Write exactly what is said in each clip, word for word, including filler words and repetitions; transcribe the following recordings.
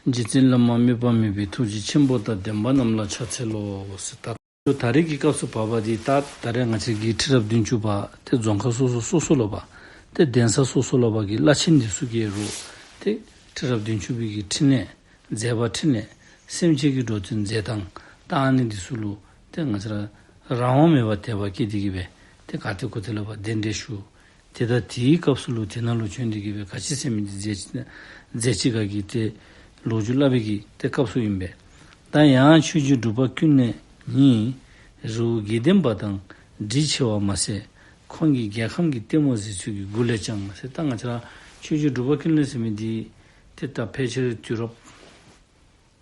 རྗེ་བཙུན་བླ་མ་དམིགས་པ་མེད་པའི་ཐུགས་རྗེ་ཆེན་པོ་དང་ལྡན་པ་རྣམས་ལ་ཕྱག་འཚལ་ལོ་ཟེར། ད་ད་རེས་ཀྱི་སྐབས་སུ་བབ་པ་འདི་ད་ད་རེས་ང་བཅས་ཀྱི་ཁྲི་རབས་བདུན་ཅུ་པ་ཏེ་རྫོང་ཁག་སོ་སོ་སོ་སོ་ལུ་བབ་ཏེ་གདན་ས་སོ་སོ་ལུ་བབ་ཀྱི་བླ་ཆེན་འདི་ཚུ་གིས་རུང་ཏེ་ཁྲི་རབས་བདུན་ཅུ་པའི་གི་ཕྲིན་ལས་མཛད་པ་ཕྲིན་ལས་སེམས་ཅན་གྱི་འགྲོ་དོན་མཛད་ཐངས་ད་ཨ་ནི་འདི་ཚུ་ལུ་ཏེ་ང་བཅས་ར་རང་དབང་མེད་པར་དད་པ་སྐྱེས་ཏེ་གི་སྦེ་ཏེ་ག་ཏེ་གུ་ཏེ་ལུ་བབ་གདན་འདྲེན་ཞུ། ཏེ་ད་དེའི་སྐབས་སུ་ལུ་དེ་ནང་ལུ་བྱོན་ཏེ་གི་སྦེ་ག་ཅི་ཟེར་མི་འདི་མཛད་ཅི་མཛད་ཅི་ག་གི་ཏེ་ལོ་རྒྱུས་སླབ་པའི་གི་ཏེ་སྐབས་སུ་ཨིན་པས། ད་ཡང་ཆོས་རྗེ་འབྲུག་པ་ཀུན་ལེགས་ཉིད་རི་བོ་དགེ་ལྡན་པ་དང་འདྲིས་ཆེ་བ་མ་ཟད་ཁོང་གིས་རྒྱལ་ཁམས་ཀྱི་ལྟད་མོ་གཟིགས་ཚུལ་གྱི་མགུར་ལས་ཀྱང་ཟེར། ད་ང་བཅས་ར་ཆོས་རྗེ་འབྲུག་པ་ཀུན་ལེགས་ཟེར་མི་འདི་ཏེ་ད་ཕལ་ཆེར་དུས་རབས་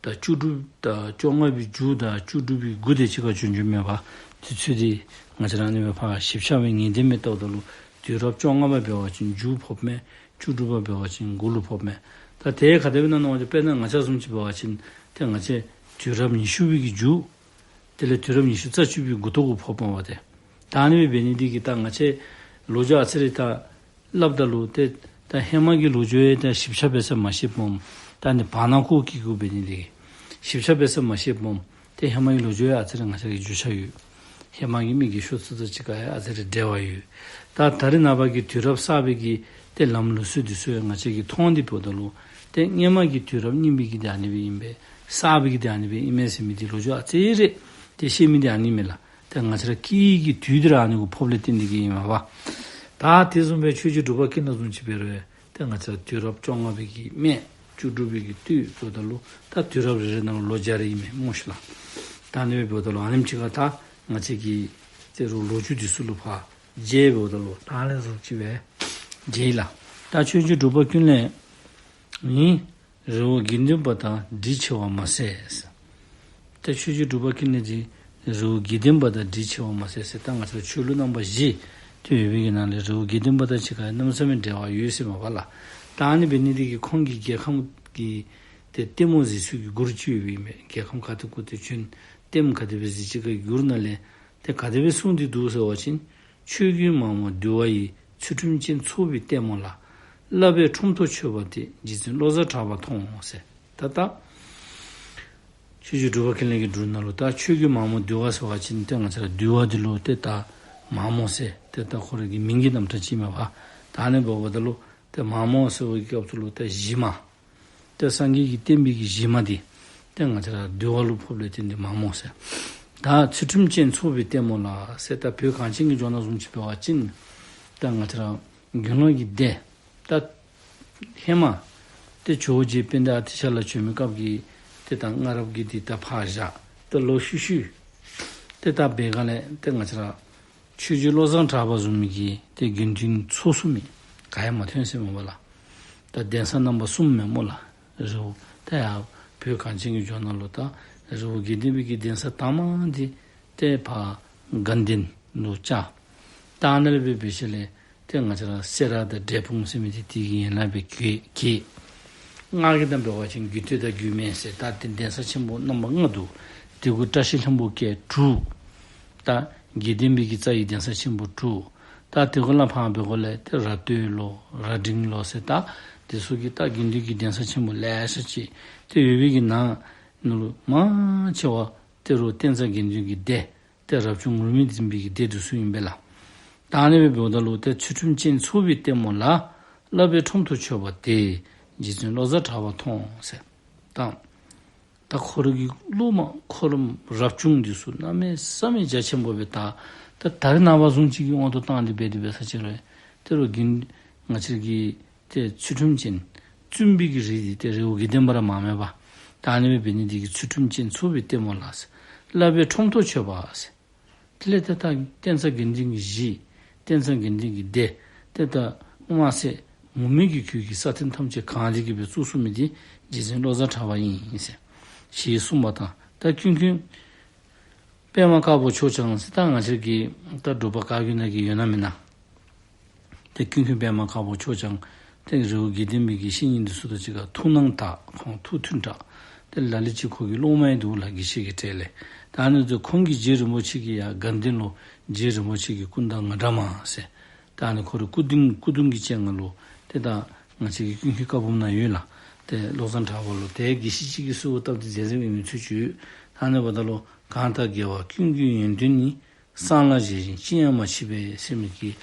ད་བཅུ་དྲུག་དང་བཅོ་ལྔ་པའི་མཇུག་དང་བཅུ་དྲུག་པའི་འགོ་དེ་ཅིག་ཁར་བྱོན་བྱོནམ་མས་པ། དུས་ཚོད་འདི་ང་བཅས་ར་ཨ་ནི་སྦེ་ཕར་ཞིབ་ཆ་སྦེ་ངེས་བདེན་མེད་ལྟཝ་ད་ལུ་དུས་རབས་བཅོ་ལྔ་པ་འབད་བ་ཅིན་མཇུག་ཕོགཔ་མས། བཅུ་དྲུག་པ་འབད་བ་ཅིན་འགོ་ལུ་ཕོགཔ་མས། ད་དེ་ག་དེ་སྦེ་ན་མནོ་བ་ཅིན་དཔེར་ན་ང་བཅས་བཟུམ་ཅིག་འབད་བ་ཅིན་ཏེ་ང་བཅས་དུས་རབས་ཉི་ཤུ་པའི་གི་མཇུག་དེ་ལས་དུས་རབས་ཉི་ཤུ་རྩ་གཅིག་པའི་འགོ་ཐོག་གུ་ཕོགཔ་མས་པ་ཏེ། ད་ཨ་ནི་སྦེ་འབད་ནི་འདི་གིས་ད་ང་བཅས་ལོ་རྒྱུས་ཨ་ཙི་རེ་ད་སླབ་ད་ལུ་ཏེ་ད་ཧེ་མ་གི་ལོ་རྒྱུས་ཡང་ད་ཞིབ་ཆ་འབད་ས་མ་ཤེསཔ་མས། ད་ནི་བར་ན་ཁུག་ཀྱི་གུ་འབད་ནི་འདི་གིས་ཞིབ་ཆ་འབད་ས་མ་ཤེསཔ་མས། ཏེ་ཧེ་མ་གི་ལོ་རྒྱུས་ཡང་ཨ་ཙི་རེ་ང་བཅས་ཀྱིས་རྒྱུས་ཆ་ཡོད། ཧེ་མ་གི་མི་གི་ཤོག་ཚུ་དང་གཅིག་ཁར་ཡང་ཨ་ཙི་རེ་འབྲེལ་བ་ཡོད། ད་ད་རེས་ནངས་པ་གི་དུས་རབས་གསར་པའི་གི་ཏེ་ལམ་ལུགས་སྲོལ་འདི་ཚུ་ཡང་ང་བཅས་ཀྱིས་མཐོང་སྟེ་འབདཝ་ད་ལུ་ཏེ་སྔོན་མ་གི་དུས་རབས་རྙིང་པའི་གི་འདི་ཨ་ནི་སྦེ་ཨིན་པས། གསར་པའི་གི་འདི་ཨ་ནི་སྦེ་ཨིན་མས་ཟེར་མི་འདི་ལོ་རྒྱུས་ཨ་ཙི་རེ་ཏེ་ཤེས་མི་འདི་ཨ་ནི་མས་ལགས། ཏེ་ང་བཅས་ར་སྐྱེས་ཡི་གི་དུས་འདི་ར་ཨ་ནི་གུ་ཕོགཔ་ལས་བརྟེན་ཏེ་གི་ཨིན་མས་པ། ད་དེ་བཟུམ་སྦེ་ཆོས་རྗེ་འབྲུག་པ་ཀུན་ལེགས་བཟུམ་ཅིག་འབད་རུང་ཏེ་ང་བཅས་ར་དུས་རབས་བཅོ་ལྔ་པའི་གི་སྨད་བཅུ་དྲུག་པའི་གི་སྟོད་འབདཝ་ད་ལུ་ད་དུས་རབས་རེ་རེ་ནང་ལུ་ལོ་བརྒྱ་རེ་ཨིན་མས་སྨོ་ཤིག་ལགས། ད་ཨ་ནི་སྦེ་འབདཝ་ད་ལུ་ཨ་ནེམ་ཅིག་ཁར་ད་ང་བཅས་ཀྱིས་ཏེ་རུང་ལོ་རྒྱུས་འདི་ཚུ་ལུ་ཕར་མཇལ་འབདཝ་ད་ལུ་ད་ཨ་ནི་བཟུམ་ཅིག་སྦེ་མཇལ་ཡི་ལགས། ད་ཆོས་རྗེ་འབྲུག་པ་ཀུན་ལེགས་ཉིད་རི་བོ་དགེ་ལྡན་པ་དང་འདྲིས་ཆེ་བ་མ་ཟད། ད་ཆོས་རྗེ་འབྲུག་པ་ཀུན་ལེགས་འདི་རི་བོ་དགེ་ལྡན་པ་དང་འདྲིས་ཆེ་བ་མ་ཟད་ཟེར། ད་ང་བཅས་ཆོས་ལུགས་རྣམ་པ་བཞི་ཏེ་ཡོད་པའི་གི་ནང་ལས་རི་བོ་དགེ་ལྡན་པ་དང་གཅིག་ཁར་གནམ་མེད་ས་མེད་འབྲེལ་བ་ཡོད་ཟེར་མས་པ་ལགས། ད་ཨ་ནི་འབད་ནི་འདི་གིས་ཁོང་གིས་རྒྱལ་ཁམས་ཀྱི་ཏེ་ལྟད་མོ་གཟིགས་ཚུལ་གྱི་མགུར་ཅིག་ཡོདཔ་ཨིན་མས། རྒྱལ་ཁམས་ག་ཏེ་གུ་ཏེ་བྱོན་ལྟདམོ་ག་དེ་སྦེ་གཟིགས་ཅི་ག་གི་མགུར་ནང་ལས་ཏེ་ག་དེ་སྦེ་གསུངས་ཏེ་འདུག་ཟེར་བ་ཅིན། ཆོས་ཀུན་མ་རྨོས་འདུལ་བ་ཡི། ཚུལ་ཁྲིམས་ཅན་ཚོགས་པའི་ལྟད་མོ་ལ། བསླབ་པས་ཁྲོམ་ཐོག་ཆོད་པ་དེ། རྗེ་བཙུན་བློ་བཟང་གྲགས་པ་མཐོང་ངོ་ཟེར། ད་ད་ཆོས་རྗེ་འབྲུག་པ་ཀུན་ལེགས་ཀྱི་འབྲུག་ནང་ལུ་ད་ཆོས་ཀུན་མ་རྨོས་འདུལ་བ་ཟེར་བ་ཅིན་ཏེ་ང་བཅས་ར་འདུལ་བ་འདི་ལུ་ཏེ་ད་མ་རྨོས་ཟེར་ཏེ་ད་ཁོ་རའི་གི་མིང་གི་རྣམ་གྲངས་ཅིག་མས་པ། ད་ཨ་ནི་འབདཝ་ད་ལུ་ཏེ་མ་རྨོས་ཟེར་བའི་སྐབས་སུ་ལུ་ཏེ་གཞི་མ་ཏེ་སངས་རྒྱས་ཀྱི་བསྟན་པའི་གི་གཞི་མ་འདི་ཏེ་ང་བཅས་ར་འདུལ་བ་ལུ་ཕོགཔ་ལས་བརྟེན་ཏེ་མ་རྨོས་ཟེར། ད་ཚུལ་ཁྲིམས་ཅན་ཚོགས་པའི་ལྟད་མོ་ལ་ཟེར། ད་བོད་གངས་ཅན་གྱི་ལྗོངས་ནང་བཟུམ་ཅིག་འབད་བ་ཅིན་ད་ང་བཅས་ར་དགེ་སློང་གི་སྡེ་ད་ཧེ་མ་ཏེ་ཇོ་བོ་རྗེ་དཔལ་ལྡན་ཨ་ཏི་ཤ་ལུ་བྱོན་མི་སྐབས་ཀྱི་ཏེ་ད་སྔ་རབས་ཀྱི་འདི་ད་ཕར་བཞག་ཏེ་ལོག་ཤུལ་ཤུལ་ཏེ་ད་འབད་ག་ལས་ཏེ་ང་བཅས་ར་ཆོས་རྗེ་བློ་བཟང་གྲགས་པ་བཟུམ་མའི་གི་ཏེ་དགེ་འདུན་ཚོགས་སུ་མི་ག་ཡང་མ་ཐོན་ཟེར་མས་པ་ལགས། ད་གདན་ས་རྣམ་པ་གསུམ་མས་སྨོ་ལགས། རི་བོ་ད་ཡར་བོད་གངས་ཅན་གྱི་ལྗོངས་ནང་ལུ་ད་རི་བོ་དགེ་ལྡན་པའི་གི་གདན་ས་དང་པ་འདི་ཏེ་ཕར་དགའ་ལྡན་ལུ་བཅར། ད་ཨ་ནཱ་ལས་འབད་འབད་ཞིནམ་ལས་ཏེ་ང་བཅས་ར་སེ་ར་དང་འབྲས་སྤུངས་ཟེར་མི་འདི་དེ་གི་ཡན་ལག་སྦེ་གི་གི་སྔགས་ཀྱི་དང་འབད་བ་ཅིན་རྒྱུད་སྟོད་དང་རྒྱུད་སྨད་ཟེར། ད་ཏེ་གདན་ས་ཆེན་པོ་རྣམ་པ་ལྔ་འདུག། དེ་གུ་བཀྲ་ཤིས་ལྷུན་པོ་བཀལ་དྲུག། ད་དགེ་ལྡན་པའི་གི་རྩ་བའི་གདན་ས་ཆེན་པོ་དྲུག། ད་དེ་གུ་ལས་ཕར་འབད་དགོ་ལས་ཏེ་ར་སྟོད་ལོ་ར་སྒྲེང་ལོ་ཟེར། ད་དེ་ཚུ་གི་ད་དགེ་འདུན་གྱི་གདན་ས་ཆེན་པོ་ལེ་ཤ་ཅིག་ཏེ་ཡོད་པའི་གི་ནང་ན་ལུ་མང་ཆེ་བ་ཏེ་རུང་བསྟན་རྩ་དགེ་འདུན་གྱི་སྡེ་ཏེ་རབ་བྱུང་ངུར་སྨྲིག་འཛིན་པའི་གི་སྡེ་འདི་ཚུ་ཨིན་པས་ལགས། ད་ཨ་ནི་སྦེ་འབདཝ་ད་ལུ་ཏེ་ཚུལ་ཁྲིམས་ཅན་ཚོགས་པའི་ལྟད་མོ་ལ། བསླབ་པས་ཁྲོམ་ཐོག་ཆོད་པ་དེ། རྗེ་བཙུན་བློ་བཟང་གྲགས་པ་མཐོང་ཟེར། ད་ད་ཁོ་རའི་གི་སློབ་མ་ཁོ་ར་རབ་བྱུང་འདི་ཚུ་གནམ་མེད་ས་མེད་རྒྱ་ཆེན་པོ་སྦེ་ད་ད་ད་རེས་ནངས་པ་བཟུམ་ཅིག་གི་དབང་དུ་བཏང་སྟེ་འབད་དེ་འབད་ས་ཅིག་རུང་ཏེ་རུང་གི་ང་བཅས་ཀྱི་ཏེ་ཚུལ་ཁྲིམས་ཅན་བཙུན་པའི་གི་རིགས་འདི་ཏེ་རི་བོ་དགེ་ལྡན་པ་ར་མ་མེན་པ། ད་ཨ་ནི་སྦེ་འབད་ནི་འདི་གིས་ཚུལ་ཁྲིམས་ཅན་ཚོགས་པའི་ལྟད་མོ་ལ་ཟེར། བསླབ་པས་ཁྲོམ་ཐོག་ཆོད་པ་ཟེར། དེ་ལས་ཏེ་ད་བསྟན་རྩ་དགེ་འདུན་གྱི་གཞི་བསྟན་རྩ་དགེ་འདུན་གྱི་སྡེ་ཏེ་ད་དམར་སེར་ངུར་སྨྲིག་གི་ཁུལ་གྱི་ས་མཐོ་ཐམས་ཅད་གང་སྟེ་གི་སྦེ་བཙུགས་ཚུགས་མི་འདི་རྗེ་བཙུན་བློ་བཟང་གྲགས་པ་ཨིན་ཟེར་ཞེས་གསུངས་པ་དང་། ད་ཀུན་མཁྱེན་པདྨ་དཀར་པོ་མཆོག་ཀྱང་ཟེར། ད་ང་བཅས་ཀྱི་ད་འབྲུག་པ་བཀའ་བརྒྱུད་ནང་གི་ཡོད་ན་མེན་ན། ཏེ་ཀུན་མཁྱེན་པདྨ་དཀར་པོ་མཆོག་ཀྱང་ཏེ་རི་བོ་དགེ་ལྡན་པའི་གི་བཤེས་གཉེན་འདི་ཚུ་དང་གཅིག་ཁར་ཐུགས་སྣང་དག། ཁོང་ཐུགས་མཐུན་དྲགས། ཏེ་ལ་ལུ་ཅིག་ཁོ་གི་སློབ་མ་ཡང་འདུག་ལགས། དགེ་བཤེས་ཀྱི་གྲས་ལས། ད་ཨ་ནི་ཚུ་ཁོང་གི་རྗེ་རིན་པོ་ཆེ་གི་ཡར་དགའ་ལྡན་ལུ་རྗེ་རིན་པོ་ཆེ་གི་སྐུ་ཟླ་ང་འདྲ་མ་ཟེར། ད་ཨ་ནི་ཁོ་རའི་སྐུ་གདུང་སྐུ་གདུང་གི་སྤྱན་སྔར་ལུ་ཏེ་ད་ང་བཅས་ཀྱི་ཀུན་མཁྱེན་བཀའ་འབུམ་ནང་ཡོད་ལགས། ད་ ཏེ་བློ་བཟང་གྲགས་པ་ལུ་ཏེ་དགེ་བཤེས་ཅིག་གིས་གསོལཝ་བཏབ་སྟེ་མཛད་མཛདཔ་ཨིན་མི་ཚུལ་ཅིག་ཡོད། ད་ཨ་ནི་འབདཝ་ད་ལུ་གང་དག་དགེ་བ་ཀུན་གྱི་ཡོན་ཏན་ནི། གསང་སྔགས་ཞེས་བཞིན་ཅི་ཡང་མ་མཆིས་པས་ཟེར་མི་གི་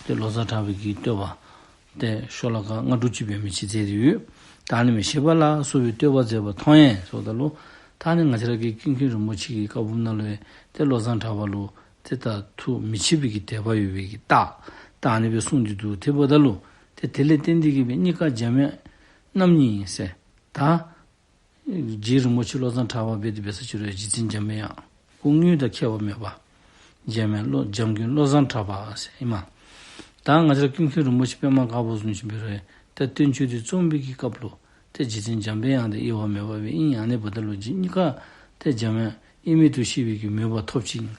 ཏེ་བློ་བཟང་གྲགས་པའི་གི་བསྟོད་པ་ཏེ་ཤོ་ལོ་ཀ་ལྔ་དྲུག་ཅིག་འབད་མི་ཅིག་མཛད་དེ་ཡོད། ད་ཨ་ནི་མི་ཤེས་པ་ལ་སོགས་པའི་བསྟོད་པ་མཛད་པ་མཐོང་ཡང་ཟེརཝ་ད་ལུ་ད་ཨ་ནི་ང་བཅས་ར་གི་ཀུན་མཁྱེན་རིན་པོ་ཆེ་གི་བཀའ་འབུམ་ནང་ལུ་ཡང་ཏེ་བློ་བཟང་གྲགས་པ་ལུ་ཏེ་ད་ཐུགས་མི་ཆེས་པའི་གི་དད་པ་ཡོད་པའི་གི་རྟགས་ད་ཨ་ནི་སྦེ་གསུངས་ཏེ་འདུག། དེ་འབདཝ་ད་ལུ་ཏེ་དེ་ལས་བརྟེན་ཏེ་གིས་སྦེ་གཉིས་ཀ་འཇམ་དབྱངས་རྣམ་གཉིས་ཟེར། ད་རྗེ་རིན་པོ་ཆེ་བློ་བཟང་གྲགས་པ་འབད་དེ་འབད་ས་ཅིག་རུང་རྗེ་བཙུན་འཇམ་དབྱངས་སྐུ་དངོས་དང་ཁྱད་པར་མེད་པ། འཇམ་དབྱངས་བློ་འཇམ་མགོན་བློ་བཟང་གྲགས་པ་ཟེར་ཨིན་མས། ད་ང་བཅས་ར་ཀུན་མཁྱེན་རིན་པོ་ཆེ་པདྨ་དཀར་པོ་བཟུམ་ཅིག་འབད་རུང་ཏེ་སྟོན་ཆོས་འདི་རྩོམ་པའི་གི་སྐབས་ལུ་ཏེ་རྗེ་བཙུན་འཇམ་དཔལ་དབྱངས་དང་དབྱེ་བ་མེད་པ་སྦེ་ཨིན། ཨ་ནི་འབདཝ་ད་ལུ་རྗེ་གཉིས་ཀ་ཏེ་འཇམ་དབྱངས་དབྱེར་མེད་དུ་ཤེས་པའི་གི་མོས་པ་ཐོབ་ཅིང་།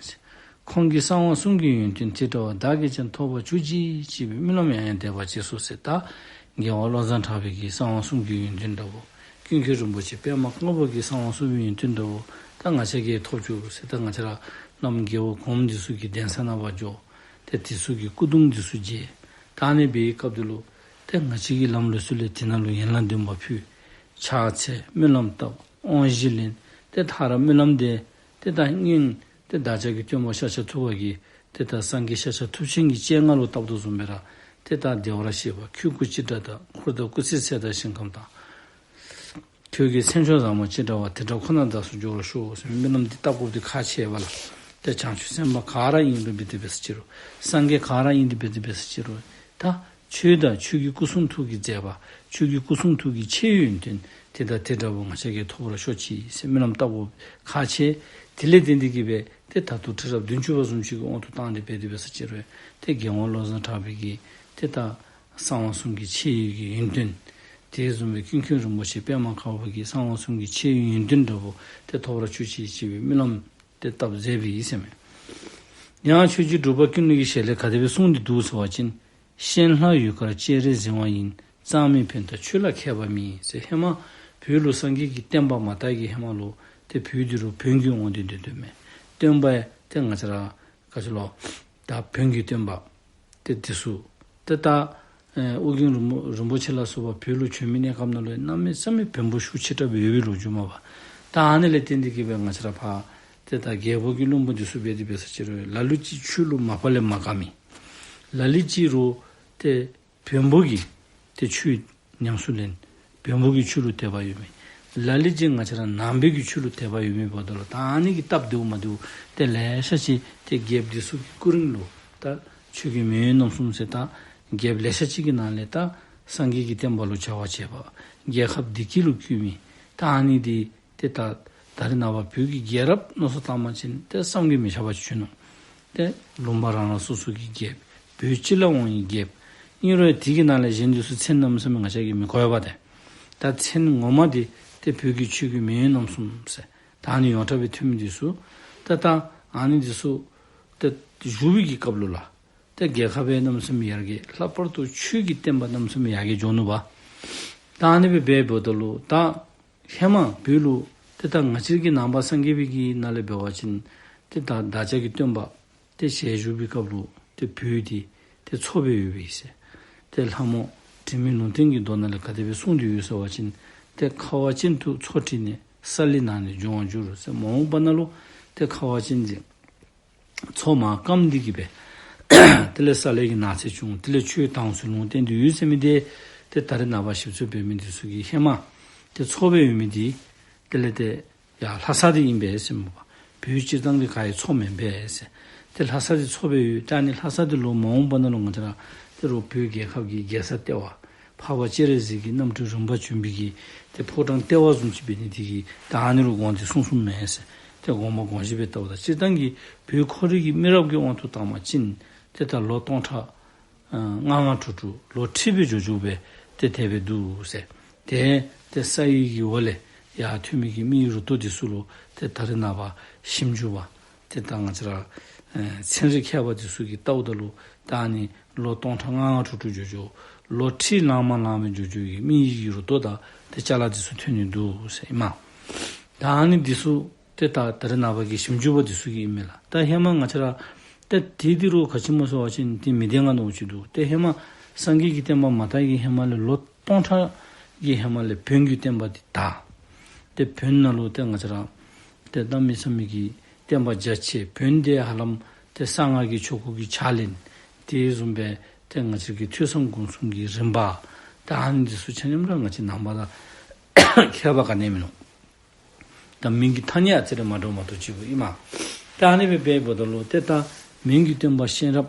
ཁོང་གི་གསང་བ་གསུམ་གྱི་ཡོན་ཏན་དེ་འདྲ་བ་བདག་གིས་ཀྱང་ཐོབ་པར་གྱུར་ཅིག་ཅེས་པའི་སྨོན་ལམ་ཡང་ཡང་འདེབས་པར་བྱས་སོ་ཟེར། ད་རྒྱལ་བ་བློ་བཟང་གྲགས་པའི་གི་གསང་བ་གསུམ་གྱི་ཡོན་ཏན་འདྲ་བོ། ཀུན་མཁྱེན་རིན་པོ་ཆེ་པདྨ་དཀར་པོ་གི་གསང་བ་གསུམ་གྱི་ཡོན་ཏན་འདྲ་བོ་ད་ང་བཅས་ཀྱིས་ཐོབ་བཅུག་ཟེར། ད་ང་བཅས་ར་བླམ་རྒྱལ་པོ་གོངམ་འདི་ཚུ་གི་གདན་ས་ནང་ཕར་འགྱོ། ཏེ་དེ་ཚུ་གི་སྐུ་གདུང་འདི་ཚུ་མཇལ། ད་ཨ་ནི་འབད་བའི་སྐབས་འདི་ལུ་ཏེ་ང་བཅས་ཀྱིས་ལམ་ལུགས་སྲོལ་ལས་དེ་ནང་ལུ་ཡན་ལག་བདུན་པ་ཕུལ། ཕྱག་འཚལ། སྨོན་ལམ་བཏབ། དབང་བཞི་ལེན། ཏེ་མཐར་སྨོན་ལམ་འདེབས། ཏེ་ད་སྔོན་ཏེ་བདག་ཅག་གི་སྟོན་པ་ཤཱཀྱ་ཐུབ་པ་གིས་ཏེ་ད་སངས་རྒྱས་ཤཱཀྱ་ཐུབ་ཆེན་གྱི་སྤྱན་སྔར་ལུ་བཏབ་དོ་བཟུམ་སྦེ་ར་ཏེ་ད་བདེ་བར་གཤེགས་པ་ཁྱོད་སྐུ་ཅི་འདྲ་དང་འཁོར་དང་སྐུ་ཚེ་ཚད་དང་ཞིང་ཁམས་དང་། ཁྱོད་ཀྱི་མཚན་མཆོག་བཟང་པོ་ཅི་འདྲ་བ་དེ་འདྲ་ཁོ་ན་བདག་སོགས་འགྱུར་བར་ཤོག་ཟེར་སྨོན་ལམ་འདི་བཏབ་དགོཔ་འདི་ཁག་ཆེ་བས་ལགས། ཏེ་བྱང་ཆུབ་སེམས་དཔའ་ག་ར་ཨིན་རུང་འབད་དེ་འབད་ས་ཅིག་རུང་སངས་རྒྱས་ག་ར་ཨིན་ཏེ་འབད་དེ་འབད་ས་ཅིག་རུང་ད་ཁྱོད་དང་ཁྱོད་ཀྱི་སྐུ་གསུང་ཐུགས་ཀྱི་མཛད་པ་ཁྱོད་ཀྱི་སྐུ་གསུང་ཐུགས་ཀྱི་ཆེ་ཡོན་ཏན་དེ་དང་དེ་འདྲ་བ་ང་བཅས་ཀྱིས་ཐོབ་པར་ཤོག་ཅིག་ཟེར་སྨོན་ལམ་བཏབ་དགོཔ་ཁག་ཆེ། དེ་ལས་བརྟེན་ཏེ་གིས་སྦེ་ཏེ་ད་ལྟོ་ཁྲི་རབས་བདུན་ཅུ་པ་བཟུམ་ཅིག་གི་དབང་དུ་བཏང་སྟེ་འབད་དེ་འབད་ས་ཅིག་རུང་ཏེ་རྒྱལ་བ་བློ་བཟང་གྲགས་པའི་གི་ཏེ་ད་གསང་བ་གསུམ་གྱི་ཆེ་བའི་གི་ཡོན་ཏན། དེ་བཟུམ་སྦེ་ཀུན་མཁྱེན་རིན་པོ་ཆེ་པདྨ་དཀར་པོ་གི་གསང་བ་གསུམ་གྱི་ཆེ་བའི་ཡོན་ཏན་འདྲ་བོ་ཏེ་ཐོབ་པར་གྱུར་ཅིག་ཅེས་པའི་སྨོན་ལམ་ཏེ་བཏབ་མཛད་པའི་ཨིན་ཟེར་མས། ཡང་ཆོས་རྗེ་འབྲུག་པ་ཀུན་ལེགས་ཀྱི་ཞལ་ལས་ག་དེ་སྦེ་གསུངས་ཏེ་འདུག་ཟེར་བ་ཅིན། གཤེན་ལྷ་ཡུལ་དཀར་སྤྱན་རས་གཟིགས་དབང་ཡིན། གཙང་མའི་བོན་དང་ཆོས་ལ་མཁས་པ་མེད་ཟེར། ཧེ་མ་བོད་ལུ་སངས་རྒྱས་ཀྱི་བསྟན་པ་མ་དར་གྱི་ཧེ་མ་ལུ་ཏེ་བོད་འདི་རུ་བོན་གྱི་དབང་འདུས་འདུས་ཏེ་མས། སྟོན་པ་ཡང་ཏེ་ང་བཅས་ར་ག་ཅི་ལོ། ད་བོན་གྱི་སྟོན་པ་ཏེ་འདི་ཚུ་ཏེ་ད་ཨེ་ཨོ་རྒྱན་རིན་པོ་རིན་པོ་ཆེ་ལ་སོགས་པ་བོད་ལུ་བྱོན་མི་གནས་སྐབས་ནང་ལུ་གནམ་མེད་ས་མེད་བོན་པོ་ཤུགས་ཆེ་དྲགས་སྦེ་ཡོད་པའི་ལོ་རྒྱུས་མས་པ། ད་ཨ་ནི་ལས་བརྟེན་ཏེ་གིས་སྦེ་ང་བཅས་ར་ཕར་ཏེ་ད་རྒྱལ་པོ་གི་བློན་པོ་འདི་ཚུ་འབད་དེ་འབད་ས་ཅིག་རུང་ལ་ལུ་ཅིག་ཆོས་ལུ་མ་པ་ལས་མ་དགའ་མི། ལ་ལུ་ཅིག་རུང་ཏེ་བོན་པོ་གི་ཏེ་ཆོས་ཉམས་སུ་ལེན། བོན་པོ་གི་ཆོས་ལུ་དད་པ་ཡོད་མི། ལ་ལུ་ཅིག་ང་བཅས་ར་ནང་པའི་གི་ཆོས་ལུ་དད་པ་ཡོད་མི་འབདཝ་ད་ལུ་ད་ཨ་ནི་གི་སྟབས་བདེཝ་མ་བདེཝ་ཏེ་ལེ་ཤ་ཅིག་ཏེ་རྒྱལཔོ་འདི་ཚུ་གི་སྐུ་རིང་ལུ་ད་ཆོས་ཀྱི་མེས་དབོན་རྣམ་གསུམ་ཟེར་ད་རྒྱལཔོ་ལེ་ཤ་ཅིག་གི་ནང་ལས་ད་སངས་རྒྱས་ཀྱི་བསྟན་པ་ལུ་བྱ་བ་བྱེད་པ་རྒྱལ་ཁབ་བདེ་སྐྱིད་ལུ་བཀོད་མི་ད་ཨ་ནི་འདི་ཏེ་ད་ད་རེས་ནངས་པ་བོད་ཀྱི་རྒྱལ་རབས་མནོ་བསམ་བཏང་བ་ཅིན་ཏེ་བསམ་གྱིས་མི་ཁྱབ་པ་ཅིག་བྱུང་ནུག། ཏེ་ལུང་པ་རང་རང་སོ་སོ་གི་རྒྱལཔོ་བོད་སྤྱི་ལ་དབང་བའི་རྒྱལཔོ་ཨིན་རུང་དེ་གི་ནང་ལས་གཞན་འདི་ཚུ་མཚན་གནམ་མེད་ས་མེད་ང་བཅས་ཀྱིས་མི་གོ་བས་པ་ཏེ། ད་མཚན་ངོ་མ་འདི་ཏེ་བོད་ཀྱི་ཆོས་ཀྱི་མེས་དབོན་རྣམ་གསུམ་ཟེར་ད་ཨ་ནི་ཡོངས་གྲགས་སྦེ་ཐོན་མི་འདི་ཚུ་ཏེ་ད་ཨ་ནི་འདི་ཚུ་ཏེ་བཞུགས་པའི་གི་སྐབས་ལུ་ལགས། ཏེ་རྒྱལ་ཁབ་སྦེ་གནམ་མེད་ས་མེད་ཡར་རྒྱས། ལྷག་པར་དུ་ཆོས་ཀྱི་བསྟན་པ་གནམ་མེད་ས་མེད་ཡར་རྒྱས་འགྱོ་ནུག་པ། ད་ཨ་ནི་སྦེ་འབདཝ་ད་ལུ་ད་ཧེ་མ་བོད་ལུ་ཏེ་ད་ང་བཅས་ཀྱི་ནང་པ་སངས་རྒྱས་པའི་གི་ནང་ལས་འབད་བ་ཅིན་ཏེ་ད་བདག་ཅག་གི་སྟོན་པ་ཏེ་ཞལ་བཞུགས་པའི་སྐབས་ལུ་ཏེ་བོད་འདི་ཏེ་མཚོ་སྦེ་ཡོད་པའི་ཟེར། ཏེ་ལྷ་མོ་དྲི་མེད་ལུང་བསྟན་གྱི་མདོ་ནང་ལས་ག་དེ་སྦེ་གསུངས་ཏེ་ཡོད་ཟེར་བ་ཅིན། ཏེ་ཁ་བ་ཅན་དུ་མཚོ་དྲིལ་ནས། ས་ལེ་ནགས་ནི་འབྱུང་བར་འགྱུར་ཟེར། མ་འོངས་པ་ནང་ལུ་ཏེ་ཁ་བ་ཅན་འདི་མཚོ་མར་སྐམ་སྟེ་གིས་སྦེ་དེ་ལས་ས་ལེ་གི་ནགས་ཚལ་བྱུང་། དེ་ལས་ཆོས་དར་ཟེར་ལུང་བསྟན་ཏེ་ཡོད་ཟེར་མི་འདི་ཏེ་ད་རེས་ནངས་པ་ཞིབ་འཚོལ་འབད་མི་འདི་ཚུ་གིས་ཧེ་མ་ཏེ་མཚོ་སྦེ་ཡོད་མི་འདི་དེ་ལས་ཏེ་ཡར་ལྷ་ས་འདི་ཨིན་པས་ཟེར་མས་པ། བོད་སྤྱིར་བཏང་གི་ག་ཡང་མཚོ་མེན་པས་ཟེར། ཏེ་ལྷ་ས་འདི་མཚོ་སྦེ་ཡོད། ད་ཨ་ནི་ལྷ་ས་འདི་ལུ་མ་འོངས་པ་ནང་ལུ་ང་བཅས་ར་ཏེ་རུང་བོད་རྒྱལ་ཁབ་ཀྱི་རྒྱལ་ས་ལྟེ་བ་འཕགས་པ་སྤྱན་རས་གཟིགས་ཀྱི་རྣམ་སྤྲུལ་རིམ་པ་བྱོན་པའི་གི་ཏེ་ཕོ་བྲང་ལྟེ་བ་བཟུམ་ཅིག་འབད་ནི་འདི་གིས་ད་ཨ་ནི་ལུ་དགོངས་ཏེ་གསུངས་གསུངསམ་མས་ཟེར། ཏེ་དགོངས་པ་དགོངས་གཞི་སྦེ་བལྟཝ་ད་སྤྱིར་བཏང་གི་བོད་ཁོ་རའི་གི་མི་རབས་ཀྱི་དབང་དུ་བཏང་བ་ཅིན་ཏེ་ད་ལོ་སྟོང་ཕྲག་ཨ་ལྔ་ལྔ་དྲུག་དྲུག་ལོ་ཁྲི་སྦེ་འགྱོ་འགྱོཝ་སྦེ་ཏེ་དེ་སྦེ་འདུག་ཟེར། ཏེ་ཏེ་ས་ཡི་གི་འོག་ལས་ཡར་ཐོན་མི་གི་མི་ཡི་རུ་ཏོ་འདི་ཚུ་ལུ་ཏེ་ད་རེས་ནངས་པ་ཞིབ་འཇུག་པ་ཏེ་ད་ང་བཅས་ར་ཨེ་ཚན་རིག་མཁས་པ་འདི་ཚུ་གིས་བལྟཝ་ད་ལུ་ད་ཨ་ནི་ལོ་སྟོང་ཕྲག་ལྔ་ལྔ་དྲུག་དྲུག་འགྱོ་འགྱོ་ལོ་ཁྲི་ལང་མ་ལང་སྦེ་འགྱོ་འགྱོ་བའི་མི་ཡི་གི་རུ་ཏོ་དང་ཏེ་ཅ་ལ་འདི་ཚུ་ཐོན་ནི་འདུག་ཟེར་ཨིན་མས། ད་ཨ་ནི་འདི་ཚུ་ཏེ་ད་ད་རེས་ནངས་པ་གི་ཞིབ་འཇུག་པ་འདི་ཚུ་གི་ཨིན་མས་ལགས། ད་ཧེ་མ་ང་བཅས་ར་ཏེ་དེ་འདི་རུང་ག་ཅི་སྨོ་ཟེར་བ་ཅིན་ཏེ་མི་བདེན་ང་ནོར་ཅིག་འདུག། ཏེ་ཧེ་མ་སངས་རྒྱས་ཀྱི་བསྟན་པ་མ་དར་གྱི་ཧེ་མ་ལས་ལོ་སྟོང་ཕྲག་ གིས་ཧེ་མ་ལས་བོན་གྱི་བསྟན་པ་འདི་དར། ཏེ་བོན་ནང་ལུ་ཏེ་ང་བཅས་ར་ཏེ་གནམ་མེད་ས་མེད་ཀྱི་བསྟན་པ་རྒྱ་ཆེ། བོན་འདི་ཧ་ལམ་ཏེ་གསང་སྔགས་ཀྱི་ཆོ་ག་གི་ཕྱག་ལེན་དེ་བཟུམ་སྦེ་ཏེ་ང་བཅས་ཀྱི་ཐོས་བསམ་སྒོམ་གསུམ་གྱི་རིམ་པ་ད་ཨ་ནི་འདི་ཚུ་ཆ་མཉམ་ར་ང་བཅས་ནང་པ་དང་ཁྱད་པར་ག་ནི་ཡང་མིན་ནུག། ད་མིང་གི་ཐ་སྙད་ཨ་ཙི་རེ་མ་འདྲཝ་མ་གཏོགས་གཅིག་པ་ཨིན་མས། ད་ཨ་ནི་སྦེ་འབདཝ་ད་ལུ་ཏེ་ད་བོན་གྱི་བསྟན་པ་གཤེན་རབ་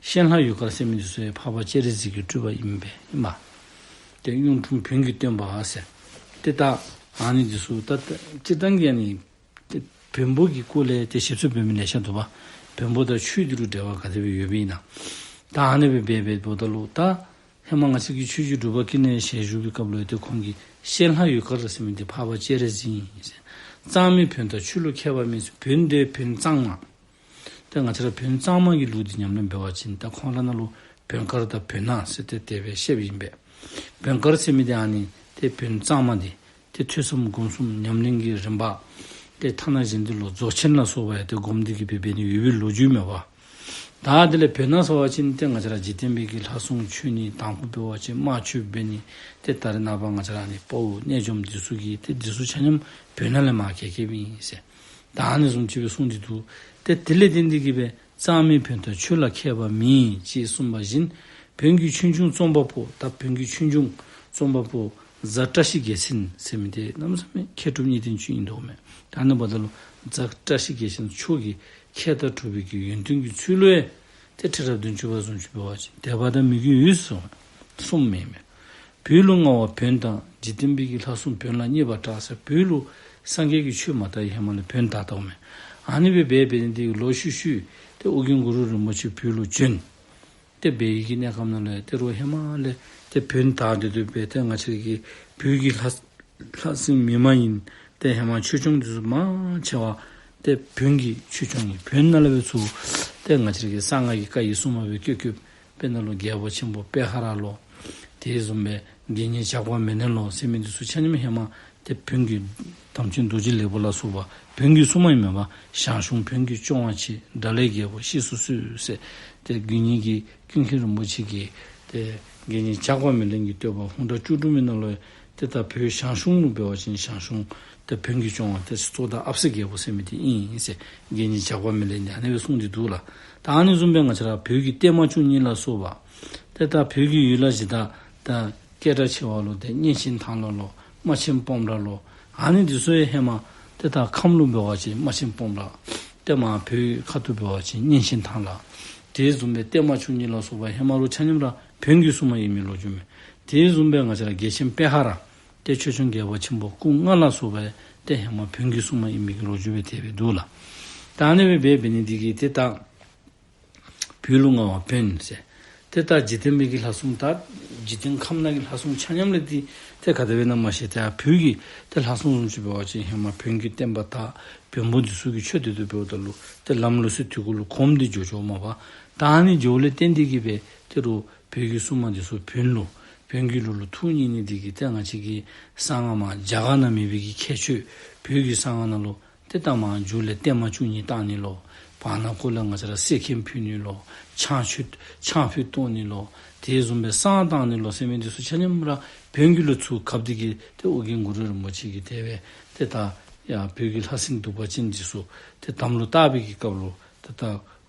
གཤེན་ལྷ་ཡུལ་དཀར་ཟེར་མི་འདི་ཚུ་ཡང་འཕགས་པ་སྤྱན་རས་གཟིགས་ཀྱི་སྤྲུལ་པ་ཨིན་པས་ཨིན་མས། ཏེ་གཡུང་དྲུང་བོན་གྱི་བསྟན་པ་ཟེར། ཏེ་ད་ཨ་ནི་འདི་ཚུ་ད་ད་སྤྱིར་བཏང་གི་ཨ་ནི་ཏེ་བོན་པོ་གི་སྐོར་ལས་ཏེ་ཞིབ་འཚོལ་འབད་མི་ལེ་ཤ་འདུག་པ། བོན་པོ་དང་ཆོས་འདི་ལུ་འབྲེལ་བ་ག་དེ་སྦེ་ཡོདཔ་ཨིན་ན། ད་ཨ་ནི་སྦེ་འབད་འབདཝ་ད་ལུ་ད་ཧེ་མ་ང་བཅས་ཀྱི་ཆོས་རྗེ་འབྲུག་པ་ཀུན་ལེགས་ཞལ་བཞུགས་པའི་སྐབས་ལུ་ཏེ་ཁོང་གིས་གཤེན་ལྷ་ཡུལ་དཀར་ཟེར་མི་འདི་འཕགས་པ་སྤྱན་རས་གཟིགས་ཨིན་ཟེར། གཙང་མའི་བོན་དང་ཆོས་ལུ་མཁས་པ་མིན་ཟེར། བོན་འདི་བོན་གཙང་མ། ཏེ་ང་བཅས་ར་བོན་གཙང་མ་གི་ལུགས་འདི་ཉམས་ལེན་འབད་བ་ཅིན་ད་ཁོང་ར་ནང་ལུ་བོན་དཀར་དང་བོན་ནག་ཟེར་ཏེ་དེ་སྦེ་བཤདཔ་ཨིན་པས། བོན་དཀར་ཟེར་མི་འདི་ཨ་ནི་ཏེ་བོན་གཙང་མ་འདི་ཏེ་ཐོས་བསམ་སྒོམ་གསུམ་ཉམས་ལེན་གྱི་རིམ་པ་ཏེ་ཐ་ན་གཞན་འདི་ལུ་རྫོགས་ཆེན་ལ་སོགས་པ་ཡང་ཏེ་སྒོམ་འདི་གིས་འབད་འབད་ནི་ཡོད་པའི་ལོ་རྒྱུས་མས་པ། ད་དེ་ལས་བོན་ནག་ཟེར་བ་ཅིན་ཏེ་ང་བཅས་ར་འཇིག་རྟེན་པའི་གི་ལྷ་སྲུང་མཆོད་ནི་དང་ཕུ་འབད་བ་ཅིན་དམར་མཆོད་འབད་ནི་ཏེ་ད་རེས་ནངས་པ་ང་བཅས་ར་ཨ་ནི་དཔའ་བོ་རྣལ་འབྱོརམ་འདི་ཚུ་གིས་ཏེ་འདི་ཚུ་ཆ་མཉམ་བོན་ནག་ལས་མར་གྱེས་གྱེསཔ་ཨིན་ཟེར། ད་ཨ་ནི་བཟུམ་ཅིག་སྦེ་གསུངས་ཏེ་འདུག། ཏེ་དེ་ལས་བརྟེན་ཏེ་གིས་སྦེ་གཙང་མའི་བོན་དང་ཆོས་ལ་མཁས་པ་མིན་ཅེས་གསུངས་པ་བཞིན་བོན་གྱི་ཆོས་འབྱུང་རྩོམ་པ་པོ་ད་བོན་གྱི་ཆོས་འབྱུང་རྩོམ་པ་པོ་རྫ་བཀྲ་ཤིས་རྒྱལ་མཚན་ཟེར་མི་འདི་གནམ་མེད་ས་མེད་མཁས་གྲུབ་གཉིས་ལྡན་ཅིག་ཨིན་དོ་མས། ད་ཨ་ནི་འབདཝ་ད་ལུ་རྫ་བཀྲ་ཤིས་རྒྱལ་མཚན་མཆོག་གིས་མཁས་དང་གྲུབ་པའི་གི་ཡོན་ཏན་གྱི་ཚུལ་ལུ་ཡང་ཏེ་ཁྲི་རབས་བདུན་ཅུ་པ་བཟུམ་ཅིག་འབད་བ་ཅིན་དད་པ་དང་མོས་གུས་ཡོད་གསུངས་གསུངསམ་ཨིན་མས། བོད་ལུ་མངའ་བ་བོན་དང་། འཇིག་རྟེན་པའི་གི་ལྷ་སྲུང་བོན་ལ་མཉེས་པར་གྲགས་ཟེར། བོད་ལུ་སངས་རྒྱས་ཀྱི་ཆོས་མ་དར་བའི་ཧེ་མ་ལས་བོན་དར་དརཝ་མས། ཨ་ནི་སྦེ་འབད་འབད་ནི་འདི་གིས་ལོག་ཤུལ་ཤུལ་ཏེ་ཨོ་རྒྱན་གུ་རུ་རིན་པོ་ཆེ་བོད་ལུ་བྱོན། ཏེ་འབད་བའི་གི་གནས་སྐབས་ནང་ལུ་ཏེ་རུང་ཧེ་མ་ལས་ཏེ་བོན་དར་ཏེ་འདུག་པས། ཏེ་ང་བཅས་ཀྱི་བོད་ཀྱི་ལྷ་ལྷ་སྲིན་མི་མ་ཡིན་ཏེ་ཧེ་མ་ཆོས་སྐྱོང་འདི་ཚུ་མང་ཆེ་བ་ཏེ་བོན་གྱི་ཆོས་སྐྱོང་ཨིན། བོན་ནང་ལས་འབད་ཚུར་ཏེ་ང་བཅས་ཀྱི་གསང་སྔགས་ཀྱི་བཀའ་ཡི་སྲུང་མ་སྦེ་བསྐོས་བསྐོསཔ་ཨིན། དཔེར་ན་ལུ་རྒྱལ་པོ་ཆེན་པོ་པེ་ཧ་ར་ལོ། དེ་བཟུམ་སྦེ་དགེ་བསྙེན་ཇག་པ་མེ་ལེན་ལོ་ཟེར་མི་འདི་ཚུ་ཆ་མཉམ་ཧེ་མ་ཏེ་བོན་གྱི་དམ་ཅན་རྡོ་རྗེ་ལེགས་པ་ལ་སོགས་པ་བོན་གྱི་སྲུང་མ་ཨིན་མས་པ། ཞང་ཞུང་བོན་གྱི་སྐྱོང་བ་ཆེ། དགྲ་ལྷའི་རྒྱལ་པོ་གཤེགས་སུ་གསོལ་ཟེར། ཏེ་དགེ་བསྙེན་གྱི་ཀུན་མཁྱེན་རིན་པོ་ཆེ་གིས་ཏེ་དགེ་བསྙེན་ཇག་པ་མེ་ལེན་གྱི་བསྟོད་པ་ཧཱུྃ་སྒྲ་བཅུ་དྲུག་མའི་ནང་ལུ་ཏེ་ད་བོད་ཞང་ཞུང་ལུ་འབད་བ་ཅིན་ཞང་ཞུང་ཏེ་བོན་གྱི་སྐྱོང་བ་ཏེ་གཙོ་བདག་ཨཔ་སེ་རྒྱལ་པོ་ཟེར་མི་འདི་ཨིན་ཟེར་དགེ་བསྙེན་ཇག་པ་མེ་ལེན་འདི་ཨ་ནི་སྦེ་གསུངས་ཏེ་འདུག་ལགས། ད་ཨ་ནི་བཟུམ་སྦེ་ང་བཅས་ར་བོད་ཀྱི་བརྟན་མ་བཅུ་གཉིས་ལ་སོགས་པ་ཏེ་ད་བོད་ཀྱི་ཡུལ་ལྷ་གཞི་བདག་ད་སྐད་གྲགས་ཆེ་བ་ལུ་ཏེ་གཉན་ཆེན་ཐང་ལྷ་ལོ། རྨ་ཆེན་སྤོམ་ར་ལོ། ཨ་ནི་འདི་ཚུ་ཡང་ཧེ་མ་ཏེ་ད་ཁམས་ལུ་འབད་བ་ཅིན་རྨ་ཆེན་སྤོམ་ར། ཏེ་མར་བོད་ཁ་ཐུག་འབད་བ་ཅིན་གཉན་ཆེན་ཐང་ལྷ། དེ་བཟུམ་སྦེ་བརྟན་མ་བཅུ་གཉིས་ལ་སོགས་པ་ཧེ་མ་ལུ་ཆ་མཉམ་ར་བོན་གྱི་སྲུང་མ་ཨིན་མི་ལོ་རྒྱུས་མས། དེ་བཟུམ་སྦེ་ང་བཅས་ར་རྒྱལ་ཆེན་པེ་ཧ་ར་ཏེ་ཆོས་སྐྱོང་རྒྱལ་པོ་ཆེན་པོ་སྐུ་ལྔ་ལ་སོགས་པ་ཏེ་ཧེ་མ་བོན་གྱི་སྲུང་མ་ཨིན་མི་གི་ལོ་རྒྱུས་སྦེ་དེ་སྦེ་འདུག་ལགས། ད་ཨ་ནི་སྦེ་འབད་འབད་ནི་འདི་གིས་ཏེ་ད་བོད་ལུ་མངའ་བ་བོན་ཟེར། ཏེ་ད་འཇིག་རྟེན་པའི་གི་ལྷ་སྲུང་ད་འཇིག་རྟེན་ཁམས་ནང་གི་ལྷ་སྲུང་ཆ་མཉམ་ལས་ཏེ་ཏེ་ག་དེ་སྦེ་ཨིན་ན་མ་ཤེས། ཏེ་ཨ་བོད་ཀྱི་ཏེ་ལྷ་སྲུང་བཟུམ་ཅིག་འབད་བ་ཅིན་ཧེ་མ་བོན་གྱི་བསྟན་པ་དར། བོན་པོ་འདི་ཚུ་གིས་མཆོད་དེ་འདུག། འབདཝ་ད་ལུ་ཏེ་ལམ་ལུགས་སྲོལ་དེ་གུ་ལུ་གོམས་ཏེ་འགྱོ་འགྱོཝ་མས་པ། ད་ཨ་ནི་འགྱོཝ་ལས་བརྟེན་ཏེ་གིས་སྦེ་ཏེ་རུང་བོད་ཀྱི་སྲུང་མ་འདི་ཚུ་བོན་ལུ་བོན་གྱི་ལུགས་ལུ་ཐུགས་མཉེས་ནི་འདི་གིས་ཏེ་ང་བཅས་ཀྱི་གསང་སྔགས་མར་རྒྱ་གར་ནང་མེད་པའི་གི་ཁྱད་ཆོས་བོད་ཀྱི་གསང་སྔགས་ནང་ལུ་ཏེ་ད་མར་མཇུག་ལས་བརྟན་མ་བཅུ་གཉིས་བཏང་ནི་ལོ། བར་ན་ཁོ་ལས་ང་བཅས་ར་གསེར་སྐྱེམས་ཕུལ་ནི་ལོ། ཆང་ཆུ་ཆང་ཕུད་གཏོར་ནི་ལོ། དེ་བཟུམ་སྦེ་བསང་བཏང་ནི་ལོ་ཟེར་མི་འདི་ཚུ་ཆ་མཉམ་ར་བོན་གྱི་ལུགས་ཚུ་གབ་སྟེ་གིས་ཏེ་ཨོ་རྒྱན་གུ་རུ་རིན་པོ་ཆེ་གིས་དེ་སྦེ་ཏེ་ད་ཡ་བོད་ཀྱི་ལྷ་སྲིན་གདུག་པ་ཅན་འདི་ཚུ་ཏེ་དམ་ལུ་བཏགས་པའི་གི་སྐབས་ལུ་ཏེ་ད་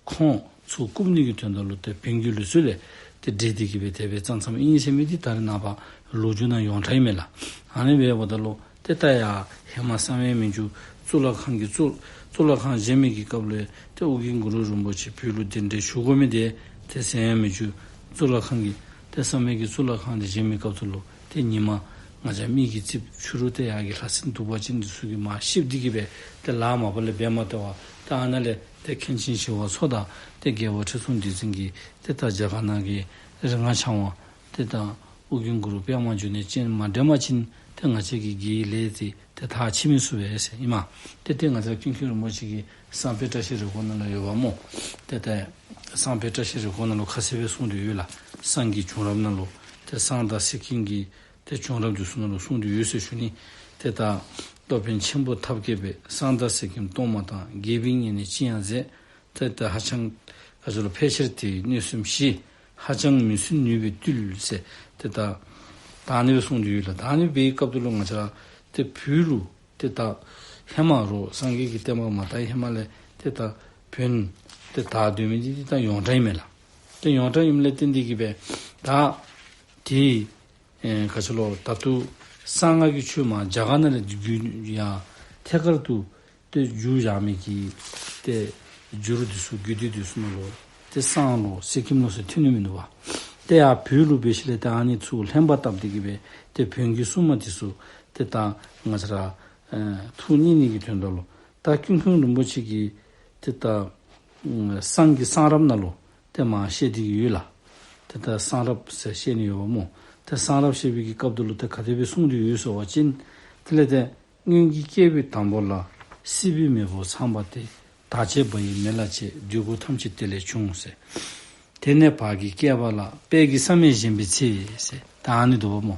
ཁོང་ཚུ་བཀུག་ནི་གི་དོན་དག་ལུ་ཏེ་བོན་གྱི་ལུགས་སྲོལ་ལས་ཏེ་འབྲེལ་ཏེ་གིས་སྦེ་དེ་སྦེ་བརྩམས་བརྩམསམ་ཨིན་ཟེར་མི་འདི་ད་རེས་ནངས་པ་ལོ་རྒྱུས་ནང་ཡོངས་གྲགས་ཨིན་མས་ལགས། ཨ་ནི་འབདཝ་ད་ལུ་ཏེ་ད་ཡ་ཧེ་མ་གསང་བའི་མི་འགྱུར་གཙུག་ལག་ཁང་གི་གཙུག་གཙུག་ལག་ཁང་བཞེངས་མི་གི་སྐབས་ལུ་ཏེ་ཨོ་རྒྱན་གུ་རུ་རིན་པོ་ཆེ་བོད་ལུ་གདན་འདྲེན་ཞུ་དགོ་མི་འདི་ཏེ་གསང་བའི་མི་འགྱུར་གཙུག་ལག་ཁང་གི་ཏེ་གསང་བའི་གི་གཙུག་ལག་ཁང་འདི་བཞེངས་མི་སྐབས་སུ་ལུ་ཏེ་ཉི་མ་ང་བཅས་མི་གིས་རྩིགཔ་ཕྱི་རུ་ཏེ་ཡར་གྱི་ལྷ་སྲིན་གདུག་པ་ཅན་འདི་ཚུ་གིས་མར་གཤིབ་སྟེ་གིས་སྦེ་ཏེ་ལཱ་མ་པ་ལས་འབད་མ་སྟེར་བར་ཏེ་ཨ་ནཱ་ལས་ཏེ་མཁན་ཆེན་ཞི་བ་འཚོ་དང་ཏེ་རྒྱལ་བ་ཁྲི་སྲོང་ལྡེ་བཙན་གྱིས་ཏེ་ད་རྒྱ་གར་ནང་གི་རིག་སྔགས་འཆང་བ་ཏེ་ད་ཨོ་རྒྱན་གུ་རུ་པདྨ་འབྱུང་གནས་སྤྱན་མ་འདྲེན་པ་ཅིན་ཏེ་ང་བཅས་ཀྱི་དགེ་བའི་ལས་འདི་ཏེ་མཐར་ཕྱིན་མི་ཚུགས་པས་ཟེར་ཨིན་མས། ཏེ་ཏེ་ང་བཅས་ཀུན་མཁྱེན་རིན་པོ་ཆེ་གི་གསང་བའི་བཀྲ་ཤིས་རེ་སྐོང་ནང་ལུ་ཡོདཔ་སྨོ། ཏེ་ཏེ་གསང་བའི་བཀྲ་ཤིས་རེ་སྐོང་ནང་ལུ་ཁ་གསལ་སྦེ་གསུངས་ཏེ་ཡོད་ལགས། གསང་གི་བྱུང་རབས་ནང་ལུ་ཏེ་གསང་བདག་གསེར་སྐྱེམས་ཀྱི་ཏེ་བྱུང་རབས་འདི་ཚུ་ནང་ལུ་གསུངས་ཏེ་ཡོད་ཟེར་ཞུ་ནི། ཏེ་ད་སློབ་དཔོན་ཆེན་པོ་ཐབས་མཁས་པས། གསང་བདག་གསེར་སྐྱེམས་གཏོར་མ་དང་། རྒྱལ་པོའི་ཉེ་གནས་ཅི་ཡང་མཛད། ཏེ་ད་ཧ་ཅང་ག་ཅི་ལོ་ཕལ་ཆེར་དེ་ཡི་གནོད་སེམས་ཞི། ཧ་ཅང་མི་སྲུན་ནུས་པའི་བཏུལ་ཟེར། ཏེ་ད་ ད་ཨ་ནི་སྦེ་གསུངས་ཏེ་ཡོད་ལགས། ད་ཨ་ནི་སྦེ་སྐབས་དེ་ལུ་ང་བཅས་ར་ཏེ་བོད་ལུ་ཏེ་ད་ཧེ་མ་རོགས་སངས་རྒྱས་ཀྱི་བསྟན་པ་མ་དར་བའི་ཧེ་མ་ལས་ཏེ་ད་བོན་ཏེ་དར་སྡོད་མི་འདི་ཏེ་ད་ཡོངས་གྲགས་ཨིན་མས་ལགས། ཏེ་ཡོངས་གྲགས་ཨིནམ་ལས་བརྟེན་ཏེ་གིས་སྦེ་ད་ཏེ་ཨེ་ག་ཅི་ལོ་ད་ལྟོ་གསང་སྔགས་ཀྱི་ཆོས་མར་རྒྱ་གར་ནང་ལས་བརྒྱུད་ཡར་ཐད་ཀར་དུ་ཏེ་བསྒྱུར་བཞག་མི་གི་ཏེ་འགྱུར་འདི་ཚུ་རྒྱུད་སྡེ་འདི་ཚུ་ནང་ལུ་ཏེ་གསང་ལོ་གསེར་སྐྱེམས་ལོ་ཟེར་ཐོན་ནི་མིན་འདུག་པ། ཏེ་ཡར་བོད་ལུ་འབད་ཞིནམ་ལས་ཏེ་ཨ་ནི་ཚུ་ལྷན་པ་བཏབ་སྟེ་གིས་སྦེ་ཏེ་བོན་གྱི་སྲུང་མ་འདི་ཚུ་ཏེ་ད་ང་བཅས་ར་ཨེ་ཐུགས་མཉེས་ནི་གི་དོན་དག་ལུ་ད་ཀུན་མཁྱེན་རིན་པོ་ཆེ་གིས་ཏེ་ད་ཨམ་གསང་གི་གསང་རབ་ནང་ལུ་ཏེ་མར་བཤད་དེ་གིས་ཡོད་ལགས། ཏེ་ད་གསང་རབ་ཟེར་བཤད་ནི་ཡོདཔ་སྨོ། ཏེ་གསང་རབ་བཤད་པའི་གི་སྐབས་དེ་ལུ་ཏེ་ག་དེ་སྦེ་གསུངས་ཏེ་ཡོད་ཟེར་བ་ཅིན་དེ་ལས་ཏེ་སྔོན་གྱི་སྐྱེས་བུ་དང་པོ་ལ། སྲིད་པའི་མེ་བོ་ཚངས་པ་སྟེ། བདག་བསྐྱེད་པ་ཡི་མེ་ལྷ་བཅས། འདོད་དགུ་ཐམས་ཅད་དེ་ལས་བྱུང་ཟེར། དེ་ནས་བར་གྱི་བསྐལ་པ་ལ། དཔལ་གྱི་བསམ་ཡས་བཞེངས་པའི་ཚེ་ཟེར། ད་ཨ་ནི་འདུག་པ་སྨོ།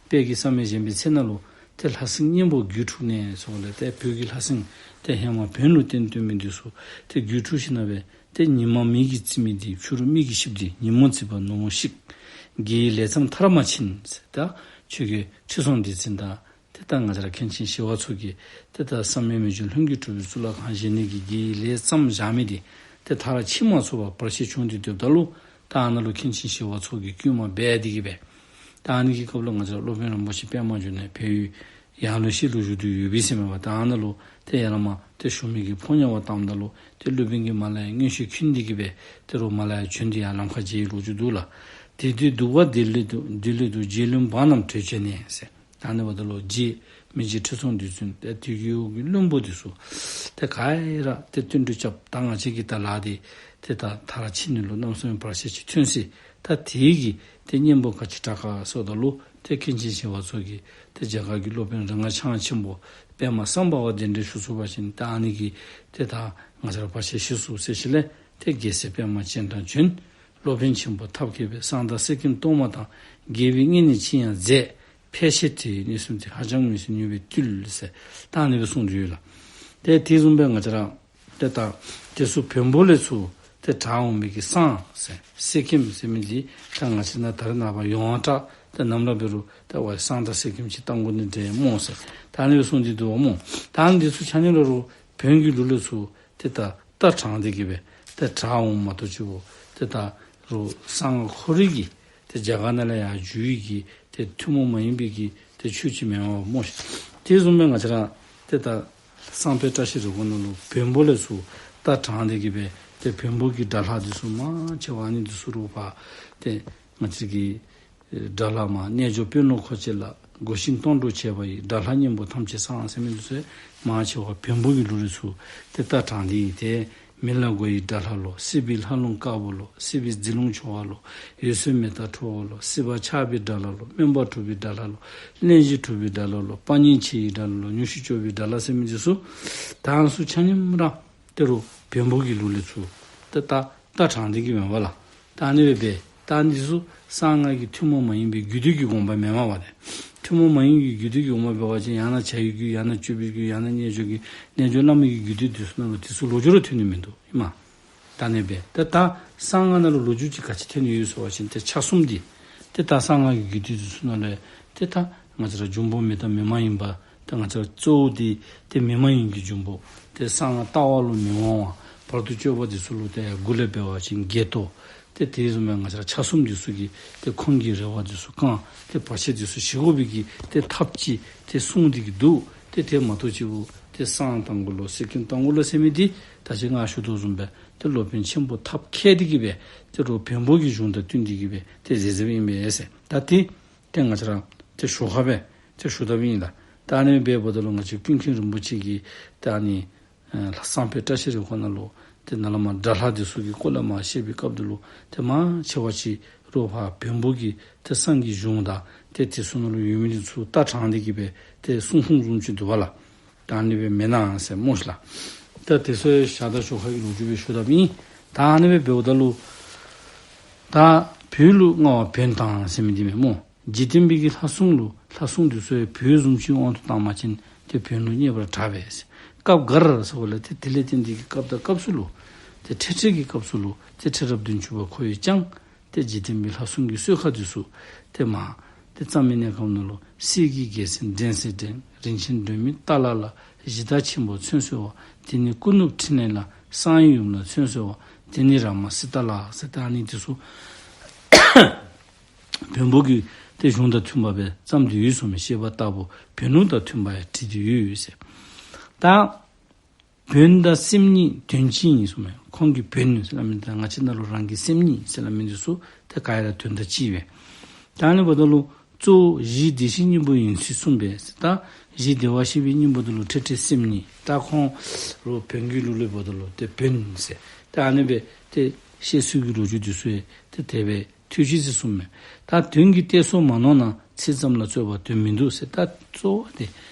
དཔལ་གྱི་བསམ་ཡས་བཞེངས་པའི་ཚེ་ནང་ལུ་ཏེ་ལྷ་སྲིན་གཉན་པོ་སྒྱུ་འཕྲུལ་ནས་ཟེར་བ་ལས་ཏེ་བོད་ཀྱི་ལྷ་སྲིན་ཏེ་ཧེ་མ་བོན་ལུ་བརྟེན་བརྟེན་མི་འདི་ཚུ་ཏེ་སྒྱུ་འཕྲུལ་ཞིནམ་ལས་ཏེ་ཉི་མ་མེ་གིས་བརྫིས་མི་འདི། ཕྱི་རུ་མིག་གིས་ཤིབས་ཏེ། ཉིན་མོ་བརྫིས་པ་ནུབ་མོ་ཤིག། དགེ་བའི་ལས་བརྩམས་མཐར་མ་ཕྱིན་ཟེར། ད་ཆོས་རྒྱལ་ཁྲི་སྲོང་ལྡེ་བཙན་དང་ཏེ་ད་ང་བཅས་ར་མཁན་ཆེན་ཞི་བ་འཚོ་གིས་ཏེ་ད་བསམ་ཡས་མི་འགྱུར་ལྷུན་གྱིས་གྲུབ་པའི་གཙུག་ལག་ཁང་བཞེངས་ནི་གི་དགེ་བའི་ལས་བརྩམས་བཞག་མི་འདི་ཏེ་མཐར་ཕྱིན་མ་ཚུགས་པར་བར་ཆད་བྱུང་སྟེ་སྡོདཔ་ད་ལུ་ད་ཨ་ནཱ་ལུ་མཁན་ཆེན་ཞི་བ་འཚོ་གིས་བསྐུལ་མ་འབད་དེ་གིས་སྦེ་ད་ཨ་ནི་གི་སྐབས་ལུ་ང་བཅས་ར་སློབ་དཔོན་རིན་པོ་ཆེ་པདྨ་འབྱུང་གནས་བལ་ཡུལ་ཡར་ལུ་ཤི་ལུ་བཞུགས་ཏེ་ཡོད་པས་ཟེར་མས་པ། ད་ཨ་ནཱ་ལུ་ཏེ་ཡར་ལས་མར་ཏེ་ཞུ་མི་གིས་ཕོ་ཉ་བ་བཏངམ་ད་ལུ་ཏེ་སློབ་དཔོན་གྱིས་མར་ལས་ཡར་མངོན་ཤེས་མཁྱེན་ཏེ་གིས་སྦེ་ཏེ་རོགས་མར་ལས་ཡར་བྱོན་ཏེ་ཡར་ལམ་ཁར་མཇལ་བའི་ལོ་རྒྱུས་འདུག་ལགས། དེ་དུས་གདུག་པ་བདེ་ལེགས་འདུག། བདེ་ལེགས་འདུག། རྗེ་བློན་འབངས་རྣམས་བྲོས་བྱོན་ནས་ཟེར། ད་ཨ་ནི་འབདཝ་ད་ལུ་རྗེ་མི་རྗེ་ཁྲི་སྲོང་ལྡེ་བཙན་ཏེ་དེ་གི་འོག་གི་བློན་པོ་འདི་ཚུ་ཏེ་ག་ར་ཏེ་བསྟུན་གྲོས་རྐྱབ། ད་ང་བཅས་ཀྱི་ད་ལཱ་འདི་ཏེ་ད་མཐར་ཕྱིན་ནི་ལུ་གནམ་ས་བར་ཆད་ཅིག་ཐོན་སྲིད། ད་དེ་གི་ཏེ་གཉེན་པོ་ག་ཅི་དྲག་ག་ཟེརཝ་ད་ལུ་ཏེ་མཁན་ཆེན་ཞི་བ་འཚོ་གིས་ཏེ་རྒྱ་གར་གྱི་སློབ་དཔོན་རིག་སྔགས་འཆང་ཆེན་པོ་པདྨ་སམྦྷ་ཝ་གདན་འདྲེན་ཞུ་ཚུགས་པ་ཅིན་ད་ཨ་ནི་གིས་ཏེ་ད་ང་བཅས་ར་བར་ཆད་ཞི་ཚུགས་ཟེར་ཞིནམ་ལས་ཏེ་རྒྱལ་སྲས་པདྨ་སྤྱན་དྲངས་བྱོན། སློབ་དཔོན་ཆེན་པོ་ཐབས་མཁས་པས་གསང་བདག་གསེར་སྐྱེམས་གཏོར་མ་དང་། རྒྱལ་བའི་མངལ་ནས་ཕྱིན་ཡང་མཛད། ཕལ་ཆེར་དེ་ཡི་གནས་གསུམ་སྟེ། ཧ་ཅང་མུན་སེལ་མྱུར་བའི་བཏུལ་ཟེར། ད་ཨ་ནི་སྦེ་གསུངས་ཏེ་ཡོད་ལགས། ཏེ་དེ་བཟུམ་སྦེ་ང་བཅས་ར་ཏེ་ད་དེ་ཚུ་བོན་པོ་ལས་ཚུར་ཏེ་དྲངས་འོང་མི་གི་གསང་ཟེར་གསེར་སྐྱེམས་ཟེར་མི་འདི་ད་ང་བཅས་ནཱ་ད་རེས་ནངས་པ་ཡོངས་གྲགས་ཏེ་ནམ་ར་འབད་རུང་ཏེ་ཝའི་གསང་བདག་གསེར་སྐྱེམས་ཅིག་བཏང་དགོ་ནི་འདྲས་སྨོ་ཟེར། ད་ཨ་ནི་སྦེ་གསུངས་ཏེ་འདུག་པ་སྨོ། ད་ཨ་ནི་འདི་ཚུ་ཆ་མཉམ་ར་རོགས་བོན་གྱི་ལུགས་ལས་ཚུར་ཏེ་ད་རྟ་དྲངས་ཏེ་གིས་སྦེ་ཏེ་དྲངས་འོངམ་མ་གཏོགས་ཅིག་པོ་ཏེ་ད་རོགས་གསང་སྔགས་ཁོ་རའི་གི་ཏེ་རྒྱ་གར་ནང་ལས་ཡར་བསྒྱུར་བའི་གི་ཏེ་ཐུན་མོང་མ་ཡིན་པའི་གི་ཏེ་ཆོས་ཅིག་མེན་པ་སྨོ་ཤིག། དེ་བཟུམ་སྦེ་ང་བཅས་ར་ཏེ་ད་གསང་སྤེལ་བཀྲ་ཤིས་རེ་སྐོང་ནང་ལུ་བོན་པོ་ལས་ཚུར་རྟ་དྲངས་ཏེ་གིས་སྦེ་ཏེ་བོན་པོ་གི་དགྲ་ལྷ་འདི་ཚུ་མང་ཆེ་བ་ཨ་ནི་འདི་ཚུ་རོགས་ཕར་ཏེ་ང་བཅས་ཀྱི་དགྲ་ལྷ་མར་རྣལ་འབྱོར་དཔོན་སློབ་འཁོར་བཅས་ལ། སྒོ་ཤིང་སྟོང་གྲོགས་བྱས་པ་ཡི། དགྲ་ལྷ་གཉན་པོ་ཐམས་ཅད་སངས་ཟེར་མི་འདི་ཚུ་མང་ཆེ་བ་བོན་པོ་གི་ལུགས་ལས་ཚུར་ཏེ་རྟ་དྲངས་ཏེ་ཏེ་མི་ལ་མགོ་ཡི་དགྲ་ལྷ་ལོ། སྲིད་པའི་ལྷ་ལུང་དཀར་པོ་ལོ། སྲིད་པའི་རྫི་ལུང་ཆེ་བ་ལོ། འོད་གསལ་མེ་སྟག་ཁྲོ་བོ་ལོ། སྲིད་པ་ཆགས་པའི་དགྲ་ལྷ་ལོ། སྨོན་པ་གྲུབ་པའི་དགྲ་ལྷ་ལོ། གླེན་གཞི་གྲུབ་པའི་དགྲ་ལྷ་ལོ། དཔའ་ཉེ་ཆེ་ཡི་དགྲ་ལྷ་ལོ། མྱུར་ཞི་སྐྱོབ་པའི་དགྲ་ལྷ་ཟེར་མི་འདི་ཚུ་ད་ཨ་ནི་ཚུ་ཆ་མཉམ་ར་ཏེ་རོགས་བོན་པོ་གི་ལུགས་ལས་ཚུར་ཏེ་ད་རྟ་དྲངས་ཏེ་གིས་མེན་པ་ལགས། ད་ཨ་ནི་སྦེ་འབད། ད་ཨ་ནི་འདི་ཚུ་གསང་སྔགས་ཀྱི་ཐུན་མོང་མ་ཡིན་པའི་རྒྱུད་སྡེ་གི་དགོངས་པ་མེན་མས་པ་ཏེ། ཐུན་མོང་མ་ཡིན་པའི་རྒྱུད་སྡེ་གི་དགོངས་པ་འབད་བ་ཅིན་ཡང་ན་བྱ་ཡི་རྒྱུད། ཡང་ན་སྤྱོད་པའི་རྒྱུད། ཡང་ན་རྣལ་འབྱོར་གྱི་རྣལ་འབྱོར་བླ་མེད་ཀྱི་རྒྱུད་སྡེ་འདི་ཚུ་ནང་ལུ་འདི་ཚུ་ལོ་རྒྱུས་ར་ཐོན་ནི་མིན་འདུག་ཨིན་མས། ད་ཨ་ནི་སྦེ་འབད། ད་ད་གསང་སྔགས་ནང་ལུ་ལོ་རྒྱུས་ཅིག་ག་ཅི་ཐོན་ནི་ཡོད་ཟེར་བ་ཅིན་ཏེ་ཆ་གསུམ་འདི་ཏེ་ད་གསང་སྔགས་ཀྱི་རྒྱུད་སྡེ་འདི་ཚུ་ནང་ལས་ཏེ་ད་ང་བཅས་ར་འབྱུང་པོ་མི་རྟག་མི་མ་ཡིན་པ། ཏེ་ང་བཅས་ར་གཙོ་བོ་འདི་ཏེ་མི་མ་ཡིན་གྱི་འབྱུང་པོ། ཏེ་གསང་སྔགས་ལྟ་བ་ལུ་མི་དབང་བ། བར་དུ་གཅོད་པ་འདི་ཚུ་ལུ་ཏེ་མགུ་ལས་འབད་བ་ཅིན་བརྒྱད་ཐོ། ཏེ་དེ་བཟུམ་སྦེ་ང་བཅས་ར་ཆ་གསུམ་འདི་ཚུ་གིས་ཏེ་ཁོང་གི་རེ་བ་འདི་ཚུ་བསྐང་། ཏེ་བར་ཆད་འདི་ཚུ་ཞི་དགོ་པའི་གི་ཏེ་ཐབས་ཅིག་ཏེ་གསུངས་ཏེ་གིས་འདུག། ཏེ་དེ་མ་གཏོགས་ཅིག་པོ་ཏེ་གསང་བཏང་དགོ་ལོ། གསེར་སྐྱེམས་བཏང་དགོ་ལོ་ཟེར་མི་འདི་ད་ཅི་ང་ཞུ་དོ་བཟུམ་སྦེ་ཏེ་སློབ་དཔོན་ཆེན་པོ་ཐབས་མཁས་འདི་གིས་སྦེ་ཏེ་རོགས་བོན་པོ་གི་གཞུང་དང་བསྟུན་ཏེ་གིས་སྦེ་ཏེ་མཛད་མཛདཔ་ཨིན་པས་ཟེར། ད་ཏེ་ཏེ་ང་བཅས་ར་ཏེ་ཞོར་ཁར་སྦེ་ཏེ་ཞུ་དཔ་ཨིན་ལགས། ད་ཨ་ནི་སྦེ་འབདཝ་ད་ལུ་ང་བཅས་ཀུན་མཁྱེན་རིན་པོ་ཆེ་གིས་ཏེ་ཨ་ནི་ཨེ་གསང་སྤེལ་བཀྲ་ཤིས་རེ་སྐོང་ནང་ལུ་ཏེ་ནཱ་ལས་མར་དགྲ་ལྷ་འདི་ཚུ་གི་སྐོར་ལས་མར་བཤད་པའི་སྐབས་འདི་ལུ་ཏེ་མང་ཆེ་བ་ཅིག་རོགས་ཕར་བོན་པོ་གི་ཏེ་གསང་གི་གཞུང་དང་ཏེ་དེ་ཚུ་ནང་ལུ་ཡོད་མི་འདི་ཚུ་རྟ་དྲངས་ཏེ་གིས་སྦེ་ཏེ་གསུང་གསུངམ་བཟུམ་ཅིག་འདུག་པ་ལགས། ད་ཨ་ནི་སྦེ་མེན་ན་ཟེར་སྨོ་ཤིག་ལགས། ད་དེ་ཚུ་ཡང་ཞག་དང་ཞོར་ཁ་གི་ལོ་རྒྱུས་སྦེ་ཞུ་དཔ་ཨིན། ད་ཨ་ནི་སྦེ་འབདཝ་ད་ལུ་ད་བོད་ལུ་མངའ་བ་བོན་དང་ཟེར་མི་འདི་མེན་སྨོ། འཇིག་རྟེན་པའི་གི་ལྷ་སྲུང་ལུ་ལྷ་སྲུང་འདི་ཚུ་ཡང་བོད་བཟུམ་ཅིག་དབང་དུ་བཏང་པ་ཅིན་ཏེ་བོན་ལུ་མཉེས་པར་གྲགས་པས་ཟེར། སྐབས་འགར་ཟེརཝ་ལས་ཏེ་དེ་ལས་བརྟེན་ཏེ་གི་སྐབས་དང་སྐབས་སུ་ལུ་ཏེ་འཕྲལ་འཕྲལ་གྱི་སྐབས་སུ་ལུ་ཏེ་ཁྲི་རབས་བདུན་ཅུ་པ་ཁོ་ཡིས་ཀྱང་ཏེ་འཇིག་རྟེན་པའི་ལྷ་སྲུང་གི་གསོལ་ཁ་འདི་ཚུ་ཏེ་མར་ ཏེ་རྩ་མེད་གནས་སྐབས་ནང་ལུ། གསེར་གྱི་རྒྱལ་མཚན་འགྲན་ཟེར་འགྲན། རིན་ཆེན་སྒྲོན་མེ་ཏཱ་ལ་ལ། གཞི་བདག་ཆེན་པོ་མཚོན་གསོལ་བ། དེ་ནི་སྐུ་ནུབ་ཕྲིན་ལས་ལ། གསང་བའི་ཡུམ་ལ་མཚོན་གསོལ་བ། དེ་ནི་རཱ་མ་སི་ཏཱ་ལ་ཟེར། ད་ཨ་ནི་འདི་ཚུ་བོན་པོ་གི་ཏེ་གཞུང་དང་མཐུན་པ་སྦེ་བརྩམས་ཏེ་ཡོད་གསུངས་མས། བཤད་པ་ལྟ་བུ་བོན་ལུགས་དང་མཐུན་པ་ཡང་བྲིས་ཏེ་ཡོད་ཟེར། ད་བོན་དང་སེམས་གཉིས་དོན་གཅིག་ཨིན་གསུངས་མས། ཁོང་གི་བོན་ཟེར་སླབ་མི་དང་ང་བཅས་ནང་ལུ་རང་གི་སེམས་ཉིད་ཟེར་སླབ་མི་འདི་ཚུ་ཏེ་ག་ར་དོན་དག་གཅིག་སྦེ། ད་ཨ་ནི་འབདཝ་ད་ལུ་གཙོ་བོ་གཞི་བདེ་གཤེགས་སྙིང་པོ་ཡིན་ཚུལ་གསུངས་པས། ད་གཞི་བདེ་བར་གཤེགས་པའི་སྙིང་པོ་འདི་ལུ་ཁྲེ་ཁྲེ་སེམས་ཉིད། ད་ཁོང་རུ་བོན་གྱི་ལུགས་ལས་འབདཝ་ད་ལུ་ཏེ་བོན་ཟེར། ད་ཨ་ནི་སྦེ་ཏེ་བཤད་སྲོལ་གྱི་ལོ་རྒྱུས་འདི་ཚུ་ཡང་ཏེ་དེ་སྦེ་ཐོས་ཅི་ཟེར་གསུངས་མས། ད་དོན་གྱི་གཏད་སོ་མ་ནོར་ན། ཚིག་ཙམ་ལ་རྩོད་པ་དོན་མི་འདུག་ཟེར། ད་གཙོ་བོ་དེ་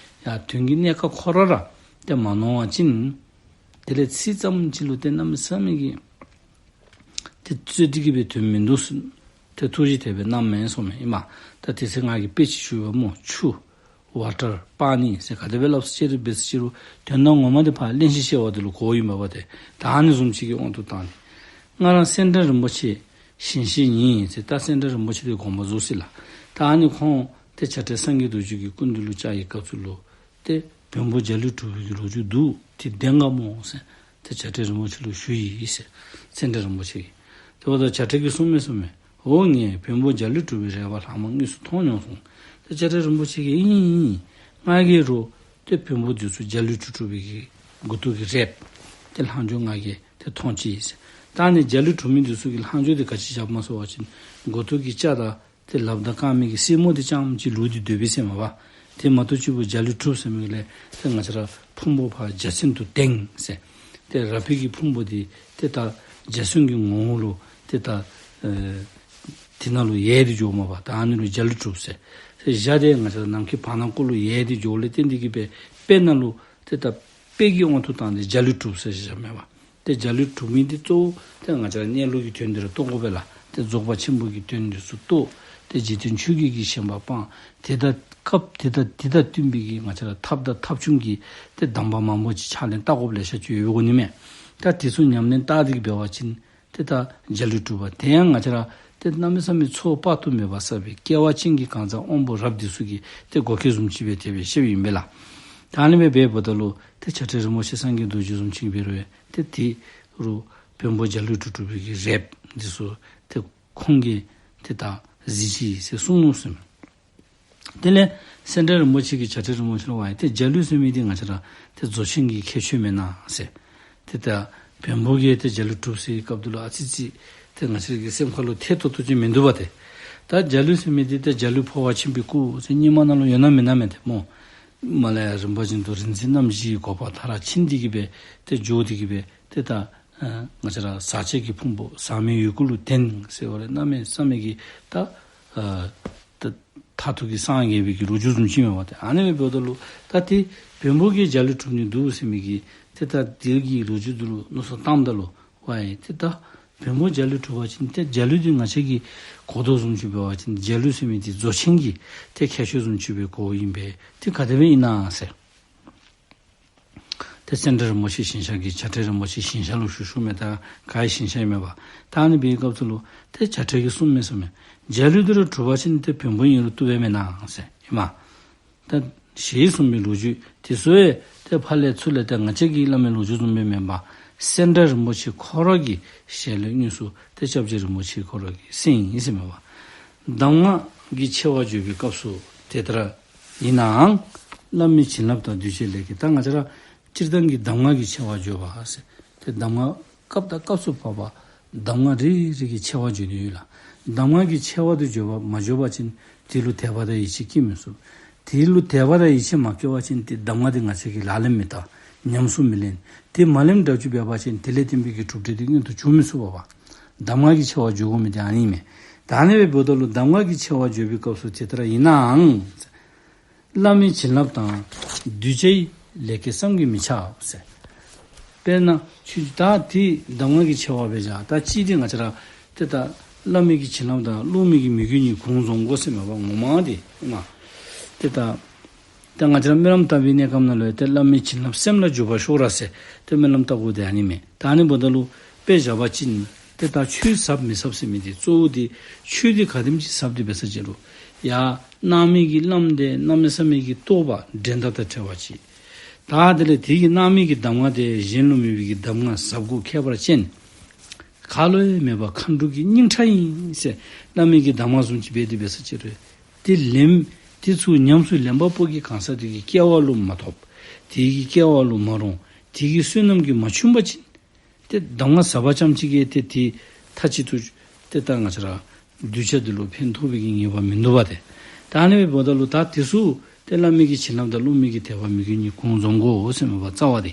ཡང་དོན་གྱི་གནད་ཁག་ཁོ་ར་ར་ཏེ་མ་ནོར་བ་ཅིན་དེ་ལས་ཚིག་ཙམ་ཅིག་ལུ་ཏེ་གནམ་མེད་ས་མེད་ཀྱི་ཏེ་རྩོད་དེ་གི་སྦེ་དོན་མི་འདུག་ཟེར་ཏེ་ཐུགས་རྗེ་དེ་སྦེ་གནང་མས་གསུངས་མས། ཨིན་མས། ད་དེ་ཚེ་ང་གིས་དཔེ་ཅིག་ཞུ་བ་སྨོ། ཆུ། ཝ་ཊར། པཱ་ནི་ཟེར་ག་དེ་སྦེ་སླབ་ཅི་རུང་འབད་ཅི་རུང་དོན་དག་ངོ་མ་དེ་ཕར་གླེང་གཞི་བཤད་པ་དེ་ལུ་གོཝ་ཨིན་པས་པ་ཏེ། ད་ཨ་ནི་བཟུམ་ཅིག་གི་དབང་དུ་བཏང་ནི། ང་ར་སེང་བྲག་རིན་པོ་ཆེ་ཞིང་གཤེགས་ཡིན་ཟེར། ད་སེང་བྲག་རིན་པོ་ཆེ་དེ་དགོངས་པ་རྫོགས་ཅི་ལགས། ད་ཨ་ནི་ཁོང་ཏེ་བྱ་བྲལ་སངས་རྒྱས་རྡོ་རྗེ་གི་སྐུ་མདུན་ལུ་བཅར་བའི་སྐབས་སུ་ལུ་ཏེ་བོན་པོ་འཇའ་ལུས་གྲུབ་པའི་གི་ལོ་རྒྱུས་འདུག། དེ་བདེན་ག་སྨོ་ཟེར་ཏེ་བྱ་བྲལ་རིན་པོ་ཆེ་ལུ་ཞུ་ཡི་ཟེར། སེང་བྲག་རིན་པོ་ཆེ་གིས། དེ་འབདཝ་ད་བྱ་བྲལ་གྱིས་གསུངས་མས་གསུངས་མས། འོ་ངས་བོན་པོ་འཇའ་ལུས་གྲུབ་པའི་རས་པ་ལྷག་མ་དངོས་སུ་མཐོང་མྱོང་གསུངས། ཏེ་བྱ་བྲལ་རིན་པོ་ཆེ་གིས་ཨིན་ཨིན་ཨིན། ང་གིས་རུང་ཏེ་བོན་པོ་འདི་ཚུ་འཇའ་ལུས་གྲུབ་གྲུབ་པའི་གི་མགུ་ཏོ་གི་རས་པ་ཏེ་ལྷག་འཕྲོ་ང་གིས་ཏེ་མཐོང་ཅི་ཟེར། ད་ནི་འཇའ་ལུས་གྲུབ་མི་འདི་ཚུ་གི་ལྷག་འཕྲོ་དེ་ག་ཅི་བཞགཔ་སྨོ་ཟེར་བ་ཅིན་མགུ་ཏོ་གི་སྐྱ་དང་ཏེ་ལགཔ་དང་རྐངམ་གི་སེན་མོ་དེ་རྐྱངམ་ཅིག་ལུས་ཏེ་སྡོདཔ་ཨིན་ཟེར་མས་པ། དེ་མ་གཏོགས་གཅིག་པུ་འཇའ་ལུས་གྲུབ་ཟེར་མི་ལས་ཏེ་ང་བཅས་ར་ཕུང་པོ་ཕར་འཇའ་ཚོན་དུ་དེངས་ཟེར། ཏེ་རས་པའི་གི་ཕུང་པོ་དེ་ཏེ་ད་འཇའ་ཚོན་གྱི་ངོ་བོ་ལུ་ཏེ་ད་ཨེ་དེ་ནང་ལུ་ཡལ་ཏེ་འགྱོཝ་མས་པ། ད་ཨ་ནི་ལུ་འཇའ་ལུས་གྲུབ་ཟེར། ཏེ་འཇའ་དེ་ང་བཅས་ར་ནམ་མཁའི་བར་སྣང་ཀོ་ལུ་ཡལ་ཏེ་འགྱོཝ་ལས་བརྟེན་ཏེ་གི་སྦེ་དཔེ་ནང་ལུ་ཏེ་ད་དཔེ་གི་དབང་དུ་བཏང་སྟེ་འཇའ་ལུས་གྲུབ་ཟེར་བཞག་མས་པ། ཏེ་འཇའ་ལུས་གྲུབ་མི་འདི་གཙོ་བོ་ཏེ་ང་བཅས་ར་གནས་ལུགས་ཀྱི་དོན་འདི་ར་རྟོགས་དགོ་པས་ལགས། ཏེ་རྫོགས་པ་ཆེན་པོ་གི་དོན་འདི་ཚུ་རྟོགས། ཏེ་འཇིག་རྟེན་ཆོས་བརྒྱད་ཀྱི་ཞེན་པ་སྤང་། དེ་དང་སྐབས་དེ་དང་དེ་དང་བསྟུན་པའི་གི་ང་བཅས་ར་ཐབས་དང་ཐབས་བྱུང་གི་ཏེ་གདམས་པ་མང་པོ་ཅིག་ཕྱག་ལེན་བསྟར་དགོཔ་ལེ་ཤ་ཅིག་ཡོད་དགོ་ནི་མས། ད་དེ་ཚུ་ཉམས་ལེན་བསྟར་ཏེ་གི་འབད་བ་ཅིན་ཏེ་ད་འཇའ་ལུས་གྲུབ་པ་དེ་ཡང་ང་བཅས་ར་ཏེ་གནམ་མེད་ས་མེད་ཚོགས་དཔག་ཏུ་མེད་པ་བསགས་པའི་སྐལ་བ་ཅན་གྱི་གང་ཟག་དབང་པོ་རབ་འདི་ཚུ་གི་ཏེ་བགོ་སྐལ་བཟུམ་ཅིག་སྦེ་དེ་སྦེ་བཤདཔ་ཨིན་པས་ལགས། ད་ཨ་ནི་སྦེ་འབདཝ་ད་ལུ་ཏེ་བྱ་བྲལ་རིན་པོ་ཆེ་སངས་རྒྱས་རྡོ་རྗེ་བཟུམ་ཅིག་འབད་རུང་ཏེ་དེ་རུ་བོན་པོ་འཇའ་ལུས་གྲུབ་གྲུབ་པའི་གི་རས་པ་འདི་ཚུ་ཏེ་ཁོང་གིས་ཏེ་ད་གཟིགས་ཅི་ཟེར་གསུངས་ནུག་ཟེར་མས། དེ་ལས་སེང་བྲག་རིན་པོ་ཆེ་གིས་བྱ་བྲལ་རིན་པོ་ཆེ་ལུ་ཝའི་ཏེ་འཇའ་ལུས་ཟེར་མི་འདི་ང་བཅས་ར་ཏེ་རྫོགས་ཆེན་གྱི་ཁྱད་ཆོས་མེན་ན་ཟེར། ཏེ་ད་བོན་པོ་གིས་ཏེ་འཇའ་ལུས་གྲུབ་ཟེར་བའི་སྐབས་འདི་ལུ་ཨ་ཙི་ཙི་ཏེ་ང་བཅས་ར་གི་སེམས་ཁ་ལུ་ཐད་ཏོག་ཏོ་ཅིག་མིན་འདུག་པ་ཏེ། ད་འཇའ་ལུས་ཟེར་མི་འདི་ཏེ་འཇའ་ལུས་འཕོ་བ་ཆེན་པོའི་སྐུ་ཟེར་རྙིང་མ་ནང་ལུ་ཡོད་ན་མེད་ན་མེད་ཏེ་སྨོ། མ་ལ་ཡ་རིམ་པ་བཞིན་དུ་རིག་འཛིན་རྣམ་བཞིའི་གོ་འཕང་མཐར་ཕྱིན་ཏེ་གི་སྦེ་ཏེ་འགྱོ་སྟེ་གི་སྦེ་ཏེ་ད་ཨ་ང་བཅས་ར་ཟག་བཅས་ཀྱི་ཕུང་པོ་ཟག་མེད་འོད་སྐུ་ལུ་དེངས་ཟེར་བ་ལས་གནམ་མེད་ས་མེད་ཀྱི་ད་ཨ་ད་མཐར་ཐུག་གི་སངས་རྒྱས་པའི་གི་ལོ་རྒྱུས་བཟུམ་ཅིག་མས་པ་ཏེ། ཨ་ནི་སྦེ་འབདཝ་ད་ལུ་ད་ཏེ་བོན་པོ་གིས་འཇའ་ལུས་གྲུབ་ནི་འདུག་ཟེར་མི་གི་ཏེ་ད་དེ་གི་ལོ་རྒྱུས་འདི་ལུ་མནོ་བསམ་བཏངམ་ད་ལུ་ཝའི་ཏེ་ད་བོན་པོ་འཇའ་ལུས་གྲུབ་པ་ཅིན་ཏེ་འཇའ་ལུས་འདི་ང་བཅས་ཀྱིས་གོ་དོ་བཟུམ་ཅིག་འབད་བ་ཅིན་འཇའ་ལུས་ཟེར་མི་འདི་རྫོགས་ཆེན་གྱི་ཏེ་ཁྱད་ཆོས་བཟུམ་ཅིག་སྦེ་གོཝ་ཨིན་པས། ཏེ་ག་དེ་སྦེ་ཨིན་ན་ཟེར། ཏེ་སེང་བྲག་རིན་པོ་ཆེ་ཞིང་གཤེགས་ཀྱིས་བྱ་བྲལ་རིན་པོ་ཆེ་ཞིང་གཤེགས་ལུ་ཞུ་ཞུཝ་མས། ད་ག་གི་ཞིང་གཤེགས་ཨིན་མས་པ། ད་ཨ་ནི་སྦེ་སྐབས་སུ་ལུ་ཏེ་བྱ་བྲལ་གྱིས་གསུངས་མས་གསུངས་མས། འཇའ་ལུས་འདི་ར་གྲུབ་པ་ཅིན་ཏེ་བོན་པོ་ཨིན་རུང་བཏུབ་པས་མེན་ན་ཟེར་ཨིན་མས། ད་ཞེས་གསུངས་པའི་ལོ་རྒྱུས་དེ་ཚུ་ཡང་ཏེ་ཕར་ལས་ཚུར་ལས་ཏེ་ང་བཅས་ཀྱིས་སླབ་མི་ལོ་རྒྱུས་བཟུམ་སྦེ་མེན་པར་སེང་བྲག་རིན་པོ་ཆེ་ཁོ་ར་གི་ཞལ་ལས་དངོས་སུ་ཏེ་སྐྱབས་རྗེ་རིན་པོ་ཆེ་ཁོ་ར་གིས་གསན་ཡི་ཟེར་མས་པ། གདམས་ངག་གི་ཆེ་བ་བརྗོད་པའི་སྐབས་སུ་དེ་ལྟར་ཨིན་ནའང་། བླ་མའི་བྱིན་རླབས་དང་གདུལ་བྱའི་ལས་ཀྱིས། ད་ང་བཅས་ར་སྤྱིར་བཏང་གི་གདམས་ངག་གི་ཆེ་བ་བརྗོད་པ་ཟེར་ཏེ་གདམས་ངག་སྐབས་དང་སྐབས་སུ་བབ་པ་གདམས་ངག་རེ་རེ་གི་ཆེ་བ་བརྗོད་དེ་ཡོད་ལགས། གདམས་ངག་གི་ཆེ་བ་དེ་བརྗོད་པ་མ་བརྗོད་པ་ཅིན་དེ་ལུ་དད་པ་དང་ཡིད་ཆེས་སྐྱེ་མི་ཚུགས། དེ་ལུ་དད་པ་དང་ཡིད་ཆེས་མ་སྐྱེ་བ་ཅིན་ཏེ་གདམས་ངག་དེ་ང་བཅས་ཀྱིས་ལག་ལེན་མི་བསྟར། ཉམས་སུ་མི་ལེན། དེ་མ་ལེནམ་འདྲཝ་ཅིག་འབད་བ་ཅིན་དེ་ལས་བརྟེན་པའི་གི་གྲུབ་འབྲས་དེ་མངོན་དུ་འགྱུར་མི་ཚུགས་པས་པ། གདམས་ངག་གི་ཆེ་བ་བརྗོད་དགོ་མི་དེ་ཨ་ནི་མས། ད་ཨ་ནི་སྦེ་འབདཝ་ད་ལུ་གདམས་ངག་གི་ཆེ་བ་བརྗོད་པའི་སྐབས་སུ་དེ་ལྟར་ཨིན་ནའང་། བླ་མའི་བྱིན་རླབས་དང་གདུལ་བྱའི་ལས་ཀྱིས་བསམ་གྱིས་མི་ཁྱབ་ཟེར། དཔེར་ན་ཆོས་ད་དེ་གདམས་ངག་གི་ཆེ་བ་སྦེ་བཞག། ད་གཅིག་དེ་ང་བཅས་ར་ཏེ་ད་བླ་མའི་གི་བྱིན་རླབས་དང་སློབ་མའི་གི་མོས་གུས་གཉིས་གུང་འཛོམས་དགོ་ཟེར་མས་པ་ངོ་མ་དེ་ཨིན་མས། ཏེ་ད་ད་ང་བཅས་ར་སྨོན་ལམ་བཏབ་པའི་གནས་སྐབས་ནང་ལུ་ཡང་ཏེ་བླ་མའི་བྱིན་རླབས་སེམས་ལ་འཇུག་པར་ཤོག་ར་ཟེར་ཏེ་སྨོན་ལམ་བཏབ་དགོཔ་དེ་ཨ་ནི་མས། ད་ཨ་ནི་འབདཝ་ད་ལུ་དཔེ་བཞག་པ་ཅིན་ཏེ་ད་ཆོས་ཟབ་མི་ཟབ་ཟེར་མི་དེ་གཙོ་བོ་དེ་ཆོས་དེ་ག་དེམ་ཅིག་ཟབ་དེ་འབད་ས་ཅི་རུང་ ཡ་སྣང་མེད་ཀྱི་བླམ་དེ་གནམ་མེད་ས་མེད་ཀྱི་རྟོགས་པ་འགྲན་ཟླ་དང་བྲལ་བ་ཅིག། ད་དེ་ལས་དེ་གི་སྣང་མེད་ཀྱི་གདམས་ངག་དེ་གཞན་ལུ་མེད་པའི་གི་གདམས་ངག་ཟབ་དགུ་ཁྱད་པར་ཅན། ག་ལུ་ཡང་མེད་པ་མཁའ་འགྲོ་གི་སྙིང་ཁྲག་ཨིན་ཟེར་སྣང་མེད་ཀྱི་གདམས་ངག་བཟུམ་ཅིག་འབད་དེ་འབད་ས་ཅིག་རུང་། དེ་ལེན་དེ་ཚུ་ཉམས་སུ་ལེན་པ་པོ་གི་གང་ཟག་དེ་གི་སྐལ་བ་ལུ་མ་ཐོབ། དེ་གི་སྐལ་བ་ལུ་མ་རུང་། དེ་གི་བསོད་ནམས་ཀྱིས་མ་འཆུན་པ་ཅིན། ཏེ་གདམས་ངག་ཟབ་པ་ཙམ་ཅིག་གིས་ཏེ་དེ་མཐའ་གཅིག་ཏུ་ཏེ་ད་ང་བཅས་ར་གདུལ་བྱ་འདི་ལུ་ཕན་ཐོགས་པའི་གི་ངེས་པ་མིན་འདུག་པ་ཏེ། ད་ཨ་ནི་འབདཝ་ད་ལུ་ད་དེ་ཚུ་ཏེ་བླ་མའི་གི་བྱིན་རླབས་དང་སློབ་མའི་གི་དད་པ་མོས་གུས་གཉིས་གུང་འཛོམས་དགོ་ཟེར་མས་པ་རྩ་བ་དེ།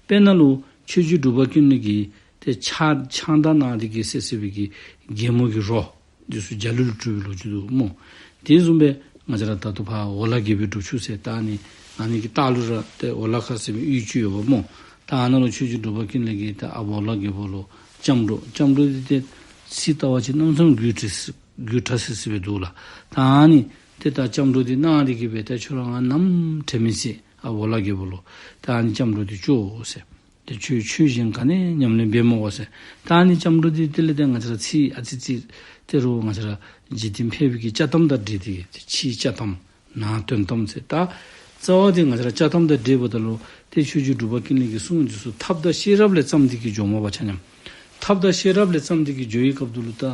དཔེར་ན་ལུ་ཆོས་རྗེ་འབྲུག་པ་ཀུན་ལེགས་ཀྱིས་ཏེ་ཕྱག་ཕྱག་མདའ་གནང་སྟེ་གི་བསད་བསད་པའི་གི་རྒན་མོ་གི་རོ། འདི་ཚུ་འཇའ་ལུས་ལུ་གྲུབ་པའི་ལོ་རྒྱུས་འདུག་སྨོ། དེ་བཟུམ་སྦེ་ང་བཅས་ར་ད་ལྟོ་ཕར་འོ་ལ་རྒྱལ་པོའི་སྒྲུབ་ཆུ་ཟེར་ད་ཨ་ནི་ཨ་ནི་གི་ལྟག་ལུ་ར་ཏེ་འོ་ལ་ཁ་ཟེར་བའི་གཡུས་ཅིག་ཡོདཔ་སྨོ། ད་ཨ་ནཱ་ལུ་ཆོས་རྗེ་འབྲུག་པ་ཀུན་ལེགས་ཀྱིས་ད་ཨ་བོ་འོ་ལ་རྒྱལ་པོ་ལུ་སྐྱབས་འགྲོ་སྐྱབས་འགྲོ་འདི་ཏེ་ཚིག་བལྟ་བ་ཅིན་གནམ་མེད་ས་མེད་རྒྱུད་བྲིས་སི་རྒྱུད་བྲིས་སི་སི་སྦེ་འདུག་ལགས། ད་ཨ་ནི་ཏེ་ད་སྐྱབས་འགྲོ་འདི་གནང་སྟེ་གི་སྦེ་ད་ཁྱོད་ར་ང་ནམ་དྲན་མི་ཚེ་ཨ་བོ་འོ་ལ་རྒྱལ་པོ་ལུ་ད་ཨ་ནི་སྐྱབས་འགྲོ་འདི་ཅོག་ཟེར། ཏེ་ཆོས་ཆོས་གཞན་ག་ནི་ཉམས་ལེན་འབད་མི་དགོ་ཟེར། ད་ཨ་ནི་སྐྱབས་འགྲོ་འདི་དེ་ལས་ཏེ་ང་བཅས་ར་ཚིག་ཨ་ཙི་ཙི་དེ་རུང་ང་བཅས་ར་འཇིག་རྟེན་ཕལ་པའི་གི་དཔྱ་གཏམ་དང་འདྲ་སྟེ་ཕྱིའི་དཔྱ་གཏམ་ནང་དོན་གཏམ་ཟེར། ད་རྩ་བ་དེ་ང་བཅས་ར་དཔྱ་གཏམ་དང་འདྲ་འབདཝ་ད་ལུ་ཏེ་ཆོས་རྗེ་འབྲུག་པ་ཀུན་ལེགས་ཀྱི་གསུང་འདི་ཚུ་ཐབས་དང་ཤེས་རབ་ལས་བརྩམས་ཏེ་གི་འགྱོཝ་མས་པ་ཆ་མཉམ། ཐབས་དང་ཤེས་རབ་ལས་བརྩམས་ཏེ་གི་འགྱོ་བའི་སྐབས་དེ་ལུ་ད་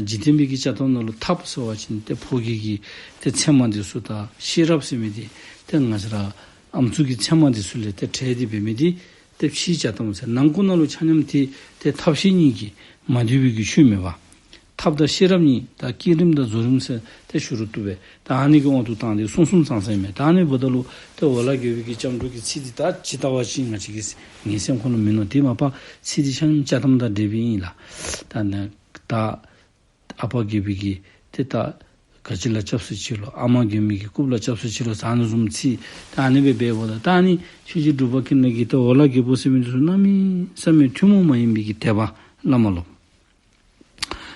འཇིག་རྟེན་པའི་གི་དཔྱ་གཏམ་ནང་ལུ་ཐབས་ཟེར་བ་ཅིན་ཏེ་ཕོ་སྐྱེས་ཀྱི་ཏེ་མཚན་མ་འདི་ཚུ་དང་ཤེས་རབ་ཟེར་མི་འདི་ཏེ་ང་བཅས་ར་ཨམ་སྲུ་གི་མཚན་མ་འདི་ཚུ་ལས་ཏེ་བྲལ་ཏེ་འབད་མི་འདི་ཏེ་ཕྱིའི་དཔྱ་གཏམ་ཟེར། ནང་ཁོ་ན་ལུ་ཆ་མཉམ་ཏེ་ཏེ་ཐབས་ཤེས་གཉིས་ཀྱིས་མ་བསྡུས་པའི་གི་ཆོས་མེད་པ། ཐབས་དང་ཤེས་རབ་གཉིས་ད་བསྐྱེད་རིམ་དང་རྫོགས་རིམ་ཟེར་ཏེ་ཞུ་རུང་བཏུབ་པས། ད་ཨ་ནི་གི་དབང་དུ་བཏང་སྟེ་གསུང་གསུངམ་ཙང་ཙང་ཨིན་མས། ད་ཨ་ནི་འབདཝ་ད་ལུ་ཏེ་འོ་ལ་རྒྱལ་པོའི་གི་སྐྱབས་འགྲོ་གི་ཚིག་འདི་ད་ཇི་ལྟ་བ་ཅིན་ང་བཅས་ཀྱི་ངའི་སེམས་ཁོང་ལུ་མིན་ནུག། དེ་མ་པ་ཚིག་འདི་ཆ་མཉམ་དཔྱ་གཏམ་དང་འདྲ་བའི་ཨིན་ལགས། ད་ནི་ད་ཨ་པ་རྒྱལ་པོའི་གི་ཏེ་ད་ག་ཅི་ལ་སྐྱབས་སུ་མཆི་ལོ། ཨ་མ་མགོན་མེད་ཀྱི་རྐུབ་ལ་སྐྱབས་སུ་མཆི་ལོ་ཟེར་ཨ་ནི་བཟུམ་ཚིག་ད་ཨ་ནི་སྦེ་འབདཝ་ད་ད་ཨ་ནི་ཆོས་རྗེ་འབྲུག་པ་ཀུན་ལེགས་ཀྱིས་ཏེ་འོ་ལ་རྒྱལ་པོ་ཟེར་མི་འདི་ཚུ་གནམ་མེད་ས་མེད་ཐུན་མོང་མ་ཡིན་པའི་གི་དད་པ་བླ་མ་ལུ།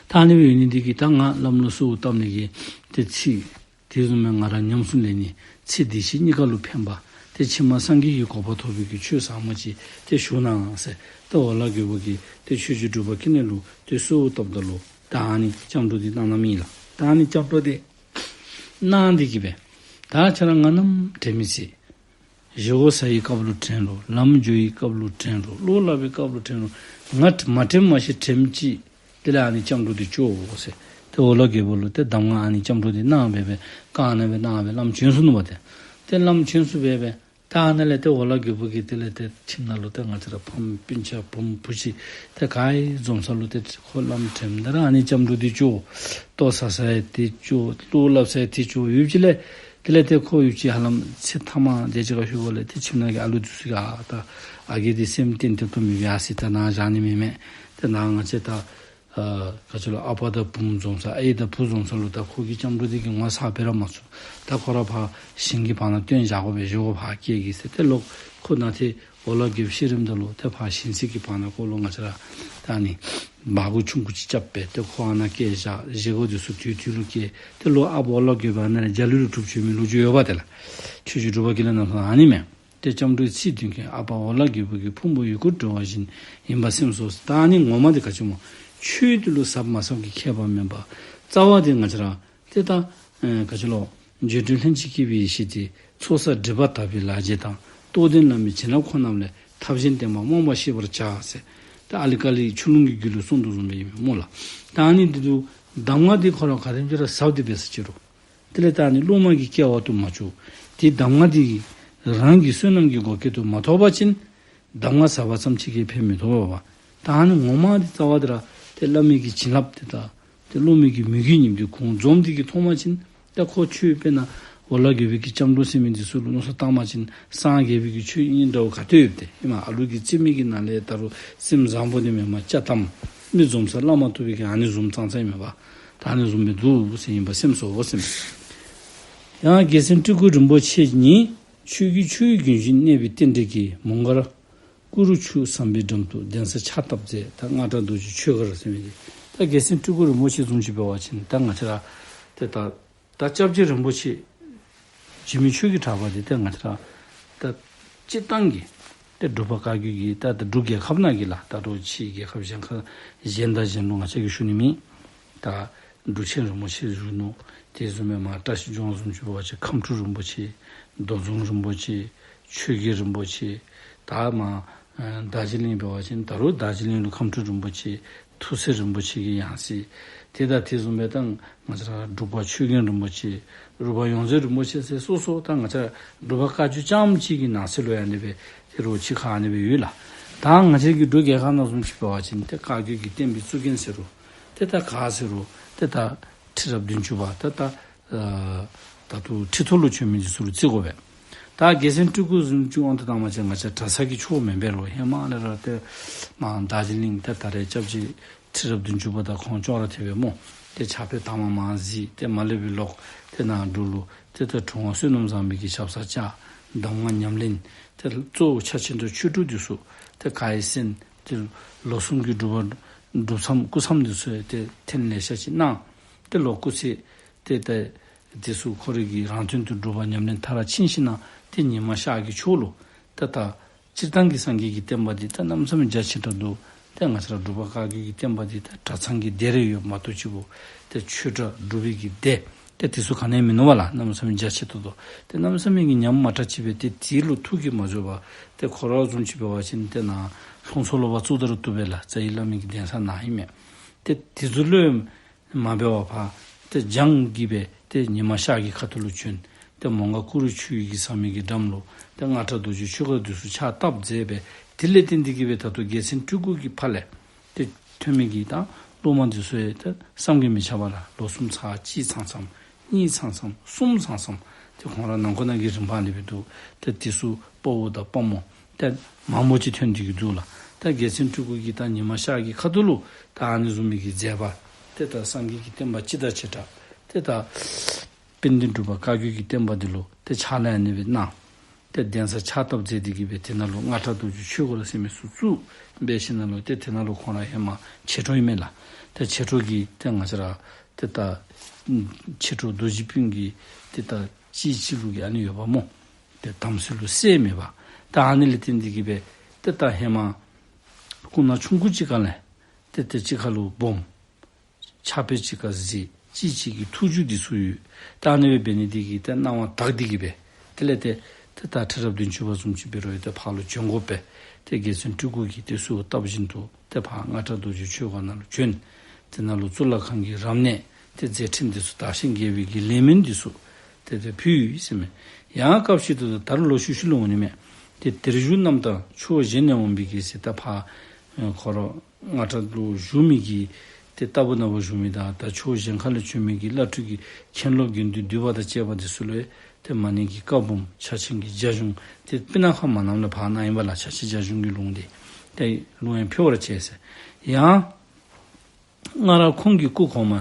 ད་ཨ་ནི་སྦེ་ཡོད་ནི་འདི་གིས་ད་ང་བླམ་ལུ་གསོལཝ་བཏབ་ནི་གི་ཏེ་ཚིག་དེ་བཟུམ་མའི་ང་ར་ཉམས་སུ་ལེན་ནི་ཚེ་འདི་ཕྱི་གཉིས་ཀ་ལུ་ཕན་པ་ཏེ་ཕྱི་མ་སངས་རྒྱས་ཀྱི་གོ་འཕང་ཐོབ་པའི་གི་ཆོས་ཟབ་མོ་ཅིག་ཏེ་ཞུ་གནང་ཟེར་ཏེ་འོ་ལ་རྒྱལ་པོ་གིས་ཏེ་ཆོས་རྗེ་འབྲུག་པ་ཀུན་ལེགས་ལུ་ཏེ་གསོལཝ་བཏབ་ད་ལུ་ད་ཨ་ནི་སྐྱབས་འགྲོ་འདི་གནང་གནངམ་ཨིན་ལགས། ད་ཨ་ནི་སྐྱབས་འགྲོ་འདི་གནང་སྟེ་གི་སྦེ་ད་ཁྱོད་ར་ང་ནམ་དྲན་མི་ཚེ་བཞེས་སྒོ་ཟ་བའི་སྐབས་ལུ་དྲན་རུང་ལམ་འགྱོ་བའི་སྐབས་ལུ་དྲན་རུང་བློ་སླབ་པའི་སྐབས་ལུ་དྲན་རུང་ང་མ་དྲན་མ་ཤེས་དྲནམ་ཅིག་དེ་ལས་ཨ་ནི་སྐྱབས་འགྲོ་འདི་ཅོག་ཟེར་ཏེ་འོ་ལ་རྒྱལ་པོ་ལུ་ཏེ་གདམས་ངག་ཨ་ནི་སྐྱབས་འགྲོ་འདི་གནང་སྦེ་སྦེ་བཀའ་ཨ་ནི་སྦེ་གནང་སྦེ་བླམ་བྱོན་སོ་ནུག་པ་ཏེ། ཏེ་བླམ་བྱོན་སོ་སྦེ་སྦེ་ད་ཨ་ནི་ལས་ཏེ་འོ་ལ་རྒྱལ་པོ་གིས་དེ་ལས་ཏེ་ཁྱིམ་ནང་ལུ་ཏེ་ང་བཅས་ར་ཕམ་སྤུན་ཆ་བུམོ་བུ་གཞི་ཏེ་ག་ཡོད་འཛོམས་ས་ལུ་ཏེ་ཁོ་བླམ་དྲནམ་ད་ར་ཨ་ནི་སྐྱབས་འགྲོ་འདི་ཅོག། ལྟོ་ཟ་ས་ཡང་འདི་ཅོག། བློ་སླབ་ས་ཡང་འདི་ཅོག་ཡོདཔ་ཅིག་ལས་དེ་ལས་ཏེ་ཁོ་ཡོདཔ་ཅིག་ཧ་ལམ་ཚེ་ཐ་མ་དེ་ཅིག་ཁར་ལྷོད་པ་ལས་ཏེ་ཁྱིམ་ནང་གི་ཨ་ལུ་འདི་ཚུ་གིས་ཨ་ད་ཨ་རྒས་འདི་སེམས་ཏན་ཏན་ཏོག་ཏོ་མེད་པས། ཨ་ཙི་ད་ནཱ་བཞག་ནི་མེད་མས། ཏེ་ནཱ་ང་བཅས་ད་ཨ་ག་ཅི་ལོ་ཨ་པ་དང་བུམོ་འཛོམས་ས་ཨའི་དང་བུ་འཛོམས་ས་ལུ་ད་ཁོ་གི་སྐྱབས་འགྲོ་འདི་གི་ངོ་ཚ་སྦེ་ར་མ་ཚུགས། ད་ཁོ་ར་ཕར་ཞིང་གི་བར་ན་བཏོན་བཞག་དགོ་པས། བཞེས་སྒོ་ཕར་བསྐྱལ་གེ་ཟེར་ཏེ་ལོག་ཁོ་ནཱ་ཏེ་འོ་ལ་རྒྱལཔོ་ཤི་རནམ་ད་ལུ་ཏེ་ཕར་ཞིང་ཚད་ཀྱི་བར་ན་ཁོ་ལུ་ང་བཅས་ར་ད་ཨ་ནི་སྦ་གུར་ཆུང་ཀུ་ཅིག་རྐྱབ་སྦེ་ཏེ་ཁོ་ཨ་ནཱ་བསྐྱལ་བཞག། བཞེས་སྒོ་འདི་ཚུ་དུས་དུས་ལུ་བསྐྱལ། ཏེ་ལོག་ཨ་པ་འོ་ལ་རྒྱལཔོ་ཨ་ནཱ་ལས་འཇའ་ལུས་ལུ་གྲུབ་བྱོན་མི་ལོ་རྒྱུས་ཡོདཔ་དེ་ལགས། ཆོས་རྗེ་འབྲུག་པ་ཀུན་ལེགས་ནང་ལུ་ཨ་ནི་མས། ཏེ་སྐྱབས་འགྲོའི་ཚིག་དོན་ཀུན། ཨ་པ་འོ་ལ་རྒྱལ་པོ་གི། ཕུང་པོ་ཡུལ་འཁོར་སྒྲོལ་བ་བཞིན། ཡིན་པར་སེམས་སོ། ད་ཨ་ནི་ངོ་མ་འདི་ག་ཅི་སྨོ། ཆོས་འདི་ལུ་ཟབ་མ་ཟབ་ཀྱི་ཁྱད་པར་མེད་པ། རྩ་བ་འདི་ང་བཅས་ར་ཏེ་ད་ཨེ་ག་ཅི་ལོ། བརྗོད་བྲལ་ལྷན་ཅིག་སྐྱེས་པའི་ཡེ་ཤེས་དེ། ཚོགས་བསགས་སྒྲིབ་པ་དག་པའི་ལག་རྗེས་དང་། རྟོགས་ལྡན་བླ་མའི་བྱིན་རླབས་འཁོར་རྣམས་ལས། ཐབས་གཞན་བསྟེན་པ་རྨོངས་པ་ཤེས་པར་བྱ་ཟེར། ད་ཨ་ལི་ཀ་ལི་ཆུ་ཀླུང་གི་རྒྱུད་ལུ་གསུངས་དོ་བཟུམ་སྦེ་ཨིན་མས་སྨོ་ལགས། ད་ཨ་ནི་འདི་ཚུ་གདམས་ངག་འདི་ཁོ་ར་ག་དེམ་ཅིག་ར་ཟབ་སྟེ་འབད་ས་ཅིག་རུང་དེ་ལས་ད་ཨ་ནི་སློབ་མ་གི་སྐལ་བ་དུ་མ་བཅུག། ཏེ་གདམས་ངག་འདི་རང་གི་བསོད་ནམས་ཀྱི་བགོ་སྐལ་དུ་མ་ཐོབ་པ་ཅིན་གདམས་ངག་ཟབ་པ་ཙམ་ཅིག་གིས་ཕན་མི་ཐོགས་པས། ད་ཨ་ནི་ངོ་མ་འདི་རྩ་བ་འདི་ར་ཏེ་བླ་མའི་གི་བྱིན་རླབས་དེ་དང་ཏེ་སློབ་མའི་གི་མོས་གུས་ཉིད་དེ་གུང་འཛོམས་འདི་གིས་ཐོབ་པ་ཅིན་ད་ཁོ་ཆོས་དཔེར་ན་འོ་ལ་རྒྱལ་པོའི་གི་སྐྱབས་འགྲོ་ཟེར་མི་འདི་ཚུ་ལུ་མནོ་བསམ་བཏང་པ་ཅིན་སངས་རྒྱས་པའི་གི་ཆོས་ཨིན་འདྲཝ་ག་ཏེ་ཡོད་དེ་ཨིན་མས། ཨ་ལུ་གིས་རྩིས་མེད་ཀྱི་ནང་ལས་ད་རུང་སེམས་བཟང་པོ་འདི་མེན་མ་དཔྱ་གཏམ་མི་འཛོམས་ས་བླ་མ་ཐུག་པའི་གི་ཨ་ནི་བཟུམ་ཙང་ཙང་ཨིན་མས་པ། ད་ཨ་ནི་བཟུམ་སྦེ་འདུག་ཟེར། ཡིན་པར་སེམས་སོ་ཟེར་མས། ཡང་རྒྱལ་མཚན་སྤྲུལ་སྐུ་རིན་པོ་ཆེ་ཉིད་ཆོས་ཀྱི་ཆུ་ཡི་རྒྱུན་བཞིན་གནས་པའི་རྟེན་འབྲེལ་གྱིས་མོང་སྒར་ཀུ་རུ་ཆུ་ཟམ་པའི་འགྲམ་དུ་གདན་ས་ཕྱག་བཏབ་མཛད། ད་རྔ་སྒྲ་རྡོ་རྗེ་ཆོས་སྒར་ཟེར་མི་འདི་ད་རྒྱལ་མཚན་སྤྲུལ་སྐུ་རིན་པོ་ཆེ་བཟུམ་ཅིག་འབད་བ་ཅིན་ད་ང་བཅས་ར་ཏེ་ད་ད་སྐྱབས་རྗེ་རིན་པོ་ཆེ་འཇིགས་མེད་ཆོས་ཀྱི་གྲགས་པ་འདི་ཏེ་ང་བཅས་ར་ད་སྤྱིར་བཏང་གི་ཏེ་འབྲུག་པ་བཀའ་བརྒྱུད་ཀྱི་ད་ད་འབྲུག་རྒྱལ་ཁབ་ནང་གི་ལགས། ད་རུང་ཕྱི་རྒྱལ་ཁབ་གཞན་ཁ་གཞན་དང་གཞན་ལུ་ང་བཅས་ཀྱིས་ཞུ་ནི་མེད། ད་ འབྲུག་ཆེན་རིན་པོ་ཆེ་བཞུགས་ནུག། དེ་བཟུམ་སྦེ་མར་བཀྲ་ཤིས་ལྗོངས་བཟུམ་ཅིག་འབད་བ་ཅིན་ཁམས་སྤྲུལ་རིན་པོ་ཆེ། རྡོ་རྫོང་རིན་པོ་ཆེ། ཆོས་རྒྱལ་རིན་པོ་ཆེ། ད་མར་ཨ་རྡོ་རྗེ་གླིང་འབད་བ་ཅིན་ད་རུང་རྡོ་རྗེ་གླིང་ལུ་ཁམས་སྤྲུལ་རིན་པོ་ཆེ། ཐུགས་སྲས་རིན་པོ་ཆེ་གི་ཡང་སྲིད། དེ་དང་དེ་བཟུམ་སྦེ་ད་ང་བཅས་ར་འབྲུག་པ་ཆོས་རྒྱལ་རིན་པོ་ཆེ། འབྲུག་པ་ཡོངས་འཛིན་རིན་པོ་ཆེ་ཟེར་སོ་སོ་ད་ང་བཅས་ར་འབྲུག་པ་བཀའ་བརྒྱུད་རྐྱངམ་གཅིག་གི་ནང་གསེས་ལུ་ཡང་ཨ་ནི་སྦེ་ཏེ་རུང་གཅིག་ཁར་ཨ་ནི་སྦེ་ཡོད་ལགས། ད་ང་བཅས་ཀྱི་འབྲུག་རྒྱལ་ཁབ་ནང་བཟུམ་ཅིག་འབད་བ་ཅིན་ཏེ་བཀའ་བརྒྱུད་ཀྱི་བསྟན་པའི་གཙུག་རྒྱན་ཟེར་རུང་ཏེ་ད་ག་ཟེར་རུང་ཏེ་ད་ཁྲི་རབས་བདུན་ཅུ་པ་ད་ད་ཨ་ད་ལྟོ་ཁྲི་ཐོག་ལུ་བྱོན་མི་འདི་ཚུ་ལུ་བརྩི་དགོ་པས། ད་རྒྱལ་མཚན་སྤྲུལ་སྐུ་བཟུམ་ཅིག་དབང་དུ་བཏང་བ་ཅིན་ང་བཅས་གྲྭ་ཚང་གི་ཆོས་མེན་པས་ལོ། ཧེ་མ་ལས་ར་ཏེ་མར་རྡོ་རྗེ་གླིང་ཏེ་ད་རེས་སྐྱབས་རྗེ་ཁྲི་རབས་བདུན་ཅུ་པ་དང་ཁོང་ཅོག་ར་འཐདཔ་སྦེ་སྨོ། ཏེ་ཕྱག་དཔེ་དང་པ་མར་གཟིགས། ཏེ་མར་ལས་སྦེ་ལོག་ཏེ་ནཱ་འབྲུག་ལུ་ཏེ་ད་དྲུང་པ་བསོད་ནམས་བཟང་པོའི་གི་ཞབས་སར་བཅར། གདམས་ངག་ཉམས་ལེན། ཏེ་གཙོ་བོ་ཕྱག་ཆེན་དང་ཆོས་དྲུག་འདི་ཚུ་ཏེ་ག་ར་གསན། ཏེ་ལོ་གསུམ་གྱི་སྒྲུབ་པ་སྒྲུབ་མཚམས་སྐུ་མཚམས་འདི་ཚུ་ཡང་ཏེ་ཐེངས་ལེ་ཤ་ཅིག་གནང་། ཏེ་ལོག་སྐུ་ཚེ་ཏེ་ད་འདི་ཚུ་ཁོ་རའི་གི་རང་དོན་དུ་སྒྲུབ་པ་ཉམས་ལེན་མཐར་ཕྱིན་ཞིནམ་ལས་ཏེ་ཉི་མ་ཤར་གྱི་ཕྱོགས་ལུ་ཏེ་ད་སྤྱིར་བཏང་གི་སངས་རྒྱས་ཀྱི་བསྟན་པ་འདི་ད་གནམ་མེད་ས་མེད་རྒྱ་ཆེ་དྲགས་འདུག། ཏེ་ང་བཅས་ར་འབྲུག་པ་བཀའ་བརྒྱུད་ཀྱི་བསྟན་པ་འདི་ད་གྲྭ་ཚང་གི་སྡེ་རེ་ཡོད་མ་གཏོགས་ཅིག་པོ་ཏེ་ཆོས་གྲྭ་སྒྲུབ་པའི་གི་སྡེ་ཏེ་འདི་ཚུ་ག་ནི་ཡང་མིན་ནུག་པ་ལགས། གནམ་མེད་ས་མེད་རྒྱ་ཆེ་ཏོག་ཏོ། ཏེ་གནམ་མེད་ས་མེད་ཀྱི་ཉམས་མ་དྲག་ཅིག་སྦེ་ཏེ་དེ་ལུ་ཐུགས་ཀྱིས་མ་འཇོག་པར་ཏེ་ཁོ་ར་བཟུམ་ཅིག་འབད་བ་ཅིན་ཏེ་ནཱ་ལྷུང་བཟེད་ལོག་པར་བཙུགས་ད་རུང་བཏུབ་པས་ལགས། རྩ་བའི་བླ་མའི་གི་གདན་ས་ནཱ་ཨིན་མས། ཏེ་དེ་ཚུ་ལུ་མ་འབད་བར་ཕར་ཏེ་སྦྱང་གིས་སྦེ་ཏེ་ཉི་མ་ཤར་གྱི་ཁ་ཐུག་ལུ་བྱོན། ཏེ་མོང་སྒར་ཀུ་རུ་ཆོས་ཀྱི་ཟབ་མོའི་གི་འགྲམ་ལུ་ཏེ་སྔགས་གྲྭ་རྡོ་རྗེ་ཆོས་སྒར་འདི་ཚུ་ཕྱག་བཏབ་མཛད་སྦེ་དེ་ལས་བརྟེན་ཏེ་གིས་སྦེ་ད་ལྟོ་རྒྱལ་མཚན་སྤྲུལ་སྐུ་གི་ཕར་ལས་ཏེ་ཐོན་མི་གི་ད་སློབ་མ་འདི་ཚུ་ཡང་ཏེ་བསམ་གྱིས་མི་ཁྱབ་པ་ལགས། ལོ་གསུམ་ཚར་གཅིག་ཚང་ཚང་གཉིས་ཚང་ཚང་གསུམ་ཚང་ཚང་ཏེ་ཁོང་ར་ནང་འཁོད་ནང་གི་རིམ་པ་ཨ་ནི་སྦེ་འདུག། ཏེ་འདི་ཚུ་དཔའ་བོ་དང་དཔའ་མོ་ཏེ་མང་པོ་ཅིག་ཐོན་ཏེ་གིས་འདུག་ལགས། ཏེ་རྒྱལ་མཚན་སྤྲུལ་སྐུ་གིས་ད་ཉི་མ་ཤར་གྱི་ཁ་ཐུག་ལུ་ད་ཨ་ནི་བཟུམ་མའི་གི་མཛད་པ་ཏེ་ད་སངས་རྒྱས་ཀྱི་བསྟན་པ་སྤྱི་དང་བྱེ་བྲག་ཏེ་ད་དཔལ་ལྡན་འབྲུག་པ་བཀའ་བརྒྱུད་ཀྱི་བསྟན་པ་འདི་ལུ་ཏེ་ཕྱག་ལཱ་ཨ་ནི་སྦེ་གནང་། ཏེ་གདན་ས་ཕྱག་བཏབ་མཛད་དེ་གིས་སྦེ་དེ་ནང་ལུ་སྔགས་གྲྭ་རྡོ་རྗེ་ཆོས་སྒར་ཟེར་མི་ཚུ་བཙུགས་འབད་ཞིནམ་ལས་ཏེ་དེ་ནང་ལུ་ཁོང་ར་ཧེ་མ་མཆེད་གྲོགས་ཨིན་མས་ལགས། ཏེ་མཆེད་གྲོགས་ཀྱི་ཏེ་ང་བཅས་ར་ཏེ་ད་མཆེད་གྲོགས་རྡོ་རྗེ་སྤུན་གྱི་ཏེ་ད་གཅིག་གཅིག་ལུ་གི་ཨ་ནི་ཡོདཔ་སྨོ། ཏེ་དམ་སྲི་ལུ་སྲས་མེད་པ། ད་ཨ་ནི་ལས་བརྟེན་ཏེ་གིས་སྦེ་ཏེ་ད་ཧེ་མ་སྐུ་ན་ཆུང་ཀུ་ཅིག་ཁ་ལས་ཏེ་ཏེ་གཅིག་ཁར་ལུ་སྦོམ། ཕྱག་དཔེ་གཅིག་ཁར་གཟིགས། གཅིག་གཅིག་གི་ཐུགས་རྒྱུད་འདི་ཚུ་ཡོད། ད་ཨ་ནི་སྦེ་འབད་ནི་འདི་གིས་ཏེ་སྣང་བ་དག་སྟེ་གིས་སྦེ་དེ་ལས་ཏེ་ཏེ་ད་ཁྲི་རབས་བདུན་ཅུ་པ་བཟུམ་ཅིག་འབད་རུང་ཡང་ཏེ་ཕར་ལུ་བྱོན་དགོ་པས། ཏེ་རྒྱལ་མཚན་སྤྲུལ་སྐུ་གིས་ཏེ་གསོལཝ་བཏབ་བཞིན་དུ་ཏེ་ཕར་སྔགས་གྲྭ་རྡོ་རྗེ་ཆོས་སྒར་ནང་ལུ་བྱོན། དེ་ནང་ལུ་གཙུག་ལག་ཁང་གི་རབ་གནས་ཏེ་མཛད་འཕྲིན་འདི་ཚུ་དར་ཞིང་རྒྱས་པའི་གི་ལས་སྨོན་འདི་ཚུ་ཏེ་ཏེ་ཕུལ་ཡི་ཟེར་མས། ཡང་སྐབས་ཤིག་ཏུ་ད་རུང་ལོག་ཤུལ་ཤུལ་ལུ་འོང་ནི་མས། ཏེ་དེར་བཞུགས་རྣམས་དང་ཕྱོགས་གཞན་ནས་འོང་བའི་གི་ཟེར་ད་ཕར་ཁོ་ར་སྔགས་གྲྭ་ལུ་བཞུགས་མི་གི་ཏེ་རྟ་ཕོ་ནང་ཕར་བཞུགས་མི་དང་ད་ཕྱོགས་གཞན་ཁ་ལས་བྱོན་མི་གི་བླ་སྤྲུལ་གྱི་མཁན་སློབ་དགེ་འདུན་འདུས་པ་དང་བཅས་པ་འདི་ཚུ་ལུ་ཏེ་མ་ཎི་གི་བཀའ་འབུམ་ཕྱག་ཆེན་གྱི་རྒྱ་གཞུང་ཏེ་སྤུ་ན་ཁ་མ་ནམ་ལས་ཕར་གནང་ཡི་པ་ལགས། ཕྱག་ཆེན་རྒྱ་གཞུང་གི་ལུང་འདི་ཏེ་ལུང་ཡང་ཕུལ་བར་བྱས་ཟེར། ཡང་སྔར་ཁོང་གི་སྐུ་གོང་མ་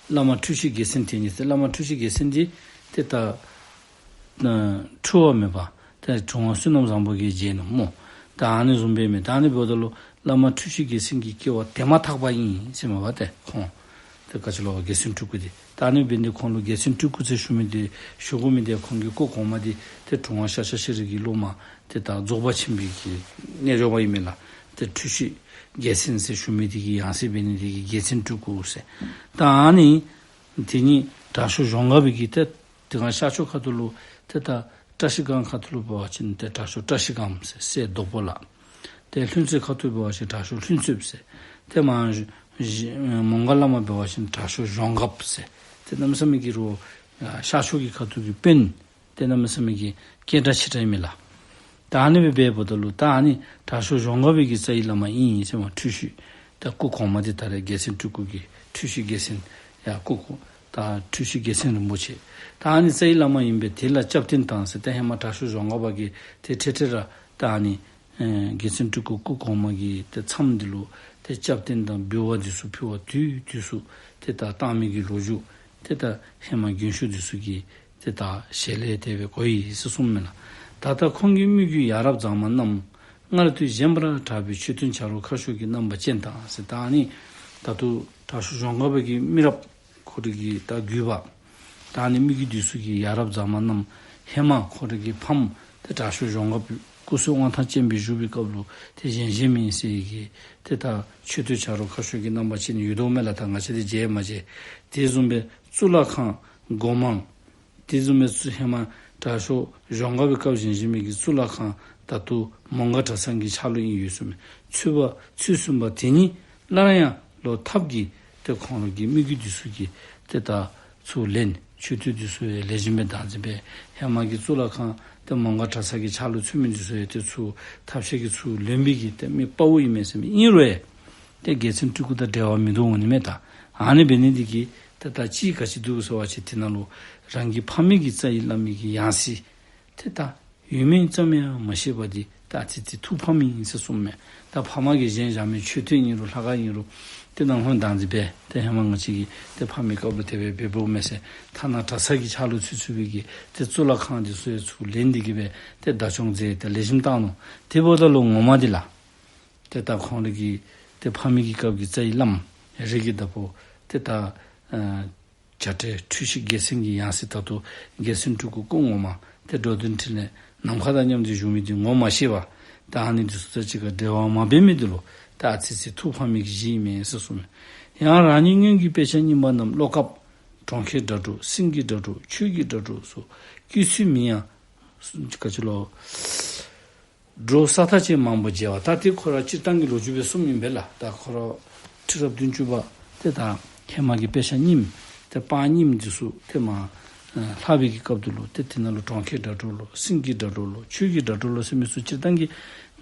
བླ་མ་འཁྲུལ་ཞིག་རྒྱལ་མཚན་དེ་ཉིད་ཟེར། བླ་མ་འཁྲུལ་ཞིག་རྒྱལ་མཚན་འདི་ཏེ་ད་ཨ་འཁྲུལ་བ་མེད་པ་ཏེ་དྲུང་པ་བསོད་ནམས་བཟང་པོ་གིས་མཇལ་ནུག་སྨོ། ད་ཨ་ནི་བཟུམ་སྦེ་མས། ད་ཨ་ནི་འབདཝ་ད་ལུ་བླ་མ་འཁྲུལ་ཞིག་རྒྱལ་མཚན་གྱི་སྐྱེ་བ་དེ་མ་ཐག་པ་ཨིན་ཟེར་མས་པ་ཏེ་ཁོང་། ཏེ་ག་ཅི་ལོ་རྒྱལ་མཚན་སྤྲུལ་སྐུ་འདི། ད་ཨ་ནི་འབད་ནི་འདི་ཁོང་ལུ་རྒྱལ་མཚན་སྤྲུལ་སྐུ་ཟེར་ཞུ་མི་འདི་ཞུ་དགོ་མི་འདི་ཁོང་གི་སྐུ་གོང་མ་འདི་ཏེ་དྲུང་པ་ཤཱཀྱ་ཤྲཱི་གི་སློབ་མ་ཏེ་ད་རྫོགས་པ་ཆེན་པོའི་གི་རྣལ་འབྱོར་པ་ཨིན་མས་ལགས། ཏེ་འཁྲུལ་ཞིག་རྒྱལ་མཚན་ཟེར་ཞུ་མི་འདི་གི་ཡང་སྲིད་འབད་ནི་འདི་གིས་རྒྱལ་མཚན་སྤྲུལ་སྐུ་ཟེར། ད་ཨ་ནི་དེ་ཉིད་དྲག་ཤོས་གཞོང་སྒར་པའི་གི་ཏེ་དེ་སྒང་ཤར་ཕྱོགས་ཁ་ཐུག་ལུ་ཏེ་ད་བཀྲ་ཤིས་སྒང་ཁ་ཐུག་ལུ་འབད་བ་ཅིན་ཏེ་དྲག་ཤོས་བཀྲ་ཤིས་སྒང་ཟེར་སྲས་རྡོག་པོ་ལགས། ཏེ་ལྷུན་རྩེ་ཁ་ཐུག་འབད་བ་ཅིན་དྲག་ཤོས་ལྷུན་རྩེ་ཟེར། ཏེ་མར་མོང་སྒར་ལས་མར་འབད་བ་ཅིན་དྲག་ཤོས་གཞོང་སྒར་པ་ཟེར། ཏེ་གནམ་མེད་ས་མེད་ཀྱི་རུང་ཤར་ཕྱོགས་ཀྱི་ཁ་ཐུག་གི་དཔོན་ཏེ་གནམ་མེད་ས་མེད་ཀྱི་སྐད་གྲགས་ཆེ་དྲགས་ཨིན་མས་ལགས། ད་ཨ་ནི་སྦེ་འབདཝ་ད་ལུ་ད་ཨ་ནི་དྲག་ཤོས་གཞོང་སྒར་པའི་གི་རྩ་བའི་བླ་མ་ཨིན་ཟེར་མས། འཁྲུལ་ཞིག་ད་སྐུ་གོང་མ་འདི་ད་རེས་རྒྱལ་མཚན་སྤྲུལ་སྐུ་གི་འཁྲུལ་ཞིག་རྒྱལ་མཚན་ཡ་སྐུ་གོང་ད་འཁྲུལ་ཞིག་རྒྱལ་མཚན་རིན་པོ་ཆེ། ད་ཨ་ནི་རྩ་བའི་བླ་མ་ཨིན་པས། དེ་ལ་སྐྱབས་རྟེན་དང་ཟེར་ཏེ་ཧེ་མ་དྲག་ཤོས་གཞོང་སྒར་པ་གིས་ཏེ་འཕྲལ་འཕྲལ་ར་ད་ཨ་ནི་ཨེ་རྒྱལ་མཚན་སྤྲུལ་སྐུ་སྐུ་གོང་མ་གི་ཏེ་མཚམས་འདི་ལུ་ཏེ་སྐྱབས་རྟེན་དང་འབུལ་བ་འདི་ཚུ་ཕུལ་བར་དུས་དུས་སུ་ཏེ་ད་བཏང་མི་གི་ལོ་རྒྱུས་ཏེ་ད་ཧེ་མ་རྒན་ཤོས་འདི་ཚུ་གིས་ཏེ་ད་ཞལ་ལས་དེ་སྦེ་གོ་ཡི་ཟེར་གསུངམ་མས་ལགས། ད་ལྟ་ཁོང་གི་མི་བརྒྱུད་ཡ་རབས་མཛངས་མ་རྣམས། སྔར་དུས་གཞན་པར་གྲགས་པའི་མཆོད་རྟེན་བྱ་རོག་ཁ་ཤོར་གྱི་རྣམ་པ་ཅན་དང་ཟེར། ད་ཨ་ནི་ད་ལྟོ་དྲག་ཤོས་གཞོང་སྒར་པའི་གི་མི་རབས་ཁོ་རའི་གི་ད་བརྒྱུད་པ་ད་ཨ་ནི་མི་བརྒྱུད་འདི་ཚུ་གི་ཡ་རབས་མཛངས་མ་རྣམས་ཧེ་མ་ཁོ་རའི་གི་ཕམ་ཏེ་དྲག་ཤོས་གཞོང་སྒར་པའི་ སྐུ་གསུང་དབང་ཐང་ཅན་སྦེ་བཞུགས་པའི་སྐབས་ལུ་ཏེ་བཞེངས་བཞེངསམ་ཨིན་ཟེར་གི་ཏེ་ད་མཆོད་རྟེན་ཆ་རོགས་ཁ་ཤོར་གྱི་རྣམ་པ་ཅིག་ནི་ཡོད་དོ་མས་ལགས། ད་ང་བཅས་འདི་མཇལ་མ་མཇལ། དེ་བཟུམ་སྦེ་གཙུག་ལག་ཁང་སྒོ་མང་དེ་བཟུམ་སྦེ་ཚུ་ཧེ་མ་དྲག་ཤོས་གཞོན་སྐབས་ཀྱི་སྐབས་བཞེངས་བཞེངསམ་གི་གཙུག་ལག་ཁང་ད་ལྟོ་མོང་སྒར་གྲྭ་ཚང་གི་ཆ་ལུགས་ཨིན་ཡོད་ཟེར་མས། ཚུད་པ་ཚུད་ཟིན་པ་དེ་ཉིད་སླར་ཡང་ལོག་ཐབས་ཀྱིས་ཏེ་ཁོང་ར་གི་མི་རྒྱུད་འདི་ཚུ་གིས་ཏེ་ད་ཚུར་ལེན། མཆོད་རྟེན་འདི་ཚུ་ཡང་ལེགས་ཤོམ་སྦེ་བདག་འཛིན་འབད། ཧེ་མ་གི་གཙུག་ལག་ཁང་ཏེ་མོང་སྒར་གྲྭ་ཚང་གི་ཆ་ལུགས་ཚུད་མི་འདི་ཚུ་ཡང་ཏེ་ཚུར་ཐབས་ཤེས་ཀྱིས་ཚུར་ལེན་པའི་གི་ཏེ་མི་དཔའ་བོ་ཨིན་མས་ཟེར་མས། ཨིན་རུང་ཡང་ཏེ་རྒྱལ་མཚན་སྤྲུལ་སྐུ་དང་འབྲེལ་བ་མེད་དོ་འོང་ནི་མས། ད་ཨ་ནི་འབད་ནི་འདི་གིས་ཏེ་ད་ཅིག་ག་ཅི་འདུག་ཟེར་བ་ཅིན་དེ་ནང་ལུ་རང་གི་ཕ་མེས་ཀྱི་རྩ་བའི་བླ་མའི་གི་ཡང་སྲིད་ཏེ་ད་ཡོད་མེད་ཙམ་ཡང་མ་ཤེས་པར་འདི་ད་ཨ་ཙི་ཙི་ཐུགས་ཕམ་ཨིན་ཟེར་གསུངམ་མས། ད་ཕ་མ་གིས་བཞེངས་བཞག་མི་མཆོད་རྟེན་ཨིན་རུང་ལྷ་ཁང་ཨིན་རུང་ཏེ་ནང་ཧོན་བདག་འཛིན་འབད། ཏེ་ཧེ་མ་ང་བཅས་ཀྱི་ཏེ་ཕ་མེས་སྐབས་ལུ་དེ་སྦེ་འབདཝ་མས་ཟེར། ཐ་ན་གྲྭ་ཚང་གི་ཆ་ལུགས་ཚུད་ཚུད་པའི་གི་ཏེ་གཙུག་ལག་ཁང་འདི་ཚུ་ཡང་ཚུར་ལེན་ཏེ་གི་སྦེ་ཏེ་བདག་སྐྱོང་མཛད་ཏེ་ལེགས་ཤོམ་བཏང་ནུག། དེ་འབདཝ་ད་ལུ་ངོ་མ་འདི་ལགས་ཏེ་ད་ཁོང་ར་གི་ཏེ་ཕ་མེས་ཀྱི་སྐབས་ཀྱི་རྩ་བའི་བླམ་རིགས་ཀྱི་བདག་པོ་ཏེ་ད་ཨ་བྱ་བྲལ་འཁྲུལ་ཞིག་རྒྱལ་མཚན་གྱི་ཡང་སྲིད་ད་ལྟོ་རྒྱལ་མཚན་སྤྲུལ་སྐུ་སྐུ་ངོ་མ་ཏེ་འགྲོ་དོན་འཕྲིན་ལས་ནམ་མཁའ་དང་མཉམ་སྟེ་བཞུགས་མི་འདི་ངོ་མ་ཤེས་པར་ད་ཨ་ནི་འདི་ཚུ་དང་གཅིག་ཁར་འབྲེལ་བ་མ་འབད་མི་འདི་ལུ་ད་ཨ་ཙི་ཙི་ཐུགས་ཕམ་མི་གི་གཞི་ཨིན་མས་ཟེར་གསུངམ་མས། ཡང་རང་ཉིད་སྔོན་གྱི་དཔེ་ཆ་རྙིང་པ་རྣམས་བློ་སྐབས་གྲོང་ཁྱེར་སྒྲ་སྒྲོགས་སེང་གེ་སྒྲ་སྒྲོགས་ཆོས་ཀྱི་སྒྲ་སྒྲོགས་སོགས་བརྒྱུད་ཚིག་མིན་ཡང་ག་ཅི་ལོ། སྒྲོགས་ས་མཐའ་ཅན་མང་པོ་མཇལ་བ། ད་དེ་ཁོ་ར་སྤྱིར་བཏང་གི་ལོ་རྒྱུས་སྦེ་གསུངམ་ཨིན་པས་ལགས། ད་ཁོ་ར་ཁྲི་རབས་བདུན་ཅུ་པ་ཏེ་ད་ཧེ་མ་གི་དཔེ་ཆ་རྙིངམ་ཏེ་པར་རྙིངམ་འདི་ཚུ་ཏེ་མར་ལྷག་པའི་གི་སྐབས་འདི་ལུ་ཏེ་དེ་ནང་ལུ་གྲོང་ཁྱེར་སྒྲ་སྒྲོགས་ལོ་སེང་གེ་སྒྲ་སྒྲོགས་ལོ་ཆོས་ཀྱི་སྒྲ་སྒྲོགས་ལོ་ཟེར་མི་ཚུ་སྤྱིར་བཏང་གི་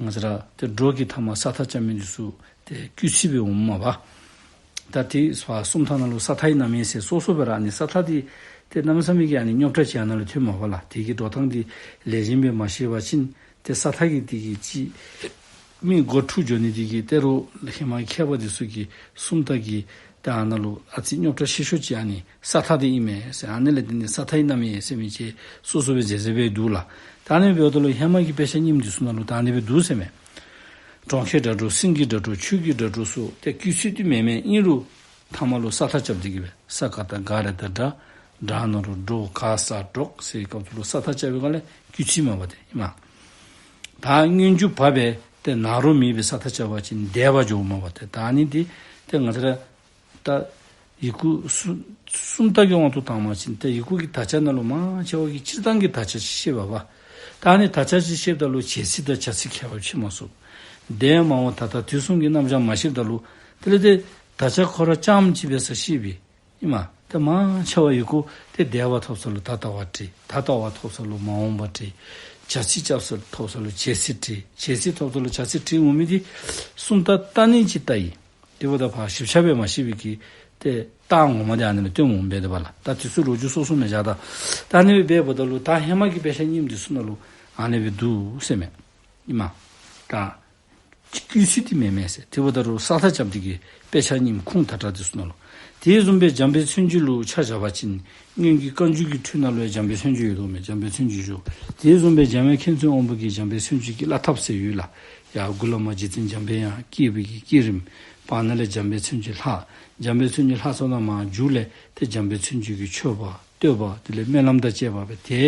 ང་བཅས་ར་ཏེ་སྒྲོགས་ཀྱི་མཐའ་མར་ས་མཐའ་རྐྱབ་མི་འདི་ཚུ་ཏེ་བརྒྱུད་ཚིག་སྦེ་འོངམ་མས་པ། ད་དེ་སྦེ་གསུམ་ཐ་ནང་ལུ་ས་མཐའི་རྣམ་དབྱེ་ཟེར་སོ་སོ་སྦེ་ར་ཨ་ནི་ས་མཐའ་འདི་ཏེ་གནམ་མེད་ས་མེད་ཀྱི་ཨ་ནི་རྙོག་དྲ་ཅིག་ཨ་ནཱ་ལུ་ཐོནམ་མས་པ་ལགས། དེ་གི་འགྲོ་སྟངས་འདི་ལེགས་ཤོམ་སྦེ་མ་ཤེས་པ་ཅིན་ཏེ་ས་མཐའ་གི་དེ་གི་ཅིག་མི་མགུ་འཁྲུགས་འགྱོ་ནི་དེ་གིས་ཏེ་རོགས་ཧེ་མ་མཁས་པ་འདི་ཚུ་གིས་གསུམ་མཐའ་གི་ཏེ་ཨ་ནཱ་ལུ་ཨ་ཙི་རྙོག་དྲ་ཆེ་ཤོས་ཅིག་ཨ་ནི་ས་མཐའ་འདི་ཨིན་མས་ཟེར། ཨ་ནི་ལས་དེ་ནི་ས་མཐའི་རྣམ་དབྱེ་ཟེར་མི་ཅིག་སོ་སོ་སྦེ་མཛད་མཛདཔ་འདུག་ལགས། ད་ཨ་ནི་འབདཝ་ད་ལུ་ཧེ་མ་གི་དཔེ་ཆ་རྙིངམ་འདི་ཚུ་ནང་ལུ་ད་ཨ་ནི་སྦེ་འདུག་ཟེར་མས། གྲོང་ཁྱེར་སྒྲ་སྒྲོགས་སེང་གེ་སྒྲ་སྒྲོགས་ཆོས་ཀྱི་སྒྲ་སྒྲོགས་སོགས་ཏེ་བརྒྱུད་ཚིག་འདི་མེན་མས། ཨིན་རུང་མཐའ་མ་ལུ་ས་མཐའ་རྐྱབ་སྟེ་གི་སྦེ་ས་ག་བཏགས་སྒ་ར་བཏགས་སྒྲ། སྒྲ་ན་རོ་སྒྲོ་ག་ས་སྒྲོགས་ཟེར་བའི་སྐབས་སུ་ལུ་ས་མཐའ་རྐྱབ་པའི་སྒང་ལས་བརྒྱུད་ཚིག་མས་པ་ཏེ་ཨིན་མས། ད་སྔོན་འཇུག་བ་སྦེ་ཏེ་ན་རོ་མེ་སྦེ་ས་མཐའ་རྐྱབ་པ་ཅིན་འདས་པ་འགྱོཝ་མས་པ་ཏེ། ད་ཨ་ནི་འདི་ཏེ་ང་བཅས་ར་ད་ཡི་གུ་གསུམ་གསུམ་མཐའ་གི་དབང་དུ་བཏང་བ་ཅིན་ཏེ་ཡི་གུ་གི་དག་ཆ་ནང་ལུ་མང་ཆེ་བ་གིས་སྤྱིར་བཏང་གི་དག་ཆ་ཅིག་ཤེསཔ་པ། ད་ཨ་ནི་དག་ཆ་ཅིག་ཤེསཔ་ད་ལུ་བྱེད་ཚིག་དང་བྱ་ཚིག་ཁྱད་པར་ཕྱེ་མ་ཚུགས། འདས་མ་འོངས་ད་ལྟ་དུས་གསུམ་གྱི་རྣམ་གཞག་མ་ཤེསཔ་ད་ལུ་དེ་ལས་ཏེ་དག་ཆ་ཁོ་ར་རྐྱངམ་ཅིག་སྦེ་ས་ཤེསཔ་ཨིན་མས། ཏེ་མང་ཆེ་བ་ཡི་གུ་ཏེ་འདས་པ་ཐོབ་ས་ལུ་ད་ལྟ་བ་བྲི། ད་ལྟ་བ་ཐོབ་ས་ལུ་མ་འོངས་པ་བྲི། བྱ་ཚིག་རྐྱབ་ས་ཐོབ་ས་ལུ་བྱེད་ཚིག་བྲི། བྱེད་ཚིག་ཐོབ་ས་ལུ་བྱ་ཚིག་བྲི་འོང་མི་འདི་གསུམ་མཐའ་བཏགས་ནི་ཅིག་བཏགས་ཡི། དེ་འབདཝ་ད་ཕར་ཞིབ་ཆ་སྦེ་མ་ཤེས་པའི་གི་ཏེ་རྟགས་ངོ་མ་འདི་ཨ་ནི་ལུ་སྟོནམ་འོང་པས་ཏེ་པ་ལགས། ད་དེ་ཚུ་ལོ་རྒྱུས་སོ་སོ་མས་བཞག་ད། ད་ཨ་ནི་སྦེ་འབདཝ་ད་ལུ་ད་ཧེ་མ་གི་དཔེ་ཆ་རྙིངམ་འདི་ཚུ་ནང་ལུ་ཨ་ནི་སྦེ་འདུག་ཟེར་མས། ཨིན་མས། ད་བརྒྱུད་ཚིག་འདི་མེན་མས་ཟེར། དེ་འབདཝ་ད་རུང་ས་མཐའ་རྐྱབ་སྟེ་གི་དཔེ་ཆ་རྙིངམ་ཁུངས་དག་དྲགས་འདི་ཚུ་ནང་ལུ། དེ་བཟུམ་སྦེ་འཇམ་དཔལ་མཚན་བརྗོད་ལུ་ཆ་བཞག་པ་ཅིན་སྔོན་གྱི་བཀའ་འགྱུར་གྱི་འཕྲོས་ནང་ལུ་ཡང་འཇམ་དཔལ་མཚན་བརྗོད་ཡོད་དོ་མས། འཇམ་དཔལ་མཚན་བརྗོད་བཞུགས། དེ་བཟུམ་སྦེ་འཇམ་དབྱངས་མཁྱེན་བརྩེ་དབང་པོ་གིས་འཇམ་དཔལ་མཚན་བརྗོད་ཀྱི་བླ་ཐབས་ཟེར་ཡོད་ལགས། ཡར་མགུ་ལས་མར་རྗེ་བཙུན་འཇམ་པའི་དབྱངས་བསྐྱེད་པའི་གི་བསྐྱེད་རིམ། བར་ན་ལས་འཇམ་དཔལ་མཚན་བརྗོད་ལྷ། འཇམ་དཔལ་མཚན་བརྗོད་ལྷ་ཚོགས་ནང་མར་མཇུག་ལས་ཏེ་འཇམ་དཔལ་མཚན་བརྗོད་ཀྱི་མཆོད་པ་བསྟོད་པ་དེ་ལས་སྨོན་ལམ་དང་བཅས་པ་སྦེ་ཏེ་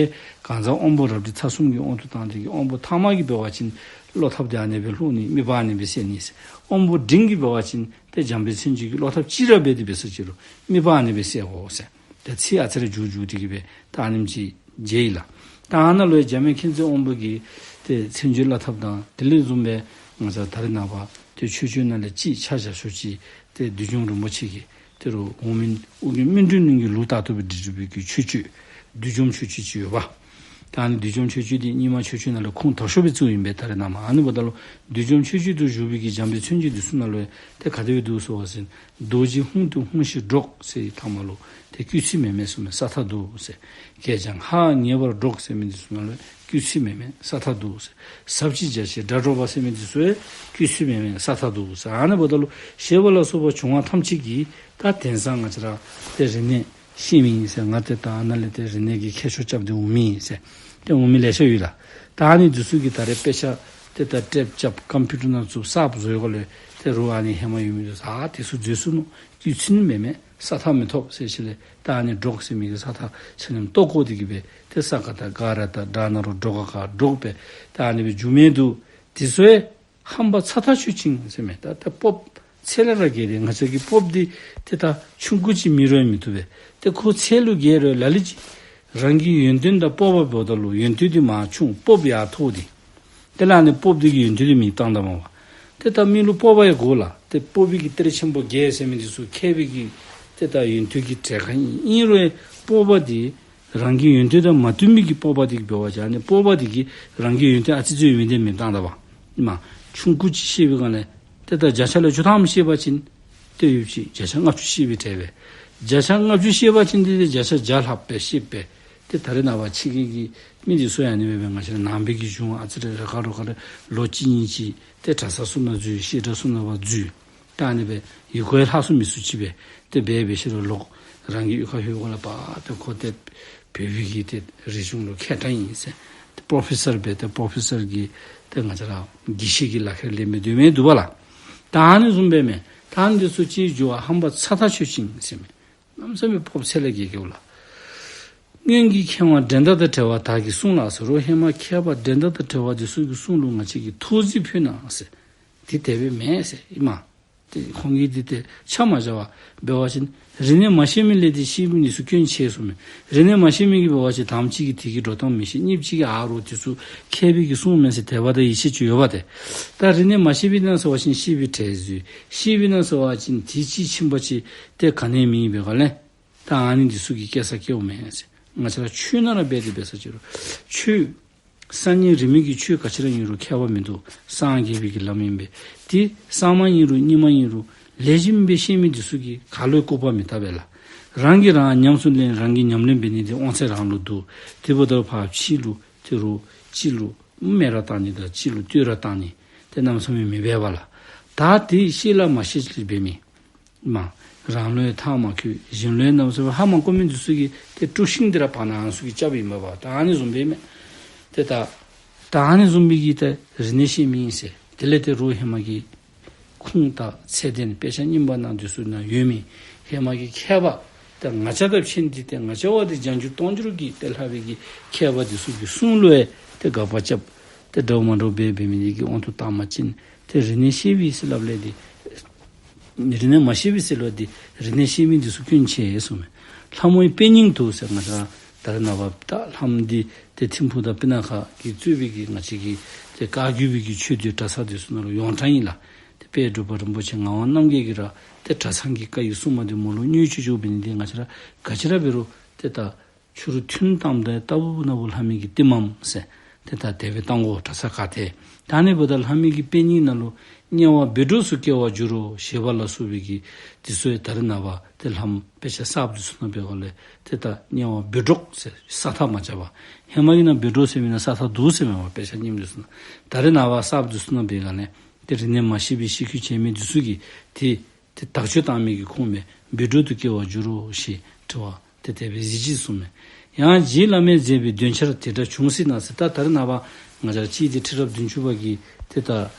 གང་ཟག་དབང་པོ་རབ་འབྲིང་ཐ་གསུམ་གྱི་དབང་དུ་བཏང་སྟེ་གི་དབང་པོ་ཐ་མ་གི་འབད་བ་ཅིན་བློ་ཐབས་དེ་ཨ་ནི་སྦེ་ལྷུང་ནི། དམིགས་པ་ཨ་ནི་སྦེ་གསལ་ནི་ཟེར། དབང་པོ་འབྲིང་གི་འབད་བ་ཅིན་ཏེ་འཇམ་དཔལ་མཚན་བརྗོད་ཀྱི་བློ་ཐབས་ཅིག་ར་འབད་དེ་འབད་ས་ཅིག་རུང་དམིགས་པ་ཨ་ནི་སྦེ་གསལ་དགོ་ཟེར། ཏེ་ཚིག་ཨ་ཙི་རེ་འགྱུར་འགྱུར་ཏེ་གི་སྦེ་ད་ཨ་ནེམ་ཅིག་མཇལ་ཡི་ལགས། ད་ཨ་ནཱ་ལུ་ཡང་འཇམ་དཔལ་མཁྱེན་བརྩེ་དབང་པོ་གིས་ཏེ་མཚན་བརྗོད་བླ་ཐབས་དང་དེ་ལས་བཟུམ་སྦེ་ང་བཅས་ད་རེས་ནངས་པ་ཏེ་མཆོད་བརྗོད་ནང་ལས་ཅིག་ཆ་བཞག་ཤོས་ཅིག་ཏེ་བདུད་འཇོམས་རིན་པོ་ཆེ་གི་ཏེ་རུང་འོག་མིན་ཨོ་རྒྱན་སྨིན་གྲོལ་གླིང་གི་ལུགས་ལྟར་དུ་སྦེ་བྲིས་བྲིས་པའི་གི་མཆོད་བརྗོད་བདུད་འཇོམས་མཆོད་བརྗོད་ཅིག་ཡོད་པ། ད་ཨ་ནི་བདུད་འཇོམས་མཆོད་བརྗོད་འདི་རྙིང་མ་མཆོད་བརྗོད་ནང་ལས་ཁུངས་དག་ཤོས་སྦེ་བརྩིཝ་ཨིན་པས། ད་རེས་ནངས་པ་ཨ་ནི་འབདཝ་ད་ལུ་བདུད་འཇོམས་མཆོད་བརྗོད་དུ་བཞུགས་པའི་གི་འཇམ་དཔལ་མཚན་བརྗོད་འདི་ཚུ་ནང་ལུ་ཡང་ཏེ་ག་དེ་སྦེ་འདུག་ཟེར་བ་ཅིན་རྡོ་རྗེ་ཧཱུྃ་དུ་ཧཱུྃ་ཞེས་སྒྲོགས་ཟེར་ཐ་མ་ལུ་ཏེ་བརྒྱུད་ཚིག་མེན་མས་གསུངས་མས། ས་མཐའ་འདུག་ཟེར། གད་རྒྱངས་ཧ་ངེས་པར་སྒྲོགས་ཟེར་མི་འདི་ཚུ་ནང་ལུ་བརྒྱུད་ཚིག་མེན་མས། ས་མཐའ་འདུག་ཟེར། ཟབ་ཅིང་རྒྱ་ཆེའི་སྒྲ་སྒྲོགས་པ་ཟེར་མི་འདི་ཚུ་ཡང་བརྒྱུད་ཚིག་མེན་མས། ས་མཐའ་འདུག་ཟེར། ཨ་ནི་འབདཝ་ད་ལུ་ཞེས་པ་ལ་སོགས་པ་བྱུང་བ་ཐམས་ཅད་ཀྱིས་ད་དེང་སང་ང་བཅས་ར་ཏེ་རིག་གནས་ཤེས་མི་ཨིན་ཟེར། ང་ཏེ་ད་ཨ་ནཱ་ལས་ཏེ་རིག་གནས་ཀྱི་མཁས་མཆོག་རྐྱབ་སྟེ་འོང་མི་ཨིན་ཟེར་ཏེ་འོང་མི་ལེ་ཤ་ཡོད་ལགས། ད་ཨ་ནི་འདི་ཚུ་གིས་ད་རེས་དཔེ་ཆ་ཏེ་ད་ཊེབ་རྐྱབ་ཀམ་པིའུ་ཊར་ནང་བཙུགས་གསརཔ་བཟོ་ཡི་ག་ལས་ཏེ་རུང་ཨ་ནི་ཧེ་མ་ཡོད་མི་འདི་ཚུ་ཨ་དེ་ཚུ་འཛོལ་སོ་ནུག། བརྒྱུད་ཚིག་ནི་མེན་མས། ས་ཐག་མི་ཐོབ་ཟེར་ཞིནམ་ལས་ད་ཨ་ནི་འབྲོག་ཟེར་མི་གི་ས་ཐག་ཆ་མཉམ་བཏོག་བཀོ་སྟེ་གི་སྦེ་ཏེ་ས་ག་དང་ག་ར་དང་འདྲ་ན་རོ་འབྲོག་ག་ག་འབྲོག་སྦེ་ད་ཨ་ནི་སྦེ་འགྱོ་མི་འདུག། དེ་ཚུ་ཡང་ཧམ་པ་ཚ་ཐག་ཆོད་ཅིང་ཟེར་མས། ད་ད་སྤོབས་ཚད་ལས་ར་བརྒལ་ཏེ་ང་བཅས་ཀྱི་སྤོབས་འདི་ཏེ་ད་ཆུང་ཀུ་ཅིག་མེད་རུང་མི་བཏུབ་པས། ཏེ་ཁོ་ཚད་ལུ་བརྒལ་རུང་ལ་ལུ་ཅིག་རང་གི་ཡོན་ཏན་དང་སྤོབས་པ་འབདཝ་ད་ལུ་ཡོན་ཏན་འདི་མར་ཆུང་སྤོབས་ཡར་མཐོ་སྟེ། དེ་ལས་ཨ་ནི་སྤོབས་འདི་གིས་ཡོན་ཏན་འདི་མེ་བཏང་ད་མས་པ། ཏེ་ད་མི་ལུ་སྤོབས་པ་ཡང་དགོ་ལགས། ཏེ་སྤོབས་པའི་གི་གཏེར་ཆེན་པོ་བརྒྱད་ཟེར་མི་འདི་ཚུ་མཁས་པའི་གི་ཏེ་ད་ཡོན་ཏན་གྱི་གྲས་ཁར་ཨིན། ཨིན་རུང་སྤོབས་པ་འདི་རང་གི་ཡོན་ཏན་དང་མ་མཐུན་མི་གི་སྤོབས་པ་འདི་འབད་བ་ཅིན་ཨ་ནི་སྤོབས་པ་འདི་གིས་རང་གི་ཡོན་ཏན་ཨ་ཙི་ཙི་ཡོད་མི་འདི་མེ་བཏང་ད་པ། ཨིན་མས། ཆུང་ཀུ་ཅིག་ཤེས་པའི་སྒང་ལས་ཏེ་ད་བརྒྱ་ཆ་ལུ་བཅུ་ཐམ་ཤེས་པ་ཅིན་ཏེ་ཡོདཔ་ཅིག་བརྒྱ་ཆ་ལྔ་བཅུ་ཤེས་པའི་གྲས་སྦེ། བརྒྱ་ཆ་ལྔ་བཅུ་ཤེས་པ་ཅིན་ཏེ་ཏེ་བརྒྱ་ཆ་བརྒྱ་ལྷགཔ་སྦེ་ཤེསཔ་སྦེ། ཏེ་ད་རེས་ནངས་པ་ཕྱི་རྒྱལ་གྱི་མི་འདི་ཚུ་ཡང་ཨ་ནི་སྦེ་སྦེ་ང་བཅས་ར་ནང་པའི་གི་གཞུང་ཨ་ཙི་རེ་ར་ཁ་རོག་ཁ་རེ་ལོ་གཅིག་གཉིས་ཅིག་ཏེ་གྲྭ་ས་ཚུ་ནང་འཛུལ་བཤད་གྲྭ་ཚུ་ནང་ཕར་འཛུལ། ད་ཨ་ནི་སྦེ་ཡི་གུ་ཡང་ལྷག་སུ་མི་ཚུགས་ཅིག་སྦེ་ཏེ་འབད་འབད་ཞིནམ་ལས་ལོག་རང་གི་གཡུས་ཁར་ལྷོད་དགོཔ་ལས་ཕར་ཏེ་ཁོ་ཏེ་བོད་པའི་གི་ཏེ་རིག་གཞུང་ལུ་མཁས་དྲགས་ཨིན་ཟེར། ཏེ་པྲོ་ཕེ་སར་སྦེ་ཏེ་པྲོ་ཕེ་སར་གྱི་ཏེ་ང་བཅས་ར་དགེ་བཤེས་ཀྱི་ལག་ཁྱེར་ལེན་མི་སྡོད་མི་འདུག་པ་ལགས། ད་ཨ་ནི་བཟུམ་སྦེ་མས། ད་ཨ་ནི་འདི་ཚུ་ཅིག་འགྱོ་བ་ཧམ་པ་ཚ་ཐག་ཆོད་ཅིང་ཟེར་མས། གནམ་མེད་ས་མེད་སྤོབས་ཚད་ལས་བརྒལ་བརྒལཝ་ལགས། སྔོན་གྱི་མཁས་དབང་འགྲན་ཟླ་དང་བྲལ་བ་དག་གི་གསུང་ལ་ཟེར་རུང་ཧེ་མ་མཁས་པ་འགྲན་ཟླ་དང་བྲལ་བ་འདི་ཚུ་གི་གསུང་ལུ་ང་བཅས་ཀྱིས་ཐོག་བརྫིས་ཕུལ་ན་ཟེར། དེ་དེ་སྦེ་མེན་ཟེར་ཨིན་མས། ཏེ་ཁོང་གིས་འདི་ཏེ་ཆ་མ་བཞག་པར་འབད་བ་ཅིན་རིག་གནས་མ་ཤེས་མི་ལས་ཏེ་ཤེས་མི་འདི་ཚུ་སྐྱོན་ཆེ་གསུངམ་མས། རིག་གནས་མ་ཤེས་མི་གིས་འབད་བ་ཅིན་དང་པ་ཅིག་གིས་དེ་གི་འགྲོ་སྟངས་མི་ཤེས། གཉིས་པ་ཅིག་གིས་ཨ་རོགས་འདི་ཚུ་མཁས་པའི་གི་གསུང་མེན་ཟེར་དད་པ་དང་ཡིད་ཆེས་ཅིག་ཡོད་པ་ཏེ། ད་རིག་གནས་མ་ཤེས་པའི་ནང་ཟེར་བ་ཅིན་ཤེས་པའི་གྲས་འཛུལ། ཤེས་པའི་ནང་ཟེར་བ་ཅིན་དེ་ཅིག་ཕྱིན་པ་ཅིན་ཏེ་ག་ནི་མེད་པའི་སྒང་ལས་ད་ཨ་ནི་འདི་ཚུ་གིས་སྐྱེ་ས་སྐྱེཝ་མེན་ཟེར། ང་བཅས་ར་ཆོས་ནང་ར་འབད་དེ་འབད་ས་ཅིག་རུང་ཆོས་སང་ཉིན་རིང་མོའི་གི་ཆོས་ག་ཅི་ར་ཨིན་རུང་མཁས་པ་མིན་འདུག། སངས་རྒྱས་པའི་གི་ལམ་ཨིན་པས། ཏེ་སང་མ་ཨིན་རུང་གཉིས་མ་ཨིན་རུང་ལེགས་ཤོམ་སྦེ་ཤེས་མི་འདི་ཚུ་གིས་ག་ལུ་ཡང་སྐུར་པ་མི་བཏབ་པས་ལགས། རང་གིས་རང་ཉམས་སུ་ལེན་རང་གིས་ཉམས་ལེན་འབད་ནི་འདི་དབང་ཚད་རང་ལུ་འདུག། དེ་འབདཝ་ད་ཕར་ཕྱི་ལུ་ཏེ་རོགས་གཅིག་ལུ་སྨད་ར་བཏང་ནི་དང་གཅིག་ལུ་བསྟོད་ར་བཏང་ནི་ཏེ་གནམ་མེད་ས་མེད་མི་འབད་བས་ལགས། ད་དེ་ཤེས་ལ་མ་ཤེས་ཅིག་འབད་མི་མ། རང་ལུ་ཡང་ཐག་མ་ཁུར་གཞན་ལུ་ཡང་གནམ་མེད་ས་མེད་ཧ་མ་གོ་མི་འདི་ཚུ་གིས་ཏེ་དཀྲུགས་ཤིང་འདི་ར་བར་ན་ཨ་ནི་ཚུ་གིས་རྐྱབ་ཨིན་མས་པ། ད་ཨ་ནི་བཟུམ་སྦེ་མས། ཏེ་ད་ད་ཨ་ནི་བཟུམ་སྦེ་གི་ཏེ་རིག་གནས་ཤེས་མི་ཨིན་ཟེར། དེ་ལས་ཏེ་རོགས་ཧེ་མ་གི་ཁུངས་དང་ཚད་ལྡན་དཔེ་ཆ་རྙིང་པ་ནང་འདི་ཚུ་ནང་ཡོད་མི་ཧེ་མ་གི་མཁས་པ་ཏེ་ང་བཅས་དང་ཕྱད་དེ་ཏེ་ང་བཅས་བ་འདི་བརྒྱ་འགྱུར་སྟོང་འགྱུར་གྱིས་ཏེ་ལྷག་པའི་གི་མཁས་པ་འདི་ཚུ་གི་གསུང་ལུ་ཡང་ཏེ་དགག་པ་རྐྱབ། ཏེ་འདྲཝ་མ་འདྲཝ་འབད་འབད་མི་འདི་གི་དབང་དུ་བཏང་པ་ཅིན་ཏེ་རིག་གནས་ཤེས་པའི་ཟེར་སླབ་ལས་འདི་རིག་གནས་མ་ཤེས་པའི་ཟེར་སླབ་འདི་རིག་གནས་ཤེས་མི་འདི་ཚུ་སྐྱོན་ཆེ་གསུངམ་མས། ལྷ་མོའི་དཔེ་རྙིང་དུ་ཟེར་ང་བཅས་ད་རེས་ནངས་པ་ད་ལྷ་མོ་འདི་ཏེ་ཐིམ་ཕུག་དང་སྤུ་ན་ཁ་གིས་གཙོས་པའི་གི་ང་བཅས་ཀྱི་ཏེ་བཀའ་བརྒྱུད་པའི་གི་ཆོས་སྡེ་གྲྭ་ཚང་འདི་ཚུ་ནང་ལུ་ཡོངས་གྲགས་ཨིན་ལགས། ཏེ་དཔལ་འབྲུག་པ་རིན་པོ་ཆེ་ངག་དབང་རྣམ་རྒྱལ་གྱིས་ར་ཏེ་གྲྭ་ཚང་གི་བཀའ་ཡི་སྲུང་མ་འདི་མོ་ལུ་བསྙོན་བཅོས་བཅོས་འབད་ནི་འདི་ང་བཅས་ར་ག་ཅི་ར་འབད་རུང་ཏེ་ད་ཕྱི་རུ་ཐུན་བཏངམ་ད་ལྟ་བུ་ན་བུ་ལྷ་མོའི་གི་ཏེ་མམ་ཟེར་ཏེ་ད་དེ་སྦེ་བཏང་དགོ། གྲྭ་ཚང་ག་ཏེ་ད་ཨ་ནི་འབདཝ་ད་ལྷ་མོའི་གི་དཔེ་རྙིང་ནང་ལུ་དམྱལ་བ་བཻ་ཌཱུརྱ་སུ་སྐྱེ་བར་འགྱུར་རོ་ཞེས་པ་ལ་སོགས་པའི་གི་འདི་ཚུ་ཡང་ད་རེས་ནངས་པ་ཏེ་ལྷ་མོ་དཔེ་ཆ་གསརཔ་འདི་ཚུ་ནང་འབད་སྒང་ལས་ཏེ་ད་དམྱལ་བ་བཻ་ཌཱུརྱ་ཟེར་ས་ཐག་མ་རྐྱབ་པར་ཧེ་མ་གི་ནང་བཻ་ཌཱུརྱ་ཟེར་མི་ནང་ས་ཐག་འདུག་ཟེར་མས་པ། དཔེ་ཆ་རྙིངམ་འདི་ཚུ་ནང་ད་རེས་ནངས་པ་གསརཔ་འདི་ཚུ་ནང་འབད་སྒང་ལས་ཏེ་རིག་གནས་མ་ཤེས་པའི་ཤེས་ཁུལ་བྱེད་མི་འདི་ཚུ་གིས་ཏེ་ཏེ་དག་བཅོས་བཏང་མི་གི་ཁུངས་མས། བཻ་ཌཱུརྱ་དུ་སྐྱེ་བར་འགྱུར་རོ་ཞེས་དྲི་བ་ཏེ་དེ་སྦེ་གཟིགས་ཅི་གསུངམ་མས། ཡང་རྗེ་བླ་མས་མཛད་པའི་འདོན་ཆར་དེ་འདྲ་བྱུང་སྲིད་ན་ཟེར། ད་ད་རེས་ནངས་པ་ང་བཅས་ཅིག་ཏེ་ཁྲི་རབས་བདུན་ཅུ་པ་གི་ཏེ་ད་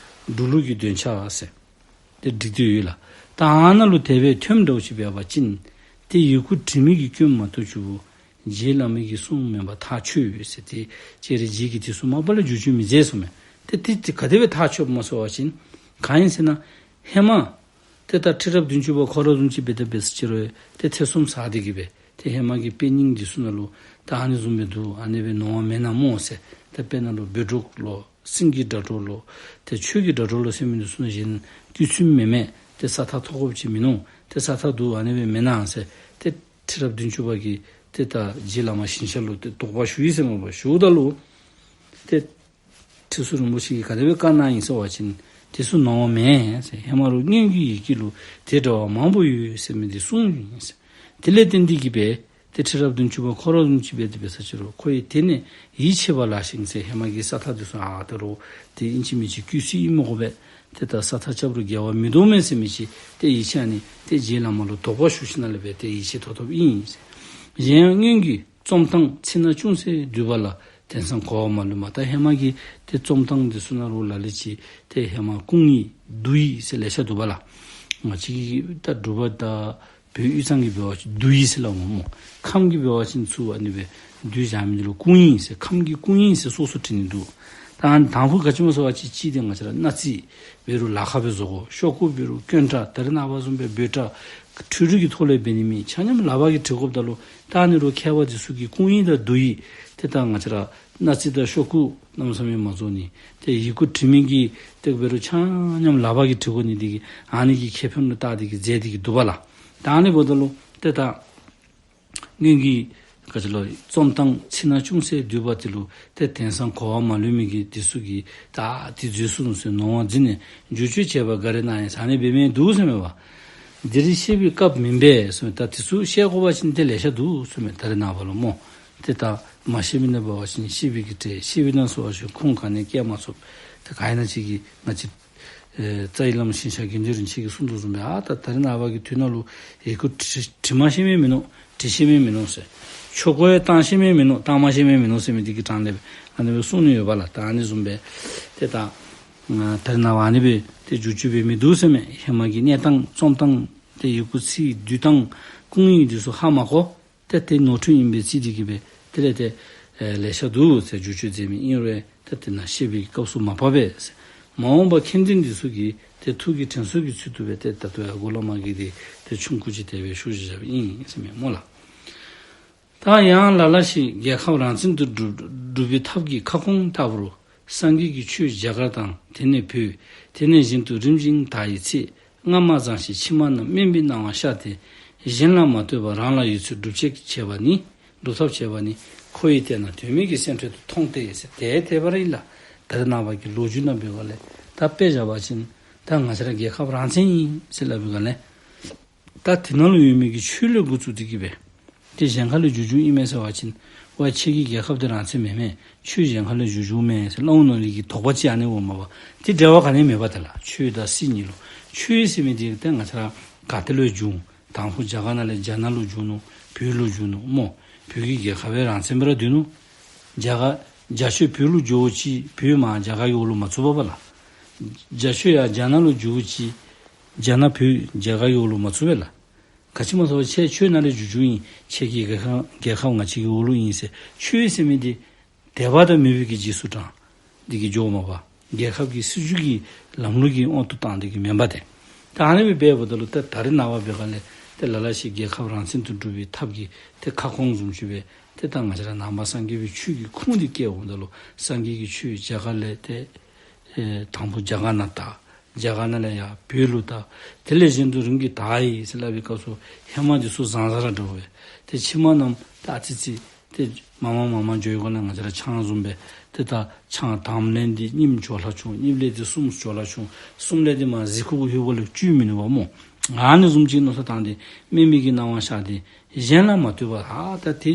འབྲུག་ལུགས་ཀྱི་འདོན་ཆ་ཟེར་ཏེ་བསྒྲིགས་ཏེ་ཡོད་ལགས། ད་ཨ་ནཱ་ལུ་དེ་སྦེ་ཐོནམ་འདྲཝ་ཅིག་འབད་བ་ཅིན་ཏེ་ཡི་གུ་འབྲི་མི་གི་སྐྱོན་མ་གཏོགས་ཆུ་བོ་རྗེ་བླ་མའི་གི་གསུང་མེན་པར་ཐག་ཆོད་ཡོད་ཟེར། ཏེ་སྤྱིར་རྗེ་གིས་དེ་ཚུ་མ་པ་ལས་བསྒྱུར་བཅོས་མི་མཛད་གསུངམ་མས། ཏེ་ཏེ་ཏེ་ག་དེ་སྦེ་ཐག་ཆོདཔ་སྨོ་ཟེར་བ་ཅིན་གང་ཨིན་ཟེར་ན་ཧེ་མ་ཏེ་ད་ཁྲི་རབས་བདུན་ཅུ་པ་ཁོ་ར་བཟུམ་ཅིག་འབད་དེ་འབད་ས་ཅིག་རུང་ཏེ་ཐེ་ཚོམ་ཟ་སྟེ་གི་སྦེ་ཏེ་ཧེ་མ་གི་དཔེ་རྙིང་འདི་ཚུ་ནང་ལུ་ད་ཨ་ནི་བཟུམ་སྦེ་འདུག། ཨ་ནི་སྦེ་ནོར་བ་མེན་ན་སྨོ་ཟེར། ཏེ་དཔེར་ན་ལུ་བཻ་ཌཱུརྱ་ལོ་སེང་གེ་སྒྲ་སྒྲོགས་ལོ་ཏེ་ཆོས་ཀྱི་སྒྲ་སྒྲོགས་ལོ་ཟེར་མི་འདི་ཚུ་ནང་གཞན་བརྒྱུད་ཚུལ་མེད་མས། ཏེ་ས་ཐག་ཐོགས་དགོཔ་ཅིག་མིན་ནུག། ཏེ་ས་ཐག་འདུག། ཨ་ནི་སྦེ་མེན་ན་ཟེར། ཏེ་ཁྲི་རབས་བདུན་ཅུ་པ་གིས་ཏེ་ད་རྗེ་བླ་མ་ཞིང་གཤེགས་ལུ་ཏེ་དོགས་པ་ཞུ་ཡི་ཟེར་མས་པ། ཞུཝ་ད་ལུ་ཏེ་ཁྲི་ཟུར་རིན་པོ་ཆེ་གིས་ག་དེ་སྦེ་བཀའ་གནང་ཡི་ཟེར་བ་ཅིན་དེ་ཚུ་ནོར་བ་མེན་ཟེར། ཧེ་མ་རུང་སྔོན་གྱི་ཡི་གེ་ལུ་དེ་འདྲ་བ་མང་པོ་ཡོད་ཟེར་མི་འདི་གསུངས་ཡི་ཟེར། དེ་ལས་བརྟེན་ཏེ་གི་སྦེ་ཏེ་ཁྲི་རབས་བདུན་ཅུ་པ་ཁོ་ར་བཟུམ་ཅིག་འབད་དེ་འབད་ས་ཅིག་རུང་ཁོ་ཡང་དེ་ནས་ཡིད་ཆེས་པ་ལགས་ཤིང་ཟེར། ཧེ་མ་གི་ས་ཐག་འདི་ཚུ་ཨ་ད་རུང་ཏེ་ཨིན་ཅི་མིན་ཅི་བརྒྱུད་ཚུལ་ཨིན་མི་དགོ་པས། ཏེ་ད་ས་ཐག་རྐྱབ་རུང་འགལ་བ་མིན་འདུག་མས་ཟེར་མི་ཅིག་ཏེ་ཡིད་ཆེས་ནི་ཏེ་རྗེ་བླ་མ་ལུ་དོགས་པ་ཞུ་ཞིནམ་ལས་སྦེ་ཏེ་ཡིད་ཆེས་ཐོབ་ཐོབ་ཨིན་ཟེར། གཞན་ཡང་སྔོན་གྱི་རྩོམ་སྟངས་ཚིག་སྣ་ཅུང་ཟད་བསྡུས་པ་ལ་དེང་སང་གོ་བ་མ་ལོན་པ། ད་ཧེ་མ་གི་ཏེ་རྩོམ་སྟངས་འདི་ཚུ་ནང་ལུ་ལ་ལུ་ཅིག་ཏེ་ཧེ་མ་སྐུང་ཡིག་བསྡུ་ཡིག་ཟེར་ལེ་ཤ་འདུག་པ་ལགས། ང་བཅས་ཀྱི་ད་འབྲུག་པ་དང་ བོད་དབུས་གཙང་གི་འབད་བ་ཅིན་འདུ་ཡི་ཟེར་སླབ་འོང་སྨོ། ཁམས་ཀྱི་འབད་བ་ཅིན་ཚུར་ཨ་ནི་སྦེ་འདུ་བཞག་མི་འདི་ལུ་སྐུ་ཡི་ཟེར། ཁམས་ཀྱི་སྐུ་ཡི་ཟེར་སོ་སོ་བྲི་ནི་འདུག། ད་ཨ་ནི་དང་ཕུ་ག་ཅི་སྨོ་ཟེར་བ་ཅིན་གཅིག་འདི་ང་བཅས་ར་སྣག་རྩི་འབད་རུང་ལ་ཁ་སྦེ་བཟོ་དགོ། ཤོག་ཀུ་འབད་རུང་སྐྱོན་བྲ་ད་རེས་ནངས་པ་བཟུམ་སྦེ་འབོལ་བྲ་འཕྲུལ་རིག་གི་ཐོག་ལས་འབད་ནི་མེད། ཆ་མཉམ་ལག་པ་གིས་བྲི་དགོཔ་ད་ལུ་ད་ཨ་ནི་རུ་མཁས་པ་འདི་ཚུ་གིས་སྐུ་ཡི་དང་འདུ་ཡི་ཏེ་ད་ང་བཅས་ར་སྣག་རྩི་དང་ཤོག་ཀུ་གནམ་མེད་ས་མེད་མ་བཟོ་ནི། ཏེ་ཡི་གུ་བྲི་མི་གི་ཏེ་འབད་རུང་ཆ་མཉམ་ལག་པ་གིས་བྲི་དགོ་ནི་འདི་གིས་ཨ་ནི་གི་ཁེ་ཕན་ལུ་བལྟ་སྟེ་གིས་མཛད་དེ་གིས་འདུག་པ་ལགས། ད་ཨ་ནི་འབདཝ་ད་ལུ་ཏེ་ད་སྔོན་གྱི་ག་ཅི་ལོ་རྩོམ་སྟངས་ཚིག་སྣ་ཅུང་ཟད་བསྡུས་པ་དེ་ལུ་ཏེ་དེང་སང་གོ་བ་མ་ལོན་མི་གི་འདི་ཚུ་གིས་ད་དེ་འཛོལ་སོང་ཟེར་མནོ་བ་འཛིན་ནས་བསྒྱུར་བཅོས་བྱས་པ་འགའ་རེ་ནང་ཡང་ཨ་ནི་འབད་མི་འདུག་ཟེར་མས་པ། འདིར་བཤད་པའི་སྐབས་མིན་པས་ཟེར་མས། ད་དེ་ཚུ་བཤད་དགོ་པ་ཅིན་ཏེ་ལེ་ཤ་འདུག་ཟེར་མས། ད་རེས་ནངས་པ་ལུ་སྨོ། ཏེ་ད་མ་ཤེས་མི་ནང་འབད་བ་ཅིན་ཤེས་པའི་གི་གྲས། ཤེས་པའི་ནང་སོང་བ་ཅིན་ཁུངས་ག་ནི་བཀལ་མ་ཚུགས། ཏེ་ག་ཨིན་ན་ཅིག་གིས་ང་བཅས་ཨེ་རྩ་བའི་བླ་མ་ཞིང་གཤེགས་དགེ་འདུན་རིན་ཆེན་གྱིས་གསུངས་དོ་བཟུམ་སྦེ་ཨ་ད་ད་རེས་ནངས་པ་གི་དུས་ནང་ལུ་ཡི་གུ་བྲི་བྲི་མ་ཤེས་མི་མིན་ནུག། བྲི་ཤེས་མི་མིན་ནུག་ཟེར། ཆོ་ག་ཡང་བཏང་ཤེས་མི་མིན་ནུག། བཏང་མ་ཤེས་མི་མིན་ནུག་ཟེར་མི་འདི་གི་གྲངས་ལས་ཨ་ནི་སྦེ་གསུངས་ནི་ཡོད་པ་ལགས། ད་ཨ་ནི་བཟུམ་སྦེ་ཏེ་ད་ད་རེས་ནངས་པ་ཨ་ནི་སྦེ་ཏེ་བསྒྱུར་བཅོས་འབད་མི་འདུག་ཟེར་མས། ཧེ་མ་གི་གནས་སྟངས་རྩོམ་སྟངས་ཏེ་ཡི་གུ་ཚིག་བསྡུ་སྟངས་སྐུ་ཡི་འདི་ཚུ་ཧ་མ་གོ། ཏེ་དེ་ནོར་འཁྲུལ་ཨིན་པས་ཟེར་དེ་གིས་སྦེ་དེ་ལས་ཏེ་ཨེ་ལེ་ཤ་འདུག་ཟེར་བསྒྱུར་བཅོས་མཛད་མི་ཨིན་རུང་ཏེ་དེ་ནང་བཤད་པའི་སྐབས་སུ་མ་བབས་པས་ཟེར། མ་འོངས་པ་མཁྱེན་ལྡན་འདི་ཚུ་གིས་ཏེ་ཐུགས་ཀྱི་དྲན་གསོ་གི་ཚུལ་དུ་སྦེ་ཏེ་ད་ལྟོ་ཡང་གོ་ལ་མ་གི་དེ་ཏེ་ཆུང་ཀུ་ཅིག་དེ་སྦེ་ཞུ་བཞག་པ་ཨིན་ཟེར་མས་སྨོ་ལགས། ད་ཡང་ལ་ལ་ཞིག་རྒྱལ་ཁབ་རང་བཙན་དུ་སྒྲུབ་སྒྲུབ་པའི་ཐབས་ཀྱི་ཁ་སྐོང་ལྟ་བུར་སངས་རྒྱས་ཀྱི་ཆོས་རྒྱ་གར་དང་དེ་ནས་བོད་དེ་ནས་གཞན་དུ་རིམ་བཞིན་དར་བའི་ཚེ། སྔ་མ་བཟང་ཞིང་ཕྱི་མ་རྣམས་དམན་པའི་སྣང་བ་ཤར་ཏེ། གཞན་ལ་མ་ལྟོས་པར་རང་ལ་ཡོད་ཚུལ་སྒྲུབ་བྱེད་བྱེད་པ་ནི། སྒྲུབ་ཐབས་བྱེད་པ་ནི། ཁོ་ཡིས་བལྟས་ན་དོན་མེད་ཀྱི་སེམས་ཁྲལ་དུ་མཐོང་སྟེ་ཟེར། དེ་དེ་སྦེ་ར་ཨིན་ལགས། ད་རེས་ནངས་པ་གི་ལོ་རྒྱུས་ནང་འབད་བ་ལས་ད་དཔེ་བཞག་པ་ཅིན་ད་ང་བཅས་ར་རྒྱལ་ཁབ་རང་བཙན་ཨིན་ཟེར་སླབ་པའི་སྒང་ལས་ད་དེ་ནང་ལུ་ཡོད་མི་གི་ཆོས་ལས་འགོ་བཙུགས་ཏེ་གིས་སྦེ་ཏེ་གཞན་ཁ་ལས་བསྒྱུར་བསྒྱུརཝ་ཨིན་མས་ཟེར་བ་ཅིན་ཝའི་ཁྱེད་ཀྱི་རྒྱལ་ཁབ་འདི་རང་བཙན་མེན་མས། ཆོས་གཞན་ཁ་ལས་བསྒྱུར་བསྒྱུརཝ་མས་ཟེར་སླབ་འོང་མནོ་ནི་གི་དོགས་པ་ཅིག་ཨ་ནི་འོངམ་མས་པ། ཏེ་འབྲེལ་བ་ག་ནི་མེད་པ་དེ་ལགས། ཆོས་དང་སྲིད་གཉིས་ལུ། ཆོས་ཟེར་མི་འདི་ཏེ་ང་བཅས་ར་ག་ཏེ་ལུ་བྱུང་། དང་ཕུ་རྒྱ་གར་ནང་ལས་རྒྱ་ནག་ལུ་བྱུང་ནུག། བོད་ལུ་བྱུང་ནུག་སྨོ། བོད་ཀྱི་རྒྱལ་ཁབ་ཡང་རང་བཙན་སྦེ་ར་སྡོད་ནུག། རྒྱ་གར་རྒྱ་ཆོས་བོད་ལུ་འགྱོཝ་ཅིག་བོད་མར་རྒྱ་གར་གྱི་འོག་ལུ་མ་ཚུད་པས་པ་ལགས། རྒྱ་ཆོས་ཡང་རྒྱ་ནག་ལུ་འགྱོཝ་ཅིག་རྒྱ་ནག་བོད་རྒྱ་གར་གྱི་འོག་ལུ་མ་ཚུད་པས་ལགས། ག་ཅི་སྨོ་ཟེར་བ་ཁྱེད་ཆོས་ནང་ལས་བསྒྱུར་བསྒྱུརཝ་ཨིན། ཁྱེད་ཀྱི་རྒྱལ་ཁབ་རྒྱལ་ཁབ་ང་བཅས་ཀྱི་འོག་ལུ་ཨིན་ཟེར། ཆོས་ཟེར་མི་འདི་དད་པ་དང་མོས་པའི་གི་རྗེས་སུ་འབྲང་སྟེ་གིས་འགྱོཝ་མས་པ། རྒྱལ་ཁབ་ཀྱི་སྲིད་བྱུས་ཀྱི་ལམ་ལུགས་ཀྱི་དབང་དུ་བཏང་སྟེ་གིས་མེན་པ་ཏེ། ད་ཨ་ནི་སྦེ་འབདཝ་ད་ལུ་ཏེ་ད་རེས་ནངས་པ་འབད་བ་ལས་ཏེ་ལ་ལ་ཞིག་རྒྱལ་ཁབ་རང་བཙན་དུ་སྒྲུབ་པའི་ཐབས་ཀྱི་ཏེ་ཁ་སྐོང་བཟུམ་ཅིག་སྦེ་ཏེ་ད་ང་བཅས་ར་ནང་པ་སངས་རྒྱས་པའི་ཆོས་ཀྱི་ཁུངས་འདི་བཀལཝ་ད་ལུ་སངས་རྒྱས་ཀྱི་ཆོས་རྒྱ་གར་ལས་ཏེ་ཨེ་དང་ཕུ་རྒྱ་གར་ནང་དར། རྒྱ་གར་ནང་ལས་ཡར་བོད་ལུ་དར། དེ་ལས་གཞན་དུ་རིམ་གྱིས་དར་ཡི་ཟེར་སླབ་པའི་སྐབས་སུ་ཧེ་མ་འདི་ཚུ་བཟང་ས་ར་འདྲཝ་སྦེ་ཏེ་ཕྱི་མ་རྣམས་ད་ཨ་ཙི་ཙི་ཏེ་མར་མར་མར་མར་འགྱོ་བའི་སྒང་ལས་ང་བཅས་ར་ཆང་བཟུམ་སྦེ་ཏེ་ད་ཆང་དང་པ་ལས་འདི་གཉིསམ་འགྱོ་ལྷག་བྱུང་། གཉིསཔ་ལས་འདི་གསུམ་འགྱོ་ལྷག་བྱུང་། གསུམ་ལས་འདི་མར་གཟིག་ཁུག་གུ་ལྷོད་པ་ལས་བཅུད་མིན་ནུག་པ་སྨོ། ཨ་ནི་བཟུམ་ཅིག་མནོ་བསམ་བཏང་སྟེ་དམན་པའི་གི་སྣང་བ་ཤར་ཏེ་གཞན་ལ་མ་ལྟོས་པར་ཨ་ད་ཏེ་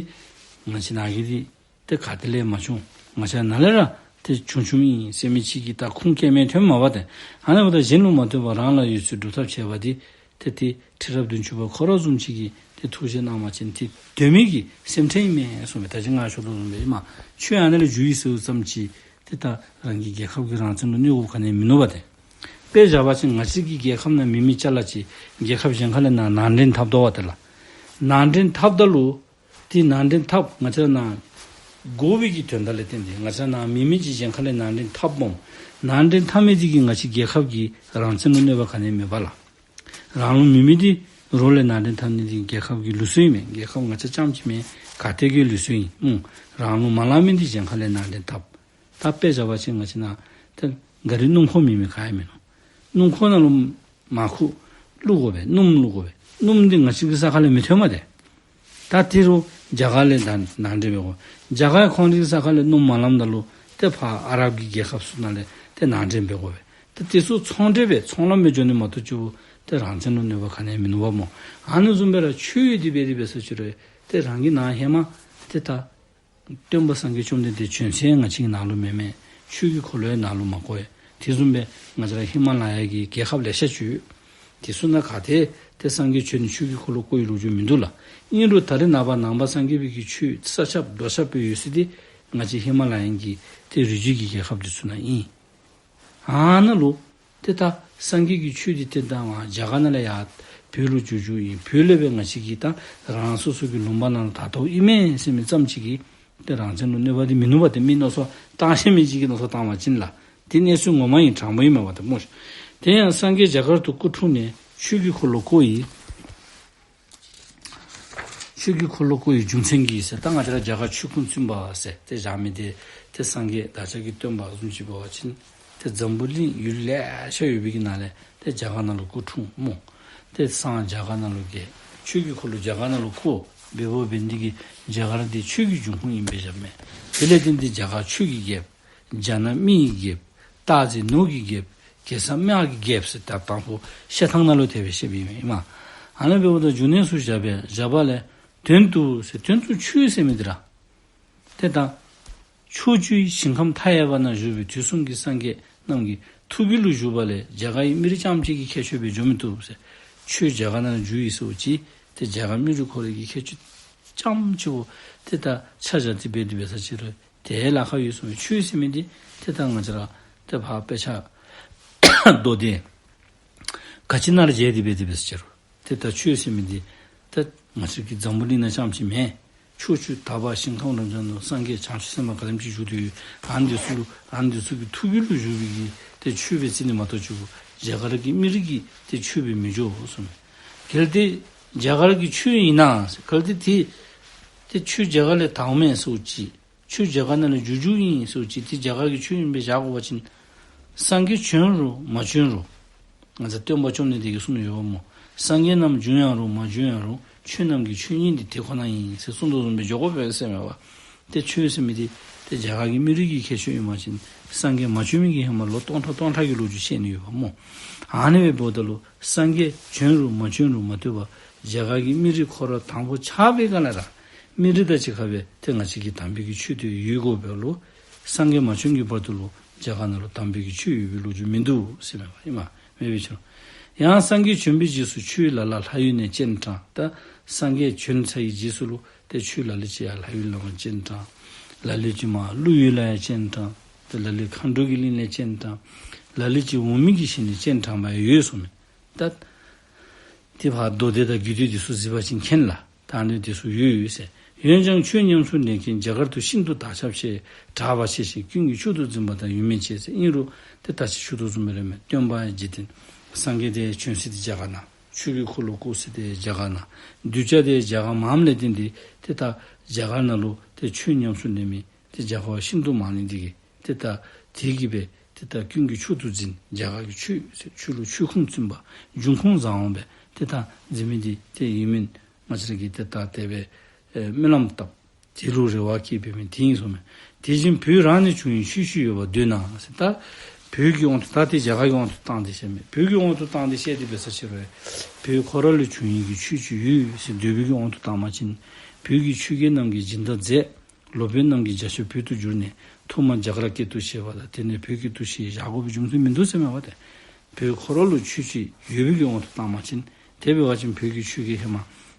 ང་བཅས་ནང་གི་འདི་ཏེ་ག་ཏེ་ལས་མ་བྱུང་། ང་བཅས་ནང་ལས་ར་ཏེ་བྱུང་བྱུངམ་ཨིན་ཟེར་མི་ཅིག་གི་ད་ཁུངས་བཀལ་མི་ཐོནམ་མས་པ་ཏེ། ཨ་ནི་འབདཝ་ད་གཞན་ལུ་མ་ལྟོས་པར་རང་ལ་ཡོད་ཚུལ་སྒྲུབ་ཐབས་བྱེད་པ་འདི་ཏེ་ཏེ་ཁྲི་རབས་བདུན་ཅུ་པ་ཁོ་ར་བཟུམ་ཅིག་གིས་ཏེ་ཐུགས་བཞེད་གནང་བ་ཅིན་ཏེ་དོན་མེད་ཀྱི་སེམས་ཁྲལ་ཨིན་མས་གསུངས་པས། ད་ཅི་ང་ཞུ་དོ་བཟུམ་སྦེ་ཨིན་མས། ཆོས་ཨ་ནི་ལས་བསྒྱུར་ཡི་ཟེརཝ་ཙམ་ཅིག་ཏེ་ད་རང་གི་རྒྱལ་ཁབ་ཀྱི་རང་བཙན་ལུ་གནོད་དགོཔ་ག་ནི་མིན་ནུག་པ་ཏེ། དཔེ་བཞག་པ་ཅིན་ང་བཅས་ཀྱི་རྒྱལ་ཁབ་ནང་མེད་མི་ཅ་ལ་ཅིག་རྒྱལ་ཁབ་གཞན་ཁ་ལས་ནང་ནང་འདྲེན་འཐབ་དོ་བ་ཏེ་ལགས། ནང་འདྲེན་འཐབ་ད་ལུ་ཏེ་ནང་འདྲེན་འཐབ་ང་བཅས་ར་ནང་དགོ་པའི་གི་དོན་དག་ལས་བརྟེན་ཏེ་ང་བཅས་ར་ནང་མེད་མི་ཅིག་གཞན་ཁ་ལས་ནང་འདྲེན་འཐབ་སྨོ། ནང་འདྲེན་འཐབ་མི་འདི་གིས་ང་བཅས་རྒྱལ་ཁབ་ཀྱི་རང་བཙན་ལུ་གནོད་པ་ག་ནི་མེད་པ་ལགས། རང་ལུ་མེད་མི་འདི་རོགས་ལས་ནང་འདྲེན་འཐབ་ནི་འདི་རྒྱལ་ཁབ་ཀྱི་ལུགས་སྲོལ་ཨིན་མས། རྒྱལ་ཁབ་ང་བཅས་རྐྱངམ་ཅིག་མེན། ག་ཏེ་གི་ལུགས་སྲོལ་ཨིན་སྨོ། རང་ལུ་མ་ལང་མི་འདི་གཞན་ཁ་ལས་ནང་འདྲེན་འཐབ། ད་དཔེ་བཞག་པ་ཅིན་ང་བཅས་ནང་ཏེ་ག་རི་སྣུམ་འཁོར་མེད་མི་ག་ཡང་མིན་ནུག། སྣུམ་འཁོར་ནང་ལུ་མར་ཁུ་བླུག་དགོ་པས། སྣུམ་བླུག་དགོ་པས། སྣུམ་འདི་ང་བཅས་ཀྱི་ས་ཁ་ལས་མི་ཐོན་མས་ཏེ། ད་དེ་རུ་རྒྱ་གར་ལས་ད་ནང་འདྲེན་འབད་དགོ། རྒྱ་གར་ཁོང་རའི་ས་ཁ་ལས་སྣུམ་མ་ལངམ་ད་ལུ་ཏེ་ཕར་ཨ་རབ་ཀྱི་རྒྱལ་ཁབ་ཚུ་ནང་ལས་ཏེ་ནང་འདྲེན་འབད་དགོ་པས། ཏེ་དེ་ཚུ་ཚོང་འབྲེལ་སྦེ་ཚོང་ལམ་སྦེ་འགྱོ་ནི་མ་གཏོགས་ཅིག་པོ་ཏེ་རང་བཙན་ལུ་གནོད་པ་ག་ནི་ཡང་མིན་ནུག་པ་སྨོ། ཨ་ནི་བཟུམ་སྦེ་ར་ཆོས་ཡོད་དེ་འབད་དེ་འབད་ས་ཅིག་རུང་ཏེ་རང་གི་ནང་ཧེ་མ་ཏེ་ད་སྟོན་པ་སངས་རྒྱས་བཅོམ་ལྡན་འདས་བྱོན་ཚད་ང་བཅས་ཀྱི་ནང་ལུ་མེན་མས། ཆོས་ཀྱི་འཁོར་ལོ་ཡང་ནང་ལུ་མ་བསྐོར་ཡ། དེ་བཟུམ་སྦེ་ང་བཅས་ར་ཧི་མ་ལ་ཡ་གི་རྒྱལ་ཁབ་ལེ་ཤ་ཅིག་ཡོད། དེ་ཚུ་ནང་ག་ཏེ་ཏེ་སངས་རྒྱས་བྱོན་ནི་ཆོས་ཀྱི་འཁོར་ལོ་བསྐོར་བའི་ལོ་རྒྱུས་མིན་འདུག་ལགས། ཨིན་རུང་ད་རེས་ནངས་པ་ནང་པ་སངས་རྒྱས་པའི་གི་ཆོས་ས་ཁྱབ་རྡོ་ཁྱབ་སྦེ་ཡོད་ས་འདི་ང་བཅས་ཧི་མ་ལ་ཡ་གི་ཏེ་རི་རྒྱུད་ཀྱི་རྒྱལ་ཁབ་འདི་ཚུ་ནང་ཨིན། ཨ་ནཱ་ལུ་ཏེ་ད་སངས་རྒྱས་ཀྱི་ཆོས་འདི་ཏེ་ད་མར་རྒྱ་གར་ནང་ལས་ཡར་ བོད་ལུ་འགྱོ་འགྱོཝ་ཨིན། བོད་ལས་སྦེ་ང་བཅས་ཀྱིས་ད་རང་སོ་སོ་གི་ལུང་པ་ནང་ལུ་ད་ལྟོ་ཨིན་མས་ཟེར་མི་ཙམ་ཅིག་གིས་ཏེ་རང་བཙན་ལུ་གནོད་པ་འདི་མིན་ནུག་པ། ཏེ་མི་མནོ་བསམ་བཏང་ཤེས་མི་ཅིག་གིས་མནོ་བསམ་བཏང་བ་ཅིན་ལགས། ཏེ་གནས་ཚུལ་ངོ་མ་ཨིན། དྲང་པོ་ཨིན་མས་པ་ཏེ་སྨོ། དེ་ཡང་སངས་རྒྱས་རྒྱ་གར་དུ་སྐུ་འཁྲུངས་ནས་ཆོས་ཀྱི་འཁོར་ལོ་བསྐོར་ཡི། ཆོས་ཀྱི་འཁོར་ལོ་བསྐོར་བའི་རྒྱུ་མཚན་གྱིས་ཟེར། ད་ང་བཅས་ར་རྒྱ་གར་ཆོས་ཁུངས་བཙུན་པ་ཟེར་ཏེ་བཞག་མི་འདི་ཏེ་སངས་རྒྱས་བདག་ཅག་གི་སྟོན་པ་བཟུམ་ཅིག་འབད་བ་ཅིན་ཏེ་འཛམ་བུ་གླིང་ཡུལ་ལེ་ཤ་ཡོད་པའི་གི་ནང་ལས་ཏེ་རྒྱ་གར་ནང་ལུ་སྐུ་འཁྲུངས་སྨོ། ཏེ་སངས་རྒྱ་གར་ནང་ལུ་རྒྱས། ཆོས་ཀྱི་འཁོར་ལོ་རྒྱ་གར་ནང་ལུ་བསྐོར། འབདཝ་འབད་ནི་འདི་གིས་རྒྱ་གར་འདི་ཆོས་ཀྱི་འབྱུང་ཁུངས་ཨིན་པས་བཞག་མས། དེ་ལས་བརྟེན་ཏེ་རྒྱ་གར་ཆོས་ཀྱི་རྒྱལཔོ། རྒྱ་ནག་མི་ཡི་རྒྱལཔོ། སྟག་གཟིག་ནོར་གྱི་རྒྱལཔོ། གེ་སར་དམག་གི་རྒྱལཔོ་ཟེར་ད་དང་ཕུ་བཤད་ཐངས་ནང་ལུ་དེ་སྦེ་བཤདཔ་ཨིན་མས། ཨ་ནི་འབདཝ་ད་འབྱུང་གནས་སུ་བཞག་པས། བཞག་པ་ལས་དོན་དུ་ཟེར། དོན་དུ་ཆོས་ཟེར་མི་འདི་ར་ཏེ་ད་ཕྱོགས་བཅུའི་ཞིང་ཁམས་མཐའ་ཡས་པ་ན་བཞུགས་པའི་དུས་གསུམ་གྱི་སངས་རྒྱས་རྣམས་ཀྱི་ཐུགས་རྒྱུད་ལུ་བཞུགས་པ་ལས་རྒྱ་གར་གྱི་མི་རིགས་རྐྱངམ་གཅིག་གི་ཁྱད་ཆོས་སྦེ་འགྱོ་མི་བཏུབ་ཟེར། ཆོས་རྒྱ་གར་ནང་ལུ་བསྒྱུར་ཡི་ཟེརཝ་ཅིག་ཏེ་རྒྱ་གར་མི་རིགས་ཁོ་རའི་གི་ཁྱད་ཆོས་རྐྱངམ་གཅིག་པོ་ཏེ་ད་ཆ་བཞག་སྟེ་འབད་དེ་འབད་ས་ཅིག་རུང་ཏེ་ལཱ་ཁག་ཡོད་གསུངས་མས། ཆོས་ཟེར་མི་འདི་ཏེ་ད་ང་བཅས་ར་ཏེ་ཕར་དཔེ་ཆ་མདོ་སྡེ་ག་ཅི་ནང་ར་མཇལ་ཏེ་འབད་དེ་འབད་ས་ཅིག་རུང་ཏེ་ད་ཆོས་ཟེར་མི་འདི་ད་ང་བཅས་ཀྱི་འཛམ་བུ་གླིང་ནང་རྐྱངམ་གཅིག་མེན། ཕྱོགས་བཅུ་དག་པ་ཞིང་ཁམས་རབ་འབྱམས་ནང་སངས་རྒྱས་བྱང་ཆུབ་སེམས་དཔའ་ག་དེམ་ཅིག་བཞུགས་ཏེ་ཡོད། ཨ་ནི་འདི་ཚུ་ལུ་ཨ་ནི་འདི་ཚུ་གི་ཐུགས་རྒྱུད་ལུ་བཞུགས་པའི་གི་ཏེ་ཆོས་སྦེ་བརྩི་ནི་མ་གཏོགས་ཅིག་རྒྱ་གར་གྱི་མི་རིགས་ཀྱི་ཏེ་ཆོས་སྦེ་མི་འགྱོ་གསུངས་མས། གལ་ཏེ་རྒྱ་གར་གྱི་ཆོས་ཨིན་ན་ཟེར། གལ་ཏེ་ཏེ་ཏེ་ཆོས་རྒྱ་གར་ལས་དརཝ་མས་ཟེརཝ་ཅིག། ཆོས་རྒྱ་གར་ནང་ལས་བསྒྱུར་བསྒྱུརཝ་ཨིན་ཟེརཝ་ཅིག། ཏེ་རྒྱ་གར་གྱི་ཆོས་ཨིན་པས་བཞག་དགོ་པ་ཅིན་སངས་རྒྱས་བྱོན་རུང་མ་བྱོན་རུང་ང་བཅས་སྟོན་པ་བཅོམ་ལྡན་འདས་ཀྱིས་གསུངས་ཡོདཔ་སྨོ། སངས་རྒྱས་རྣམས་བྱོན་ཡང་རུང་མ་བྱོན་ཡང་རུང་ཆོས་རྣམས་ཀྱི་ཆོས་ཉིད་འདི་དེ་ཁོ་ན་ཡིན་ཟེར་གསུངས་དོ་བཟུམ་སྦེ་འགྱོ་དགོ་པས་ཟེར་མས་པ། ཏེ་ཆོས་ཟེར་མི་འདི་ཏེ་རྒྱ་གར་གྱི་མི་རིགས་ཀྱི་ཁྱད་ཆོས་ཨིན་པ་ཅིན་སངས་རྒྱས་མ་བྱོན་མི་གི་ཧེ་མ་ལོ་སྟོང་ཕྲག་སྟོང་ཕྲག་གི་ལོ་རྒྱུས་བཤད་ནི་ཡོདཔ་སྨོ། ཨ་ནི་སྦེ་འབདཝ་ད་ལུ་སངས་རྒྱས་བྱོན་རུང་མ་བྱོན་རུང་མ་ལྟོས་པར་རྒྱ་གར་གྱི་མི་རིགས་ཁོ་ར་དང་ཕུ་ཆགས་པའི་སྒང་ལས་ར་མི་རིགས་དང་གཅིག་ཁར་སྦེ་ཏེ་ང་བཅས་ཀྱི་དམ་པའི་གི་ཆོས་འདི་ཡོད་དགོ་པས་ལོ། སངས་རྒྱས་མ་བྱོན་གྱི་བར་དུ་ལུ་རྒྱ་གར་ནང་ལུ་དམ་པའི་གི་ཆོས་ཡོད་པའི་ལོ་རྒྱུས་མིན་འདུག་ཟེར་མས་པ་ཨིན་མས། མེད་པའི་ཕྱིར། ཡང་སངས་རྒྱས་བྱོན་པའི་རྗེས་སུ་ཆོས་ལ་ལ་ལྷ་ཡུལ་ནས་སྤྱན་དྲངས། ད་སངས་རྒྱས་བྱོན་ཚར་བའི་རྗེས་སུ་ལུ་ཏེ་ཆོས་ལ་ལུ་ཅིག་ཡར་ལྷ་ཡུལ་ལུ་མར་སྤྱན་དྲངས། ལ་ལུ་ཅིག་མར་ཀླུ་ཡུལ་ལུ་ཡང་སྤྱན་དྲངས། ཏེ་ལ་ལུ་མཁའ་འགྲོ་གི་གླིང་ལས་སྤྱན་དྲངས། ལ་ལུ་ཅིག་འོག་མིན་གྱི་ཞིང་ནས་སྤྱན་དྲངས་པ་ཡང་ཡོད་གསུངས་མས། ད་ཏེ་ཕར་མདོ་སྡེ་དང་རྒྱུད་སྡེ་འདི་ཚུ་གཟིགས་པ་ཅིན་མཁྱེན་ལགས། ད་ཨ་ནི་འདི་ཚུ་ཡོད་ཡོད་ཟེར། འོན་ཀྱང་ཆོས་ཉམས་སུ་ལེན་མཁན་རྒྱ་གར་དུ་ཤིན་ཏུ་དར་ཁྱབ་ཆེ། གྲགས་པ་ཆེ་ཞིང་ཀུན་གྱིས་མཆོག་ཏུ་འཛིན་པ་དང་ཡོད་མེད་ཆེ་ཟེར། ཨིན་རུང་ཏེ་ད་ཅི་ཞུ་དོ་བཟུམ་སྦེ་ར་མས། སྟོན་པ་འཇིག་རྟེན་སངས་རྒྱས་འདི་བྱོན་ས་འདི་རྒྱ་གར་ནང་། ཆོས་ཀྱི་འཁོར་ལོ་བསྐོར་ས་འདི་རྒྱ་གར་ནང་། གདུལ་བྱ་འདི་རྒྱ་གར་མངམ་ལས་བརྟེན་ཏེ་ཏེ་ད་རྒྱ་གར་ནང་ལུ་ཏེ་ཆོས་ཉམས་སུ་ལེན་མི་ཏེ་རྒྱ་གར་བ་ཤིན་ཏུ་མང་ནི་འདི་གིས་ཏེ་ད་དེ་གིས་སྦེ་ཏེ་ད་ཀུན་གྱིས་མཆོག་ཏུ་འཛིན། རྒྱ་གར་གྱི་ཆོས་ཟེར་ཆོས་ལུ་ཆོས་ཁུངས་བཙུན་པ་འབྱུང་ཁུངས་བཟང་བ་སྦེ་ཏེ་ད་འཛིན་མི་འདི་ཏེ་ཡོད་མི་ང་བཅས་ར་གིས་ཏེ་ད་དེ་སྦེ་ཨེ་སྨོན་ལམ་བཏབ། དེ་ལུ་རེ་བ་བསྐྱེད་པའི་མི་དེ་ཨིན་གསུངས་མས། དེ་བཞིན་བོད་རང་ནས་བྱུང་བའི་ཆོས་བཞི་ཡོད་པར་འདོད་ན་ཟེར། ད་བོད་ཀྱི་དབང་དུ་ད་ཏེ་རྒྱ་གར་གྱི་དབང་དུ་བཏང་སྟེ་བཤད་མས། བོད་ཀྱི་དབང་དུ་བཏང་སྟེ་བཤད་དེ་འབད་ས་ཅིག་རུང་བོད་ཁོ་ར་ལུ་བྱུང་ཡི་གི་ཆོས་ཅིག་ཡོད་ཟེར་འདོད་པའི་གི་དབང་དུ་བཏང་པ་ཅིན་བོད་ཀྱི་ཆོས་རྒྱལ་རྣམས་ཀྱིས་སྦྱིན་བདག་མཛད། ལོ་པཎ་རྣམས་ཀྱིས་རྒྱ་ཆོས་བོད་དུ་བསྒྱུར་ནས་ཐོག་མར་རྒྱ་གར་སྐད་དུ་བཤད་པ་དང་དེ་ནས་བོད་སྐད་དུ་བཤད་བཞག་དགོ་པའི་རྒྱུ་མཚན་མིན་འདུག་ཟེར་མས་པ་ཏེ། བོད་ཁོ་ར་ལུ་ཆོས་ཅིག་ཡོད་པའི་གི་དབང་དུ་བཏང་པ་ཅིན་དེ་འབད་བ་ཅིན་བོད་ཀྱི་ཆོས་ཀྱི་ཧེ་མ་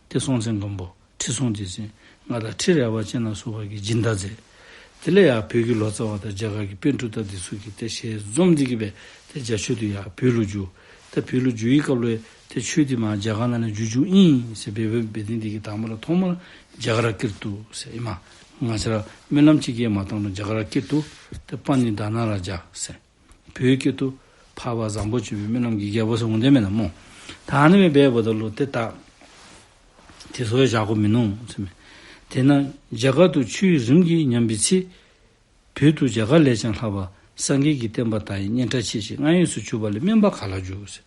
ཏེ་སྲོང་བཙན་སྒམ་པོ་ཁྲི་སྲོང་ལྡེ་བཙན་མངའ་བདག་ཁྲི་རལ་པ་ཅན་ལ་སོགས་པ་གིས་སྦྱིན་བདག་མཛད། དེ་ལས་ཡར་བོད་ཀྱི་ལོ་ཙཱ་བ་དང་རྒྱ་གར་གྱི་པཎ་གྲུབ་དང་འདི་ཚུ་གིས་ཏེ་ཞལ་འཛོམས་འདི་གིས་སྦེ་ཏེ་རྒྱ་ཆོས་འདི་ཡར་བོད་ལུ་བསྒྱུར། ཏེ་བོད་ལུ་བསྒྱུར་བའི་སྐབས་ལུ་ཏེ་ཆོས་འདི་མར་རྒྱ་གར་ནང་ལས་བསྒྱུར་བསྒྱུརཝ་ཨིན་ཟེར་འབད་འབད་འབད་དེ་འདི་གིས་དང་པ་ར་ཐོག་མར་རྒྱ་གར་སྐད་དུ་ཟེར་ཨིན་མས། ང་བཅས་ར་སྨོན་ལམ་ཅིག་གིས་མ་བཏང་རུང་རྒྱ་གར་སྐད་དུ་ཏེ་པཱ་ཎི་དྷ་ན་རཱ་ཛ་ཟེར། བོད་སྐད་དུ་འཕགས་པ་བཟང་པོ་སྤྱོད་པའི་སྨོན་ལམ་གྱི་རྒྱལ་པོ་ཟེར་འོང་དེ་མེན་ན་སྨོ། ད་ཨ་ནི་སྦེ་འབདཝ་ད་ལུ་ཏེ་ད་དེ་ཚུ་ཡང་བཞག་དགོཔ་མིན་ནུག་ཟེར་མས། དེས་ན་རྒྱ་གར་དུ་ཆོས་རིམ་གྱིས་ཉམས་པའི་ཚེ། བོད་དུ་རྒྱ་གར་ལས་ཀྱང་ལྷག་པ་སངས་རྒྱས་ཀྱི་བསྟན་པ་དར་ཡི་སྙན་གྲགས་ཆེ་ཞིང་སྔར་ཡོངས་སུ་གྱུར་པ་ལས་སྨན་པ་ག་ལ་འགྱུར་ཟེར།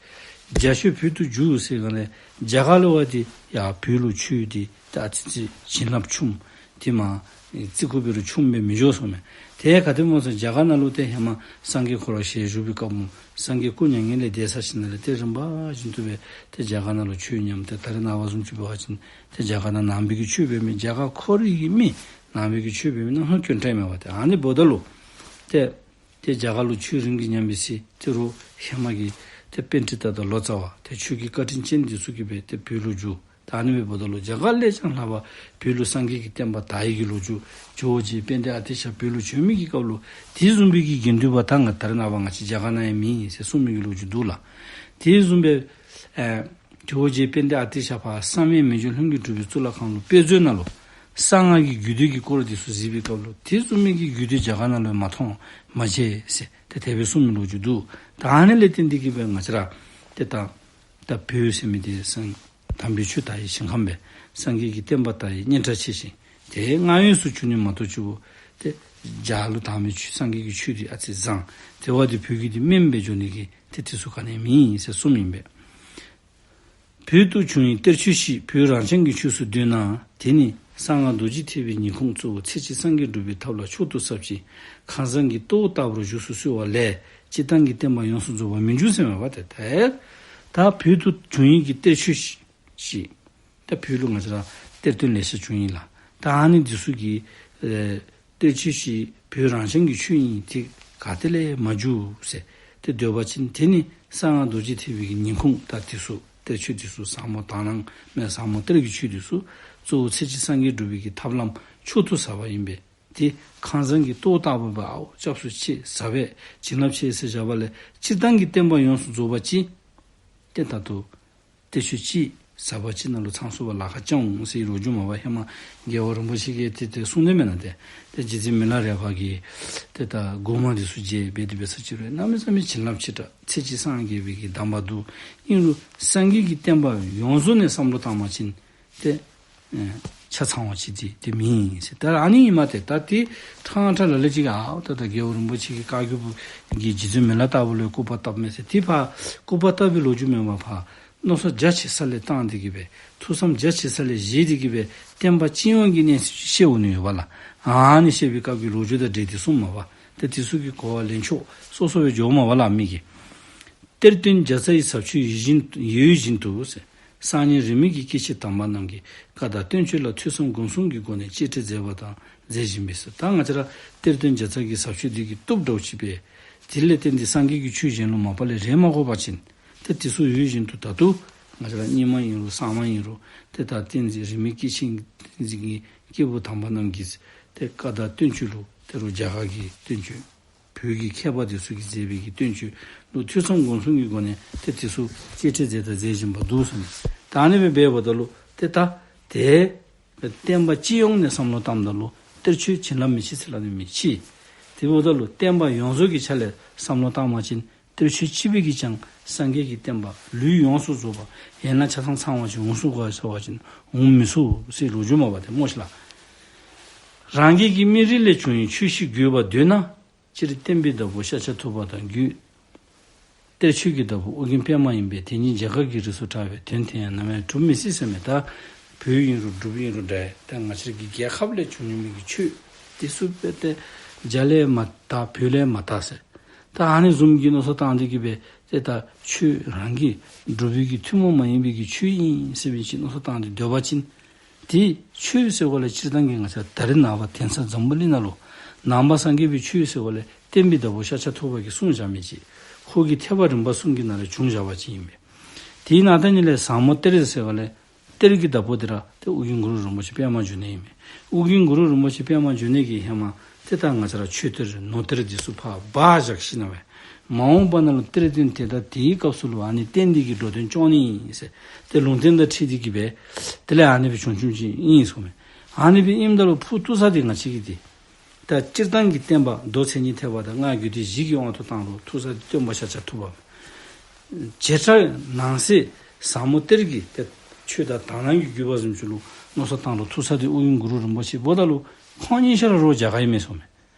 རྒྱ་ཆོས་བོད་དུ་བསྒྱུར་ཟེར་ག་ལས་རྒྱ་གར་ལུ་བ་དེ་ཡར་བོད་ལུ་ཆོས་དེ་ད་ཨ་ཙི་ཅིག་བྱིན་རླབས་ཆུངམ་དེ་མར་ཨེ་ཙི་གུ་འབད་རུང་ཆུངམ་སྦེ་མི་འགྱོ་གསུངས་མས། དེ་ག་དེ་སྨོ་ཟེར་རྒྱ་གར་ནང་ལུ་ཏེ་ཧེ་མ་སངས་རྒྱས་ཁོ་ར་ཞལ་བཞུགས་པའི་སྐབས་སྨོ་སངས་རྒྱས་སྐུ་མྱ་ངན་ལས་འདས་ཚར་ཞིནམ་ལས་ཏེ་རིམ་པ་བཞིན་དུ་སྦེ་ཏེ་རྒྱ་གར་ནང་ལུ་ཆོས་ཉམས། ཏེ་ད་རེས་ནངས་པ་བཟུམ་ཅིག་འབད་བ་ཅིན་ཏེ་རྒྱ་གར་ནང་ནང་པའི་གི་ཆོས་འབད་མི་རྒྱ་གར་ཁོ་རའི་གི་མི་ནང་པའི་གི་ཆོས་འབད་མི་ནང་ཧ་ཀྱོན་ཏྲ་མེད་པ་ཏེ་ཨ་ནི་འབདཝ་ད་ལུ་ཏེ་ཏེ་རྒྱ་གར་ལུ་ཆོས་རིམ་གྱིས་ཉམས་པའི་ཚེ་ཏེ་རུང་ཧེ་མ་གི་ཏེ་པཎྜི་ཏ་དང་ལོ་ཙཱ་བ་ཏེ་ཆོས་ཀྱི་བཀའ་དྲིན་ཅན་འདི་ཚུ་གིས་སྦེ་ཏེ་བོད་ལུ་བསྒྱུར། ད་ཨ་ནི་སྦེ་འབདཝ་ད་ལུ་རྒྱ་གར་ལས་ཀྱང་ལྷག་པ་བོད་ལུ་སངས་རྒྱས་ཀྱི་བསྟན་པ་དར་ཡི་གི་ལོ་རྒྱུས་ཇོ་བོ་རྗེ་དཔལ་ལྡན་ཨ་ཏི་ཤ་བོད་ལུ་བྱོན་མི་གི་སྐབས་ལུ་དེ་བཟུམ་སྦེ་གི་དགེ་འདུན་པ་ད་ང་ད་རེས་ནངས་པ་ང་བཅས་རྒྱ་གར་ནང་ཡང་མེད་ཟེར་གསུངས་མི་གི་ལོ་རྒྱུས་འདུག་ལགས། དེ་བཟུམ་སྦེ་ཨེ་ དེ་བ་རྗེ་དཔལ་ལྡན་ཨ་ཏི་ཤ་ཕར་བསམ་ཡས་མི་འགྱུར་ལྷུན་གྱིས་གྲུབ་པའི་གཙུག་ལག་ཁང་ལུ་དཔེ་མཛོད་ནང་ལུ་གསང་སྔགས་ཀྱི་རྒྱུད་སྡེ་གི་སྐོར་འདི་ཚུ་གཟིགས་པའི་སྐབས་ལུ་དེ་བཟུམ་མའི་གི་རྒྱུད་སྡེ་རྒྱ་གར་ནང་ལུ་མ་མཐོང་མ་མཇལ་ཟེར་ཏེ་དེ་སྦེ་གསུངས་མི་ལོ་རྒྱུས་འདུག། ད་ཨ་ནི་ལས་བརྟེན་ཏེ་གིས་སྦེ་ང་བཅས་ར་ཏེ་ད་ད་བོད་ཟེར་མི་འདི་སངས་དམ་པའི་ཆོས་དར་བའི་ཞིང་ཁམས་སྦེ་སངས་རྒྱས་ཀྱི་བསྟན་པ་དར་བའི་སྙན་གྲགས་ཆེ་ཞིང་ཏེ་སྔར་ཡོངས་སུ་གྱུར་ནི་མ་གཏོགས་ཆུ་བོ་ཏེ་རྒྱ་ལུ་དར་མི་ཆོས་སངས་རྒྱས་ཀྱི་ཆོས་འདི་ཨ་ཙི་བཟང་། དེ་བ་འདི་བོད་ཀྱི་འདི་དམན་སྦེ་འགྱོ་ནི་གི་ཏེ་དེ་ཚུ་ག་ནི་མེད་ཟེར་གསུངམ་ཨིན་པས། བོད་དུ་བྱུང་བའི་གཏེར་ཆོས་ཤིག་བོད་རང་བྱུང་གི་ཆོས་སུ་འདོད་ན། དེ་ནི་གསང་སྔགས་རྡོ་རྗེ་ཐེག་པའི་ཉིང་ཁུ་གཙོ་བོ་ཚེ་གཅིག་སངས་རྒྱས་འགྲུབ་པའི་ཐབས་ལ་མཆོག་ཏུ་ཟབ་ཅིང་ཁང་བཟང་གི་ལྟོ་ལྟ་བུར་བཞུགས་སུ་གསོལ་བ་ལས་སྤྱིར་བཏང་གི་བསྟན་པ་ཡོངས་སུ་རྫོགས་པ་མི་འབྱུང་ཟེར་མས་པ། ཏེ་ད་ད་བོད་དུ་བྱུང་བའི་གི་གཏེར་ཆོས་ཤིག་ཤིག་ད་བོད་ལུ་ང་བཅས་ར་གཏེར་སྟོན་ལེ་ཤ་བྱུང་ཡི་ལགས། ད་ཨ་ནི་འདི་ཚུ་གི་ཨེ་གཏེར་ཆོས་ཤིག་བོད་རང་བྱུང་གི་ཆོས་ཨིན། དེ་ག་ཏེ་ལས་མ་འབྱུང་ཟེར་ཏེ་འདོད་པ་ཅིན་དེ་ནི་གསང་སྔགས་རྡོ་རྗེ་ཐེག་པའི་གི་ཉིང་ཁུ་ད་དེ་ཚུ་གཏེར་ཆོས་དེ་ཚུ་ཟབ་མོ་དག་སྣང་མེད་ཟབ་མོ་གཏེར་གྱི་ཆོས་དེ་ཚུ་གཙོ་བོ་ཚེ་གཅིག་སངས་རྒྱས་འགྲུབ་པའི་གི་ཐབས་ལམ་མཆོག་ཏུ་ཟབ་པ་ཨིན་པས། དེ་ཁང་བཟང་གི་ལྟོ་ལྟ་བུ་སྦེ་ཨའོ་སྐྱབས་སུ་མཆི་ཟབ་པས་བྱིན་རླབས་ཆེ་ཟེར་བཞག་པ་ལས་སྤྱིར་བཏང་གི་བསྟན་པ་ཡོངས་སུ་རྫོགས་པ་ཅིན་ཏེ་ད་ལྟོ་གཏེར་ཆོས་ཅིག་ཟབ་པ་ཅིག་ནང་ལུ་ཚང་སོང་བ་ལཱ་ཁག་ཅིག་འོང་ཟེར་ལོ་རྒྱུས་མས་པ། ཧེ་མ་རྒྱལ་བ་རིན་པོ་ཆེ་གིས་ཏེ་ཏེ་གསུངས་ནི་མེན་ན། ཏེ་ཏེ་རྗེ་བཙུན་མི་ལ་རས་པ་གིས་ཏེ་ད་མགུར་མ་འདི་ཚུ་མཇལ་སྦེ་དེ་སྦེ་ས་ཅིག་རུང་གནམ་མེད་ས་མེད་བྱིན་རླབས་ཆེ་དྲགས་ཚེ་གཅིག་སངས་རྒྱས་པའི་གི་གདམས་པ་འདུག། ཨིན་རུང་སངས་རྒྱས་ཀྱི་བསྟན་པ་ཡོངས་རྫོགས་ནས་བསམ་བློ་བཏང་བ་ཅིན་ཏེ་ཨེ་ཆ་ཚང་བ་ཅིག་འདི་འདི་མེན་ཟེར། ད་ཨ་ནི་ཨིན་མས། ཏེ་ད་ཏེ་ཕྲང་ཕྲང་ལ་ལུ་ཅིག་གིས་ཨའོ་ད་ད་རྒྱལ་བ་རིན་པོ་ཆེ་གི་བཀའ་བརྒྱུད་པ་གི་རྗེ་བཙུན་མི་ལ་ལྟ་བུ་ལུ་སྐུར་པ་བཏབ་མས་ཟེར་ཏེ་ཕར་སྐུར་པ་བཏབ་པའི་ལོ་རྒྱུས་མེན་པར་ཕར་མནོ་བསམ་རྒྱ་ཆེ་ས་ལས་བཏང་སྟེ་གིས་སྦེ་ཐུགས་བསམ་རྒྱ་ཆེ་ས་ལས་བཞེས་ཏེ་གིས་སྦེ་བསྟན་པ་སྤྱི་ཡོངས་ཀྱི་གནས་ཚུལ་བཤད་འོང་ནི་ཡོད་པ་ལགས། ཨ་ནི་བཤད་པའི་སྐབས་ཀྱི་ལོ་རྒྱུས་དང་འབྲེལ་ཏེ་གསུངམ་མས་པ། ཏེ་དེ་ཚུ་གི་གོ་བ་ལེན་ཕྱོགས་སོ་སོ་སྦེ་འགྱོཝ་མས་པ་ལགས་མི་གིས། གཏེར་སྟོན་རྒྱ་ཚ་ཡི་ཟབ་ཆོས་ཡིད་བཞིན་ཡིད་བཞིན་དུ་ཟེར། གསར་རྙིང་རིས་མེད་ཀྱི་སྐྱེས་ཆེན་དམ་པ་རྣམས་ཀྱིས་བཀའ་དང་བསྟན་བཅོས་ལ་ཐོས་བསམ་སྒོམ་གསུམ་གྱི་སྒོ་ནས་གཅེས་སྤྲས་མཛད་པ་དང་མཛད་བཞིན་པས་ཟེར། ད་ང་བཅས་ར་གཏེར་སྟོན་རྒྱ་ཚ་གི་ཟབ་ཆོས་འདི་གི་གཏུབ་འདྲཝ་ཅིག་སྦེ་དེ་ལས་བརྟེན་ཏེ་སངས་རྒྱས་ཀྱི་ཆོས་གཞན་ལུ་མ་པ་ལས་རེག་མ་དགོ་པ་ཅིན་ཏེ་དེ་ཚུ་ཡིད་བཞིན་དུ་ད་ལྟོ་ང་བཅས་ར་རྙིང་མ་ཨིན་རུང་གསར་མ་ཨིན་རུང་ཏེ་ད་བསྟན་འཛིན་རིས་མེད་སྐྱེས་ཆེན་གྱི་སྐྱེས་བུ་དམ་པ་རྣམས་ཀྱིས་ཏེ་བཀའ་དང་བསྟན་བཅོས་ལུ་ཏེ་རུང་རྒྱ་གར་གྱི་བསྟན་བཅོས་བོད་ཀྱི་མཁས་པ་དེ་ཚུ་གིས་མཛད་པའི་གི་བསྟན་བཅོས་ལུ་ཐོས་བསམ་སྒོམ་གསུམ་གྱི་སྒོ་ནས་ཏེ་དེ་ཚུ་གཅེས་སྤྲས་མཛད་དང་མཛད་བཞིན་པ་འདུག་ཟེར་མས། ད་ཨ་ནི་སྦེ་འབདཝ་ད་ལུ་ཏེ་ད་ཏེ་བསྟན་པ་སྤྱི་ཡོངས་ནས་བསམ་བློ་བཏངམ་ད་ལུ་གཏེར་ཆོས་བྱིན་རླབས་མི་ཆེ་ཟེར་སླབ་ནི་མི་ཆེ། དེ་འབདཝ་ད་ལུ་བསྟན་པ་ཡོངས་རྫོགས་ཀྱི་ཆ་ལས་བསམ་བློ་བཏང་བ་ཅིན་གཏེར་ཆོས་གཅིག་པོ་གིས་ཀྱང་སངས་རྒྱས་ཀྱི་བསྟན་པ་ལུས་ཡོངས་སུ་རྫོགས་པ་ཡན་ལག་ཆ་ཚང་ཚང་བ་ཅིག་འོང་ཚུགས་ག་ཟེར་བ་ཅིན་འོང་མི་ཚུགས་ཟེར་ལོ་རྒྱུས་མས་པ། ཏེ་སྨོ་ཤིག་ལགས། རང་རྒྱལ་གྱི་མི་རིགས་ལས་བྱུང་བའི་ཆོས་ཤིག་དགོས་པར་འདོད་ན། སྤྱིར་བསྟན་པའི་བདག་པོ་ཤཱཀྱ་ཐུབ་པ་དང་རྒྱུད། གཏེར་ཆོས་ཀྱི་བདག་པོ་ཨོ་རྒྱན་པདྨ་ཡིན་པས། དེ་ཉིད་རྒྱ་གར་གྱི་རིགས་སུ་གྲགས་པས་དོན་དེ་ཡང་ནམ་ཡང་གྲུབ་མི་སྲིད་ཟེར་མས། ད་བོད་ཨིན་རུང་འབྲུག་ཨིན་རུང་འདྲ། ད་ང་བཅས་ཀྱི་རྒྱལ་ཁབ་ལས་བྱུང་ནི་མི་གི་ཆོས་དེ་ཚུ་དཔེ་ཏེ་རྒྱ་ལས་མ་དར་བོད་ལས་མ་དར་ཟེར། ད་ཨ་ནི་བཟུམ་གྱི་མནོ་བསམ་བཏང་སྟེ་གིས་སྦེ་ཏེ་ད་ཆོས་རང་གི་འབྲུག་པའི་གི་ཐུན་མོང་མ་ཡིན་པའི་གི་ཆོས་ཨིན་ཟེར་བའི་ཅིག་མནོ་བསམ་བཏང་སྟེ་སྡོད་པ་ཅིན་ཏེ་ཆོས་ཟེར་བ་ལས་སྤྱིར་བཏང་གི་ང་བཅས་ད་རེས་ནངས་པ་དེང་སང་འཛམ་བུ་གླིང་ནང་ལུ་ནང་པ་སངས་རྒྱས་པའི་ཆོས་ཟེར་བ་ལས་བསྟན་པའི་བདག་པོ་ཤཱཀྱ་ཐུབ་པ་གིས་གསུངས་བཞག་མི་ཅིག་ཁོ་གི་ཐེག་པ་རིམ་པ་གསུམ་གྱི་ནང་ལས་བྱུང་བཞག་པ་ཅིག་ཨིན་པས། དེའི་ནང་ད་ཉིད་ལས་ཟབ་མོ་གཏེར་ཟེར་བ་ལས་གཏེར་གྱི་བདག་པོ་དེ་ར་ཏེ་ཨོ་རྒྱན་གུ་རུ་རིན་པོ་ཆེ་པདྨ་འབྱུང་གནས་ཨིན་མས། ཨོ་རྒྱན་གུ་རུ་རིན་པོ་ཆེ་པདྨ་འབྱུང་གནས་ཀྱིས་ཧེ་མ་ཏེ་ད་ང་བཅས་ར་ཆོས་གཏེར་ནོར་གཏེར་འདི་ཚུ་ཕར་སྦ་བཞག་ཞིནམ་ལས་མ་འོངས་པ་ནང་ལུ་གཏེར་སྟོན་དེ་དང་དེའི་སྐབས་སུ་ལུ་ཨ་ནི་བསྟན་འདི་གི་འགྲོ་དོན་སྐྱོང་ནི་ཨིན་ཟེར་ཏེ་ལུང་བསྟན་དང་འཁྲིལ་ཏེ་གིས་སྦེ་དེ་ལས་ཨ་ནི་སྦེ་བྱུང་བྱུངམ་ཅིག་ཨིན་ཟེར་མས། ཨ་ནི་སྦེ་ཨིནམ་ད་ལུ་ཕུ་བཏུ་ས་འདི་ང་བཅས་ཀྱི་འདི་ད་སྤྱིར་བཏང་གི་བསྟན་པ་མདོ་མཚན་ཉིད་ཐེག་པ་དང་སྔགས་རྒྱུད་སྡེ་བཞི་གི་དབང་དུ་བཏང་རུང་བཏུ་ས་འདི་སྟོན་པ་ཤཱཀྱ་ཐུབ་པ། བྱེ་བྲག་ནང་གསེས་ཟབ་མོ་གཏེར་གྱི་ཏེ་ཆོས་དང་དག་སྣང་གི་བརྒྱུད་པ་བཟུམ་ཅིག་ལུ་མནོ་བསམ་བཏང་རུང་བཏུ་ས་འདི་ཨོ་རྒྱན་གུ་རུ་རིན་པོ་ཆེ་འབདཝ་ད་ལུ་ཁོང་གཉིས་ཆ་ར་རོགས་རྒྱ་གར་ཨིན་མས་ཟེར་མས།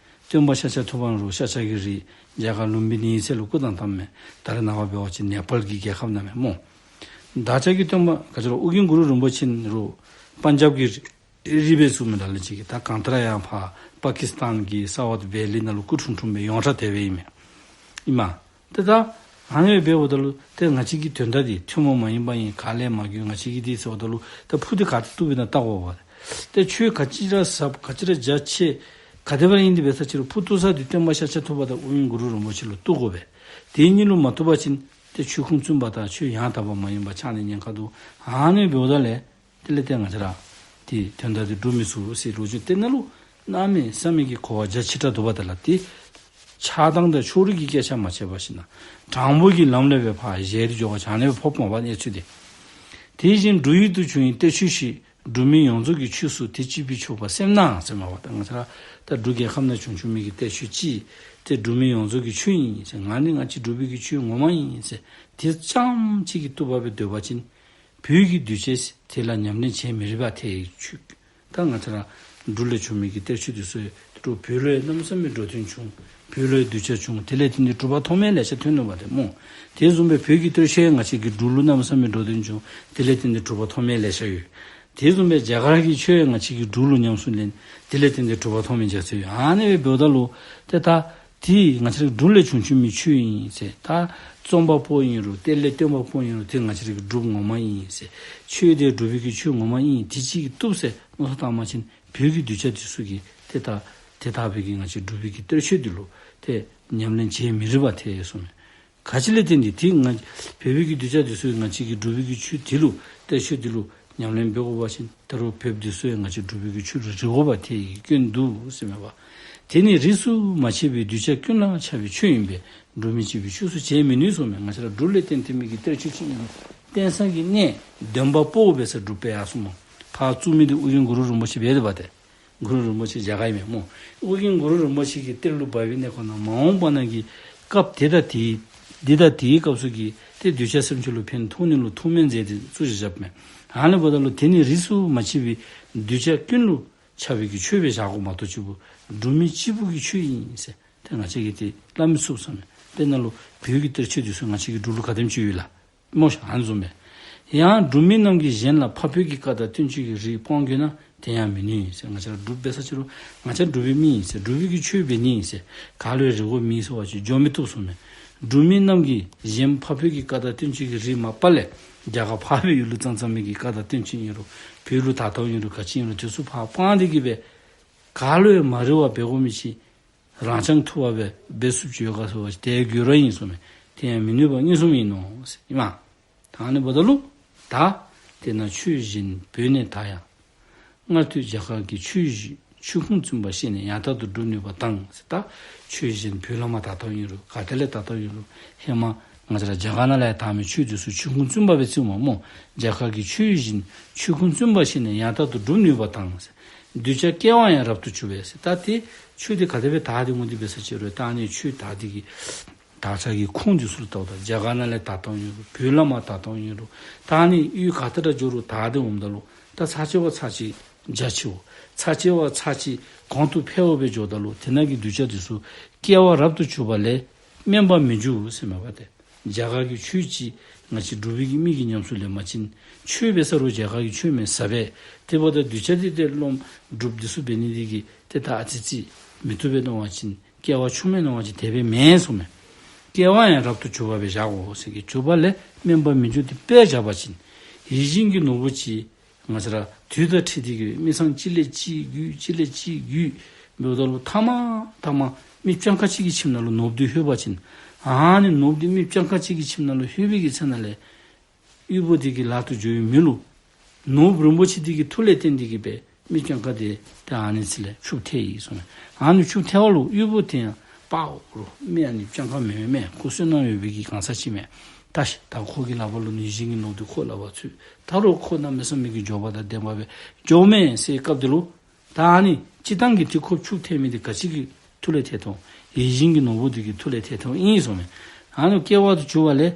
སྟོན་པ་ཤཱཀྱ་ཐུབ་པ་རོགས་ཤཱཀྱ་གི་རིགས་རྒྱ་གར་ལུམ་བི་ནིའི་ཚལ་ལུ་སྐུ་བལྟམས་བལྟམསཔ་མས། ད་རེས་ནངས་པ་འབད་བ་ཅིན་ནེ་པཱལ་གྱི་རྒྱལ་ཁབ་ནང་མས་སྨོ། བདག་ཅག་གི་སྟོན་པ་ག་ཅི་ར་ཨོ་རྒྱན་གུ་རུ་རིན་པོ་ཆེ་རོགས་པན་ཇབ་ཀྱི་རིགས་རིགས་པའི་ཚུ་མི་ལ་ལུ་ཅིག་གིས་ད་གང་ལྟར་ཡང་ཕར་པ་ཀིས་ཏཱན་གྱི་ས་ཝརྟ་ཝེ་ལི་ནང་ལུ་སྐུ་འཁྲུངས་འཁྲུངསམ་སྦེ་ཡོངས་གྲགས་དེ་སྦེ་ཨིན་མས། ཨིན་མས། ཏེ་ད་ཨ་ནི་སྦེ་འབདཝ་ད་ལུ་ཏེ་ང་བཅས་ཀྱི་དོན་དག་འདི་ཐུན་མོང་མ་ཡིན་པ་ཨིན། ག་ལས་མ་གྱུར་ང་བཅས་ཀྱི་འདི་ཟེརཝ་ད་ལུ་ཏེ་ཕུ་འདི་ག་ཏེ་བཏུ་བས་ན་བལྟ་དགོ་པས། ཏེ་ཆོས་ག་ཅི་ར་ཟབ་ག་ཅི་ར་རྒྱ་ཆེ་ག་དེ་སྦེ་ཨིན་ཏེ་འབད་ས་ཅི་རུང་ཕུ་བཏུ་ས་འདི་སྟོན་པ་ཤཱཀྱ་ཐུབ་པ་དང་ཨོ་རྒྱན་གུ་རུ་རིན་པོ་ཆེ་ལུ་བཏུ་དགོ་པས། དེ་གཉིས་ལུ་མ་བཏུ་བ་ཅིན་ཏེ་ཆོས་ཁུངས་བཙུན་པ་དང་ཆོས་ཡང་དག་པ་མ་ཡིན་པ་ཆགས་ནི་ཉེན་ཁ་འདུག། ཨ་ནི་འབདཝ་ད་ལས་དེ་ལས་ཏེ་ང་བཅས་ར་ཏེ་དོན་དག་འདི་འགྲུབ་མི་ཚུགས་ཟེར་ལོ་རྒྱུས་དེ་ནང་ལུ་གནམ་མེད་ས་མེད་ཀྱི་གོ་བ་རྒྱ་ཆེ་དྲགས་འདུག་པ། དེ་ལས་ཏེ་ཆགས་སྡང་དང་ཕྱོགས་རིས་ཀྱི་སྐད་ཆ་མ་བཤད་པར་ཞིན་ན་དྲང་པོ་གི་ལམ་ལས་སྦེ་ཕར་བཞེས་ཏེ་འགྱོ་བ་ཅིན་ཨ་ནི་སྦེ་ཕོགཔ་མས་པ་གནས་ཚུལ་འདི། དེ་བཞིན་འབྲུག་ཡུལ་དུ་བྱུང་བའི་གཏེར་ཆོས་ཤིག། འབྲུག་མི་ཡོངས་རྫོགས་ཀྱི་ཆོས་སུ་དེ་གཅིག་པུས་ཆོག་པར་སེམས་ན་ཟེར་མ་པ་ད་ང་བཅས་ར་ད་འབྲུག་རྒྱལ་ཁབ་ནང་བྱུང་བྱུང་མི་གི་གཏེར་ཆོས་ཅིག་དེ་འབྲུག་མི་ཡོངས་རྫོགས་ཀྱི་ཆོས་ཨིན་ཟེར། ང་ནི་ང་བཅས་འབྲུག་པའི་གི་ཆོས་ངོ་མ་ཨིན་ཟེར། དེ་རྐྱངམ་གཅིག་གིས་བཏུབ་པ་སྦེ་སྡོད་པ་ཅིན་བོད་ཀྱི་གདུལ་བྱས་དེ་ལ་ཉམས་ལེན་བྱེད་མི་རིགས་པ་ཐལ་ཡི་ཆོས། ད་ང་བཅས་ར་འབྲུག་ལས་བྱུང་མི་གི་གཏེར་ཆོས་དེ་ཚུ་ཡང་བོད་ལུ་ཡང་གནམ་མེད་ས་མེད་འགྲོ་དོན་བྱུང་། བོད་ལུ་ཡང་གདུལ་བྱ་བྱུང་། དེ་ལས་བརྟེན་ཏེ་གྲུབ་པ་ཐོགས་མེད་ལེ་ཤ་ཐོན་ནུག་པ་ཏེ་སྨོ། དེ་བཟུམ་སྦེ་བོད་ཀྱི་གཏེར་ཆོས་ཡང་ང་བཅས་ཀྱི་འབྲུག་ལུ་གནམ་མེད་ས་མེད་འགྲོ་དོན་བྱུང་། དེ་ལས་བརྟེན་ཏེ་གྲུབ་པ་ཐོགས་མེད་ལེ་ཤ་ཡོད། དེ་བཟུམ་སྦེ་རྒྱ་གར་གྱི་ཆོས་ཡང་ང་བཅས་ཀྱི་འབྲུག་ལུ་ཉམས་སུ་ལེན། དེ་ལས་བརྟེན་ཏེ་གྲུབ་པ་ཐོགས་མེད་རྒྱ་ཆེ་ཡོད། ཨ་ནི་སྦེ་འབདཝ་ད་ལུ་ཏེ་ད་དེ་ང་བཅས་ར་འབྲུག་ལས་བྱུང་བྱུང་མི་ཆོས་ཨིན་ཟེར། ད་རྩོམ་པ་པོ་ཨིན་རུང་གཏེར་ལས་བཏོན་པ་པོ་ཨིན་རུང་དེ་ང་བཅས་ར་གི་འབྲུག་ངོ་མ་ཨིན་ཟེར། ཆོས་དེ་འབྲུག་པའི་གི་ཆོས་ངོ་མ་ཨིན། དེ་གཅིག་གིས་བཏུབ་ཟེར་མནོ་བསམ་བཏང་པ་ཅིན་བོད་ཀྱི་གདུལ་བྱ་དེ་ཚུ་གིས་ཏེ་ད་དེ་ལྟ་བུའི་གི་ང་བཅས་འབྲུག་པའི་གི་གཏེར་ཆོས་དེ་ལུ་ཏེ་ཉམས་ལེན་བྱེད་མི་རིགས་པ་ཐལ་གསུངས་མས། ག་ཅི་ལས་བརྟེན་ཏེ་དེ་ང་བོད་པའི་གི་གདུལ་བྱ་དེ་ཚུ་ང་བཅས་ཀྱི་འབྲུག་པའི་གི་ཆོས་དེ་ལུ་གཏེར་ཆོས་དེ་ལུ་ཉམས་ལེན་འབད་དགོ་པ་ཅིན་ད་རུང་བོད་པ་དེ་ཚུ་ཡང་ང་བཅས་འབྲུག་པའི་གི་ཆོས་ལུ་རིགས་དགོ་པ་ཐལ་གྱི་སྐྱོན་འདུག་ཟེར་མས་པ། དེ་ནི་རིས་སུ་མ་ཆད་པའི་གདུལ་བྱ་ཀུན་ལ་ཁྱབ་པའི་ཆོས་ཡིན་པས་འབྲུག་མི་གཅིག་པུས་ཆོས་སུ་བྱེད་མི་ནུས་གསུངས་མས། ང་བཅས་ར་འབྲུག་ལས་བརྟེན་ཏེ་མི་གི་གཏེར་ཆོས་ཅིག་ཨིན་རུང་བརྟེན་ས་གི་གནས་འདོན་པ་པོ་འབད་ས་འབྲུག་པས་ཡར་སོང་མས། ཕར་བཙུགས་མི་དེ་ཨོ་རྒྱན་གུ་རུ་རིན་པོ་ཆེ་འབད་དེ་པ་ཏེ། གུ་རུ་རིན་པོ་ཆེ་རྒྱ་གར་ཨིན་མས་སྨོ། ཨོ་རྒྱན་གུ་རུ་རིན་པོ་ཆེ་གི་གཏེར་ལུ་བབས་པའི་གནས་ཁོ་ན་མ་འོངས་པ་ནང་གི་སྐབས་དེ་དང་དེའི་འདི་དང་དེའི་སྐབས་སུ་གི་ཏེ་གདུལ་བྱ་སེམས་ཅན་ལུ་ཕན་ཐོགས་ནི་ལུ་ཐོགས་མེད་མཛད་དེ་བཙུགས་བཞག་བཞགཔ་མས། ཨ་ནི་འབདཝ་ད་ལུ་དེ་ནི་རིས་སུ་མ་ཆད་པའི་གདུལ་བྱ་ཀུན་ལུ་ཁྱབ་པའི་གི་ཆོས་སྦེ་བཞག་དགོ་མ་གཏོགས་གཅིག་པུ་འབྲུག་མི་གཅིག་པུ་གི་ཆོས་ཨིན་ཟེར་ཏེ་ང་བཅས་ཀྱིས་ཏེ་སླབ་མི་ཚུགས་གསུངས་མས། དཔེར་ན་ལུ་བོད་ཀྱི་གཏེར་ཆོས་དེ་ཚུ་ང་བཅས་ཀྱི་འབྲུག་ལུ་ག་དེམ་ཅིག་ཡོད་ལགས། སྨོ་ཤ་ཨ་ནི་བཟུམ་སྦེ། ཡང་འབྲུག་མི་རྣམས་ཀྱིས་གཞན་ལ་འཕགས་བོད་ཀྱི་བཀའ་དང་བསྟན་བཅོས་ཀྱི་རིགས་སྤང་དགོས་ན་དེ་ཡང་མི་ནུས་ཟེར། ང་བཅས་ར་འབྲུག་འབད་ས་ཅིག་རུང་ང་བཅས་འབྲུག་པའི་མི་ཨིན་ཟེར། འབྲུག་པའི་གི་ཆོས་འབད་ནི་ཨིན་ཟེར། ག་ལུ་ཡང་རིགས་དགོཔ་མེད་ཟེར་བ་ཅིན་འགྱོ་མི་བཏུབ་གསུངས་མས། འབྲུག་མི་རྣམས་ཀྱིས་གཞན་འཕགས་བོད་ཀྱི་བཀའ་དང་བསྟན་བཅོས་ཀྱི་རིགས་མ་སྤར་ལས་རྒྱ་གར་འཕགས་པའི་ཡུལ་ལུ་ཙང་ཙང་མི་གི་བཀའ་དང་བསྟན་བཅོས་ཨིན་རུང་བོད་ལུ་དར་དརཝ་ཨིན་རུང་ག་ཅི་ཨིན་རུང་དེ་ཚུ་ཕར་སྤང་སྟེ་གི་སྦེ་ག་ལུ་ཡང་མ་རིག་པར་འབད་དགོ་མི་ཅིག་རང་རྐྱང་ཐུབ་པ་སྦེ་འབད་ཚུགསཔ་ཅིག་ཡོད་ག་ཟེར་བ་ཅིན་དེ་དགོས་ར་ཨིན་གསུངས་མས། དེ་ཡང་མི་ནུས་པ་མངོན་སུམ་ཨིན་ནོ་ཟེར་ཨིན་མས། ད་ཨ་ནི་འབདཝ་ད་ལུ་ད་དེ་ན་ཆོས་གཞན་བོད་ནས་དར་ཡང་། སྔར་དུས་རྒྱ་གར་གྱི་ཆོས་བཞིན་ཆོས་ཁུངས་བཙུན་པ་ཤེས་ནས་ཡང་དག་ཏུ་སྒྲུབ་ནུས་པ་དང་ཟེར། ད་ཆོས་གཞན་བོད་ལས་མར་དར་དརཝ་ཨིན་རུང་ག་ཏེ་ལས་དར་དརཝ་ཨིན་རུང་ཧེ་མ་ང་བཅས་ར་རྒྱ་གར་ནང་ལས་དར་མི་ཆོས་དེ་ཚུ་ཆོས་ཁུངས་བཙུན་པ་སྦེ་བརྩིཝ་མས་སྨོ། རྒྱ་གར་གྱི་ཆོས་བཞིན་ཆོས་ཁུངས་བཙུན་པ་ཤེས་ནས་ཡང་དག་ཏུ་སྒྲུབ་ནུས་པ་དང་ཟེར། གདུལ་བྱ་སྐྱེ་བ་ཡང་རབ་ཏུ་གྱུར་པས་ཟེར། ད་དེ་ཆོས་དེ་ག་དེ་སྦེ་དར་ཏེ་འོང་སྟེ་འབད་ས་ཅིག་རུང་ད་ཨ་ནི་ཆོས་དར་ཏེ་གི་དར་ཆ་གི་ཁུངས་དེ་ཚུ་ལུ་བལྟཝ་ད་རྒྱ་གར་ནང་ལས་དར་དརཝ་ཨིན་རུང་བོད་ལས་མར་དར་དརཝ་ཨིན་རུང་ད་ཨ་ནི་ཡུལ་ག་ཏེ་ར་འགྱོ་རུང་དར་ཏེ་འོངམ་ད་ལུ་ད་ཚར་གཅིག་བ་ཚར་གཅིག་རྒྱ་ཆེཝ། ཚར་གཅིག་བ་ཚར་གཅིག་གོང་དུ་འཕེལ་བ་སྦེ་འགྱོཝ་ད་ལུ་དེ་ནང་གི་གདུལ་བྱ་དེ་ཚུ་སྐྱེ་བ་རབ་ཏུ་གྱུར་པ་ལས་དམན་པར་མི་འགྱུར་ཟེར་མས་པ་ཏེ། རྒྱ་གར་གྱི་ཆོས་ཅིག་ང་བཅས་འབྲུག་པའི་གི་མི་གིས་ཉམས་སུ་ལེན་པ་ཅིན་ཆོས་འབད་ས་རུང་རྒྱ་གར་གྱི་ཆོས་མེན་ཟེར་བས། དེ་འབདཝ་ད་གདུལ་བྱ་དེ་ཏེ་སློབ་སྒྲུབ་དེ་ཚུ་འབད་ནི་དེ་གིས་ཏེ་ད་ཨ་ཙི་ཙི་མི་བཏུབ་པས་མནོ་བ་ཅིན་སྐལ་བ་ཆུང་མས་མནོ་བ་ཅིན་དེ་སྦེ་མེན་གསུངས་མས། སྐྱེ་བ་ཡང་རབ་ཏུ་གྱུར་པ་སྦེ་བཞག་དགོ་ཟེར་གི་གྱུར་པ་ལས་དམན་པར་མི་འགྱུར་ཏེ་དཔེ་བཞག་པ་ཅིན་ཡིད་བཞིན་གྱི་ནོར་བུ་ཅིག་ང་བཅས་ར་དུས་དང་འཁྲིལ་ཏེ་གི་མི་ཚང་གཅིག་ལས་གཅིག་རྒུད་གཅིག་ལས་གཅིག་རྒུད་འབདཝ་ད་ལུ་མཐའ་མ་མཐའ་མ་མི་སྤྱང་ཀ་གཅིག་གི་ཁྱིམ་ནང་ལུ་ནོར་བུ་དེ་ལྷོད་པ་ཅིན་ཨ་ནི་ནོར་བུ་དེ་མི་སྤྱང་ཀ་གཅིག་གི་ཁྱིམ་ནང་ལུ་ལྷོད་པའི་གི་ཚེ་ན་ལས་གཡུ་བུ་དེ་གི་ལག་ཏུ་འབྱོར་བའི་མི་ལུ་ནོར་བུ་རིན་པོ་ཆེ་དེ་གི་མཐུ་ལས་བརྟེན་ཏེ་གི་སྦེ་མི་སྤྱང་ཀ་དེ་ཏེ་ཨ་ནི་ཚེ་ལས་ཕྱུགཔོ་ཐལ་ཡི་གསུངས་མས། ཨ་ནི་ཕྱུགཔོ་ཐལ་བ་ལུ་གཡུ་བུ་དེ་ཡང་པའོ་རོ་མི་ཨ་ནི་སྤྱང་ཀ་མེན་མེན་མེན། ཁོ་བསོད་ནམས་ཡོད་པའི་གི་གང་ཟག་ཅིག་མས། ད་ཤི་ད་ཁོ་གི་ལག་པ་ལུ་ནི་ཡིད་བཞིན་གྱི་ནོར་བུ་དེ་ཁོ་ལག་པར་ཚུད། ད་རུང་ཁོ་གནམ་མེད་ས་མེད་ཀྱི་འབྱོར་པ་དང་ལྡན་པ་སྦེ་འགྱོཝ་མས་ཟེར་སྐབས་དེ་ལུ་ད་ཨ་ནི་སྤྱིར་བཏང་གི་དེ་ཁོ་ཕྱུགཔོ་ཐལ་མི་དེ་ག་ཅི་གི་མཐུ་ལས་ཐལ་དོ། ཡིད་བཞིན་གྱི་ནོར་བུ་དེ་གི་མཐུ་ལས་ཐལ་དོ་ཨིན་གསུངས་མས། ཨ་ནི་སྐྱེ་བ་དུ་གྱུར་པ་ལས་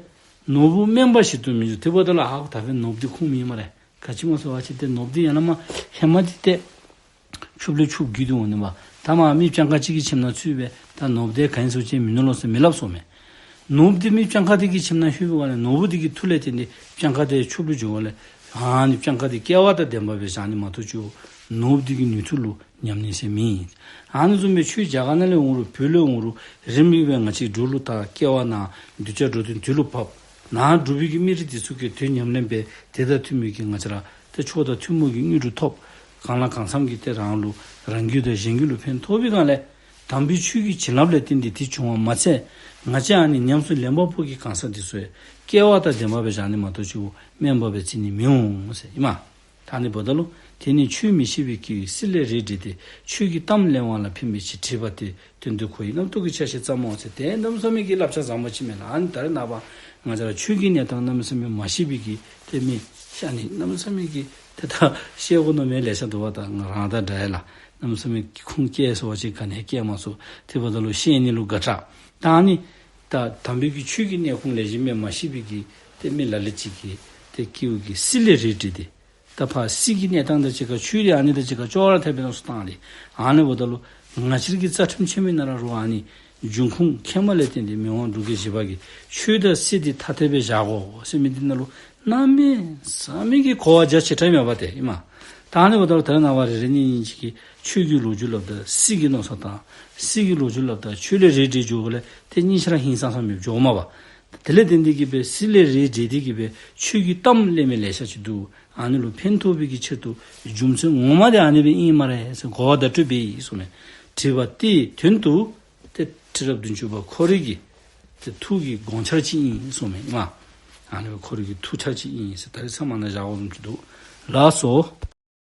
ནོར་བུ་དམན་པ་ཞིག་ཏུ་མི་འགྱུར། དེ་འབདཝ་ད་ལུ་ཧ་ད་སྦེ་ནོར་བུ་དེ་ཁུངས་མེད་སྨ་རེ། ག་ཅི་སྨོ་ཟེར་བ་ཅིན་ཏེ་ནོར་བུ་དེ་ཡང་ན་མ་ཧེ་མ་དེ་ཏེ་ཕྱུགཔོ་ལས་ཕྱུགཔོ་རྒུད་དེ་འོང་ནི་མས། ད་མ་མི་སྤྱང་ཀ་གཅིག་གི་ཁྱིམ་ནང་ཚུད་སྦེ་ད་ནོར་བུ་དེ་ག་ཨིན་ཟེར་བ་ཅིན་མི་ནུས་ལོ་ཟེར་མི་སླབ་གསུངས་མས། ནོར་བུ་དེ་མི་སྤྱང་ཀ་དེ་གི་ཁྱིམ་ནང་ལྷོད་པའི་སྒང་ལས་ནོར་བུ་དེ་གི་མཐུ་ལས་བརྟེན་ཏེ་སྤྱང་ཀ་དེ་ཕྱུགཔོ་ལུ་འགྱུར་བ་ལས་ཨ་ནི་སྤྱང་ཀ་དེ་སྐལ་བ་དང་ལྡན་པ་སྦེ་བཞག་ནི་མ་གཏོགས་ཅིག་ནོར་བུ་དེ་གི་ནུས་མཐུ་ལུ་ཉམས་ནི་ཟེར་མེད། ཨ་ནི་བཟུམ་སྦེ་ཆོས་རྒྱ་གར་ནང་ལས་འོང་རུང་བོད་ལས་འོང་རུང་རིམ་གྱིས་སྦེ་ང་བཅས་འབྲུག་ལུ་ད་སྐྱེ་བ་ནཱ་གདུལ་བྱ་འགྲོ་དོན་དེ་ལུ་བབས། ནཱ་འབྲུག་པའི་གི་མི་རིགས་དེ་ཚུ་གིས་དོན་ཉམས་ལེན་འབད་དེ་དང་མཐུན་པའི་གི་ང་བཅས་ར་ཏེ་མཆོག་དང་ཐུན་མོང་གི་དངོས་གྲུབ་ཐོབ། གང་ལ་གང་འཚམས་ཀྱིས་ཏེ་རང་ལུ་རང་རྒྱུད་དང་གཞན་རྒྱུད་ལུ་ཕན་ཐོགས་པའི་སྒང་ལས་དམ་པའི་ཆོས་ཀྱི་བྱིན་རླབས་ལས་བརྟེན་ཏེ་དེ་བྱུང་བ་མ་ཚད་ང་བཅས་ཨ་ནི་ཉམས་སུ་ལེན་པ་པོ་གི་གང་ཟག་དེ་ཚུ་ཡང་སྐལ་བ་དང་ལྡན་པ་སྦེ་བཞག་ནི་མ་གཏོགས་ཅིག་དམན་པ་སྦེ་བརྩི་ནི་མི་འོང་ཟེར་ཨིན་མས། ད་ཨ་ནི་འབདཝ་ད་ལུ་དེ་ནི་ཆོས་མི་ཤེས་པའི་སྐྱེ་བོའི་སྲིད་ལས་རེད་འདྲེ་སྟེ། ཆོས་ཀྱི་གཏམ་གླེང་བ་ལ་ཕན་པའི་ཕྱིར། དྲིས་པ་དེ་དོན་དུ་གོ་ཡི། རྣམ་རྟོག་གི་ཆ་ཤས་ཙམ་མོ་ཟེར། དེ་གནམ་མེད་ས་མེད་ཀྱི་བསླབ་བྱ་བཟང་པོ་ཅིག་མས་ལགས། ཨ་ནི་ད་རེས་ནངས་པ་ང་བཅས་ར་ཆོས་ཀྱི་གནས་སྟངས་གནམ་མེད་ས་མེད་མ་ཤེས་པའི་གི་ཏེ་མི་ ཤ་ནི་གནམ་མེད་ས་མེད་ཀྱི་ཏེ་ད་བཤད་དགོ་མནོ་མི་ལེ་ཤ་འདུག་པ། ད་ང་རང་དང་འདྲ་ཡ་ལགས། གནམ་མེད་ས་མེད་ཀྱི་ཁུངས་སྐྱེལ་སོ་བ་ཅིག་ག་ནི་ཡང་སྐྱེལ་མ་ཚུགས། དེ་འབདཝ་ད་ལུ་བཤད་ནི་ལུ་དགའ་དྲགས། ད་ཨ་ནི་ད་དམ་པའི་གི་ཆོས་ཀྱི་གནས་ཁུངས་ལེགས་ཤོམ་སྦེ་མ་ཤེས་པའི་གི་ཏེ་མི་ལ་ལུ་ཅིག་གིས་ཏེ་སྐྱེ་བོ་གི་སྲིད་ལས་རིགས་འགྲེ་སྟེ། ད་ཕར་སྲིད་ཀྱི་གནས་སྟངས་དང་གཅིག་ཁར་ཆོས་དེ་ཨ་ནི་དང་གཅིག་ཁར་ཅོག་ར་འཐདཔ་སྦེ་མནོ་བསམ་བཏང་སྟེ། ཨ་ནི་འབདཝ་ད་ལུ་ང་བཅས་ཀྱི་རྩ་ཁྲིམས་ཆེན་མོའི་ནང་ར་རུང་ཨ་ནི་འབྱུང་ཁུངས་ཁེངས་པ་ལས་བརྟེན་ཏེ་མི་དབང་འབྲུག་རྒྱལ་བཞི་པ་གིས་ཆོས་དང་སྲིད་དེ་ཐ་དད་སྦེ་བཞག་དགོ་ཟེར་མི་འདི་ནང་ལུ་གནམ་མེད་ས་མེད་ཀྱི་གོ་བ་རྒྱ་ཆེ་དྲགས་མས་པ་ཏེ་ཨིན་མས། ད་ཨ་ནི་འབདཝ་ད་ལུ་ད་རེས་ནངས་པ་རེ་རེ་གཉིས་གཉིས་ཅིག་གིས་ཆོས་ཀྱི་ལོ་རྒྱུས་སླབ་ད་སྲིད་ཀྱི་མནོ་བསམ་བཏང་། སྲིད་ཀྱི་ལོ་རྒྱུས་སླབ་ད་ཆོས་ལས་རིགས་འགྲེ་འགྱོ་དགོཔ་ལས་ཏེ་གཉིས་ཆ་ར་ཧིང་སངས་ས་མེདཔ་འགྱོཝ་མས་པ། དེ་ལས་བརྟེན་ཏེ་གིས་སྦེ་སྲིད་ལས་རིགས་འགྲེ་སྟེ་གིས་སྦེ་ཆོས་ཀྱི་གཏམ་གླེང་མི་ལེ་ཤ་ཅིག་འདུག། ཨ་ནི་ལུ་ཕན་ཐོགས་པའི་གི་ཆེད་དུ་རྒྱུ་མཚན་ངོ་མ་དེ་ཨ་ནི་སྦེ་ཨིན་སྨ་རེ་ཟེར་གོ་བ་བརྡ་སྤྲོད་འབད་ཡི་གསུངམ་མས། དྲིས་པ་དེའི་དོན་དུ་ཏེ་ཁྲི་རབས་བདུན་ཅུ་པ་ཁོ་རའི་གི་ཏེ་ཐུགས་ཀྱི་དགོངས་འཆར་ཅིག་ཨིན་གསུངམ་མས་ང་། ཨ་ནི་ཁོ་རའི་གི་ཐུགས་འཆར་ཅིག་ཨིན་ཟེར་ད་རེས་ཚང་མ་ནཱ་བཞག་དགོཔ་ཅིག་འདུག། ལགས་སོ།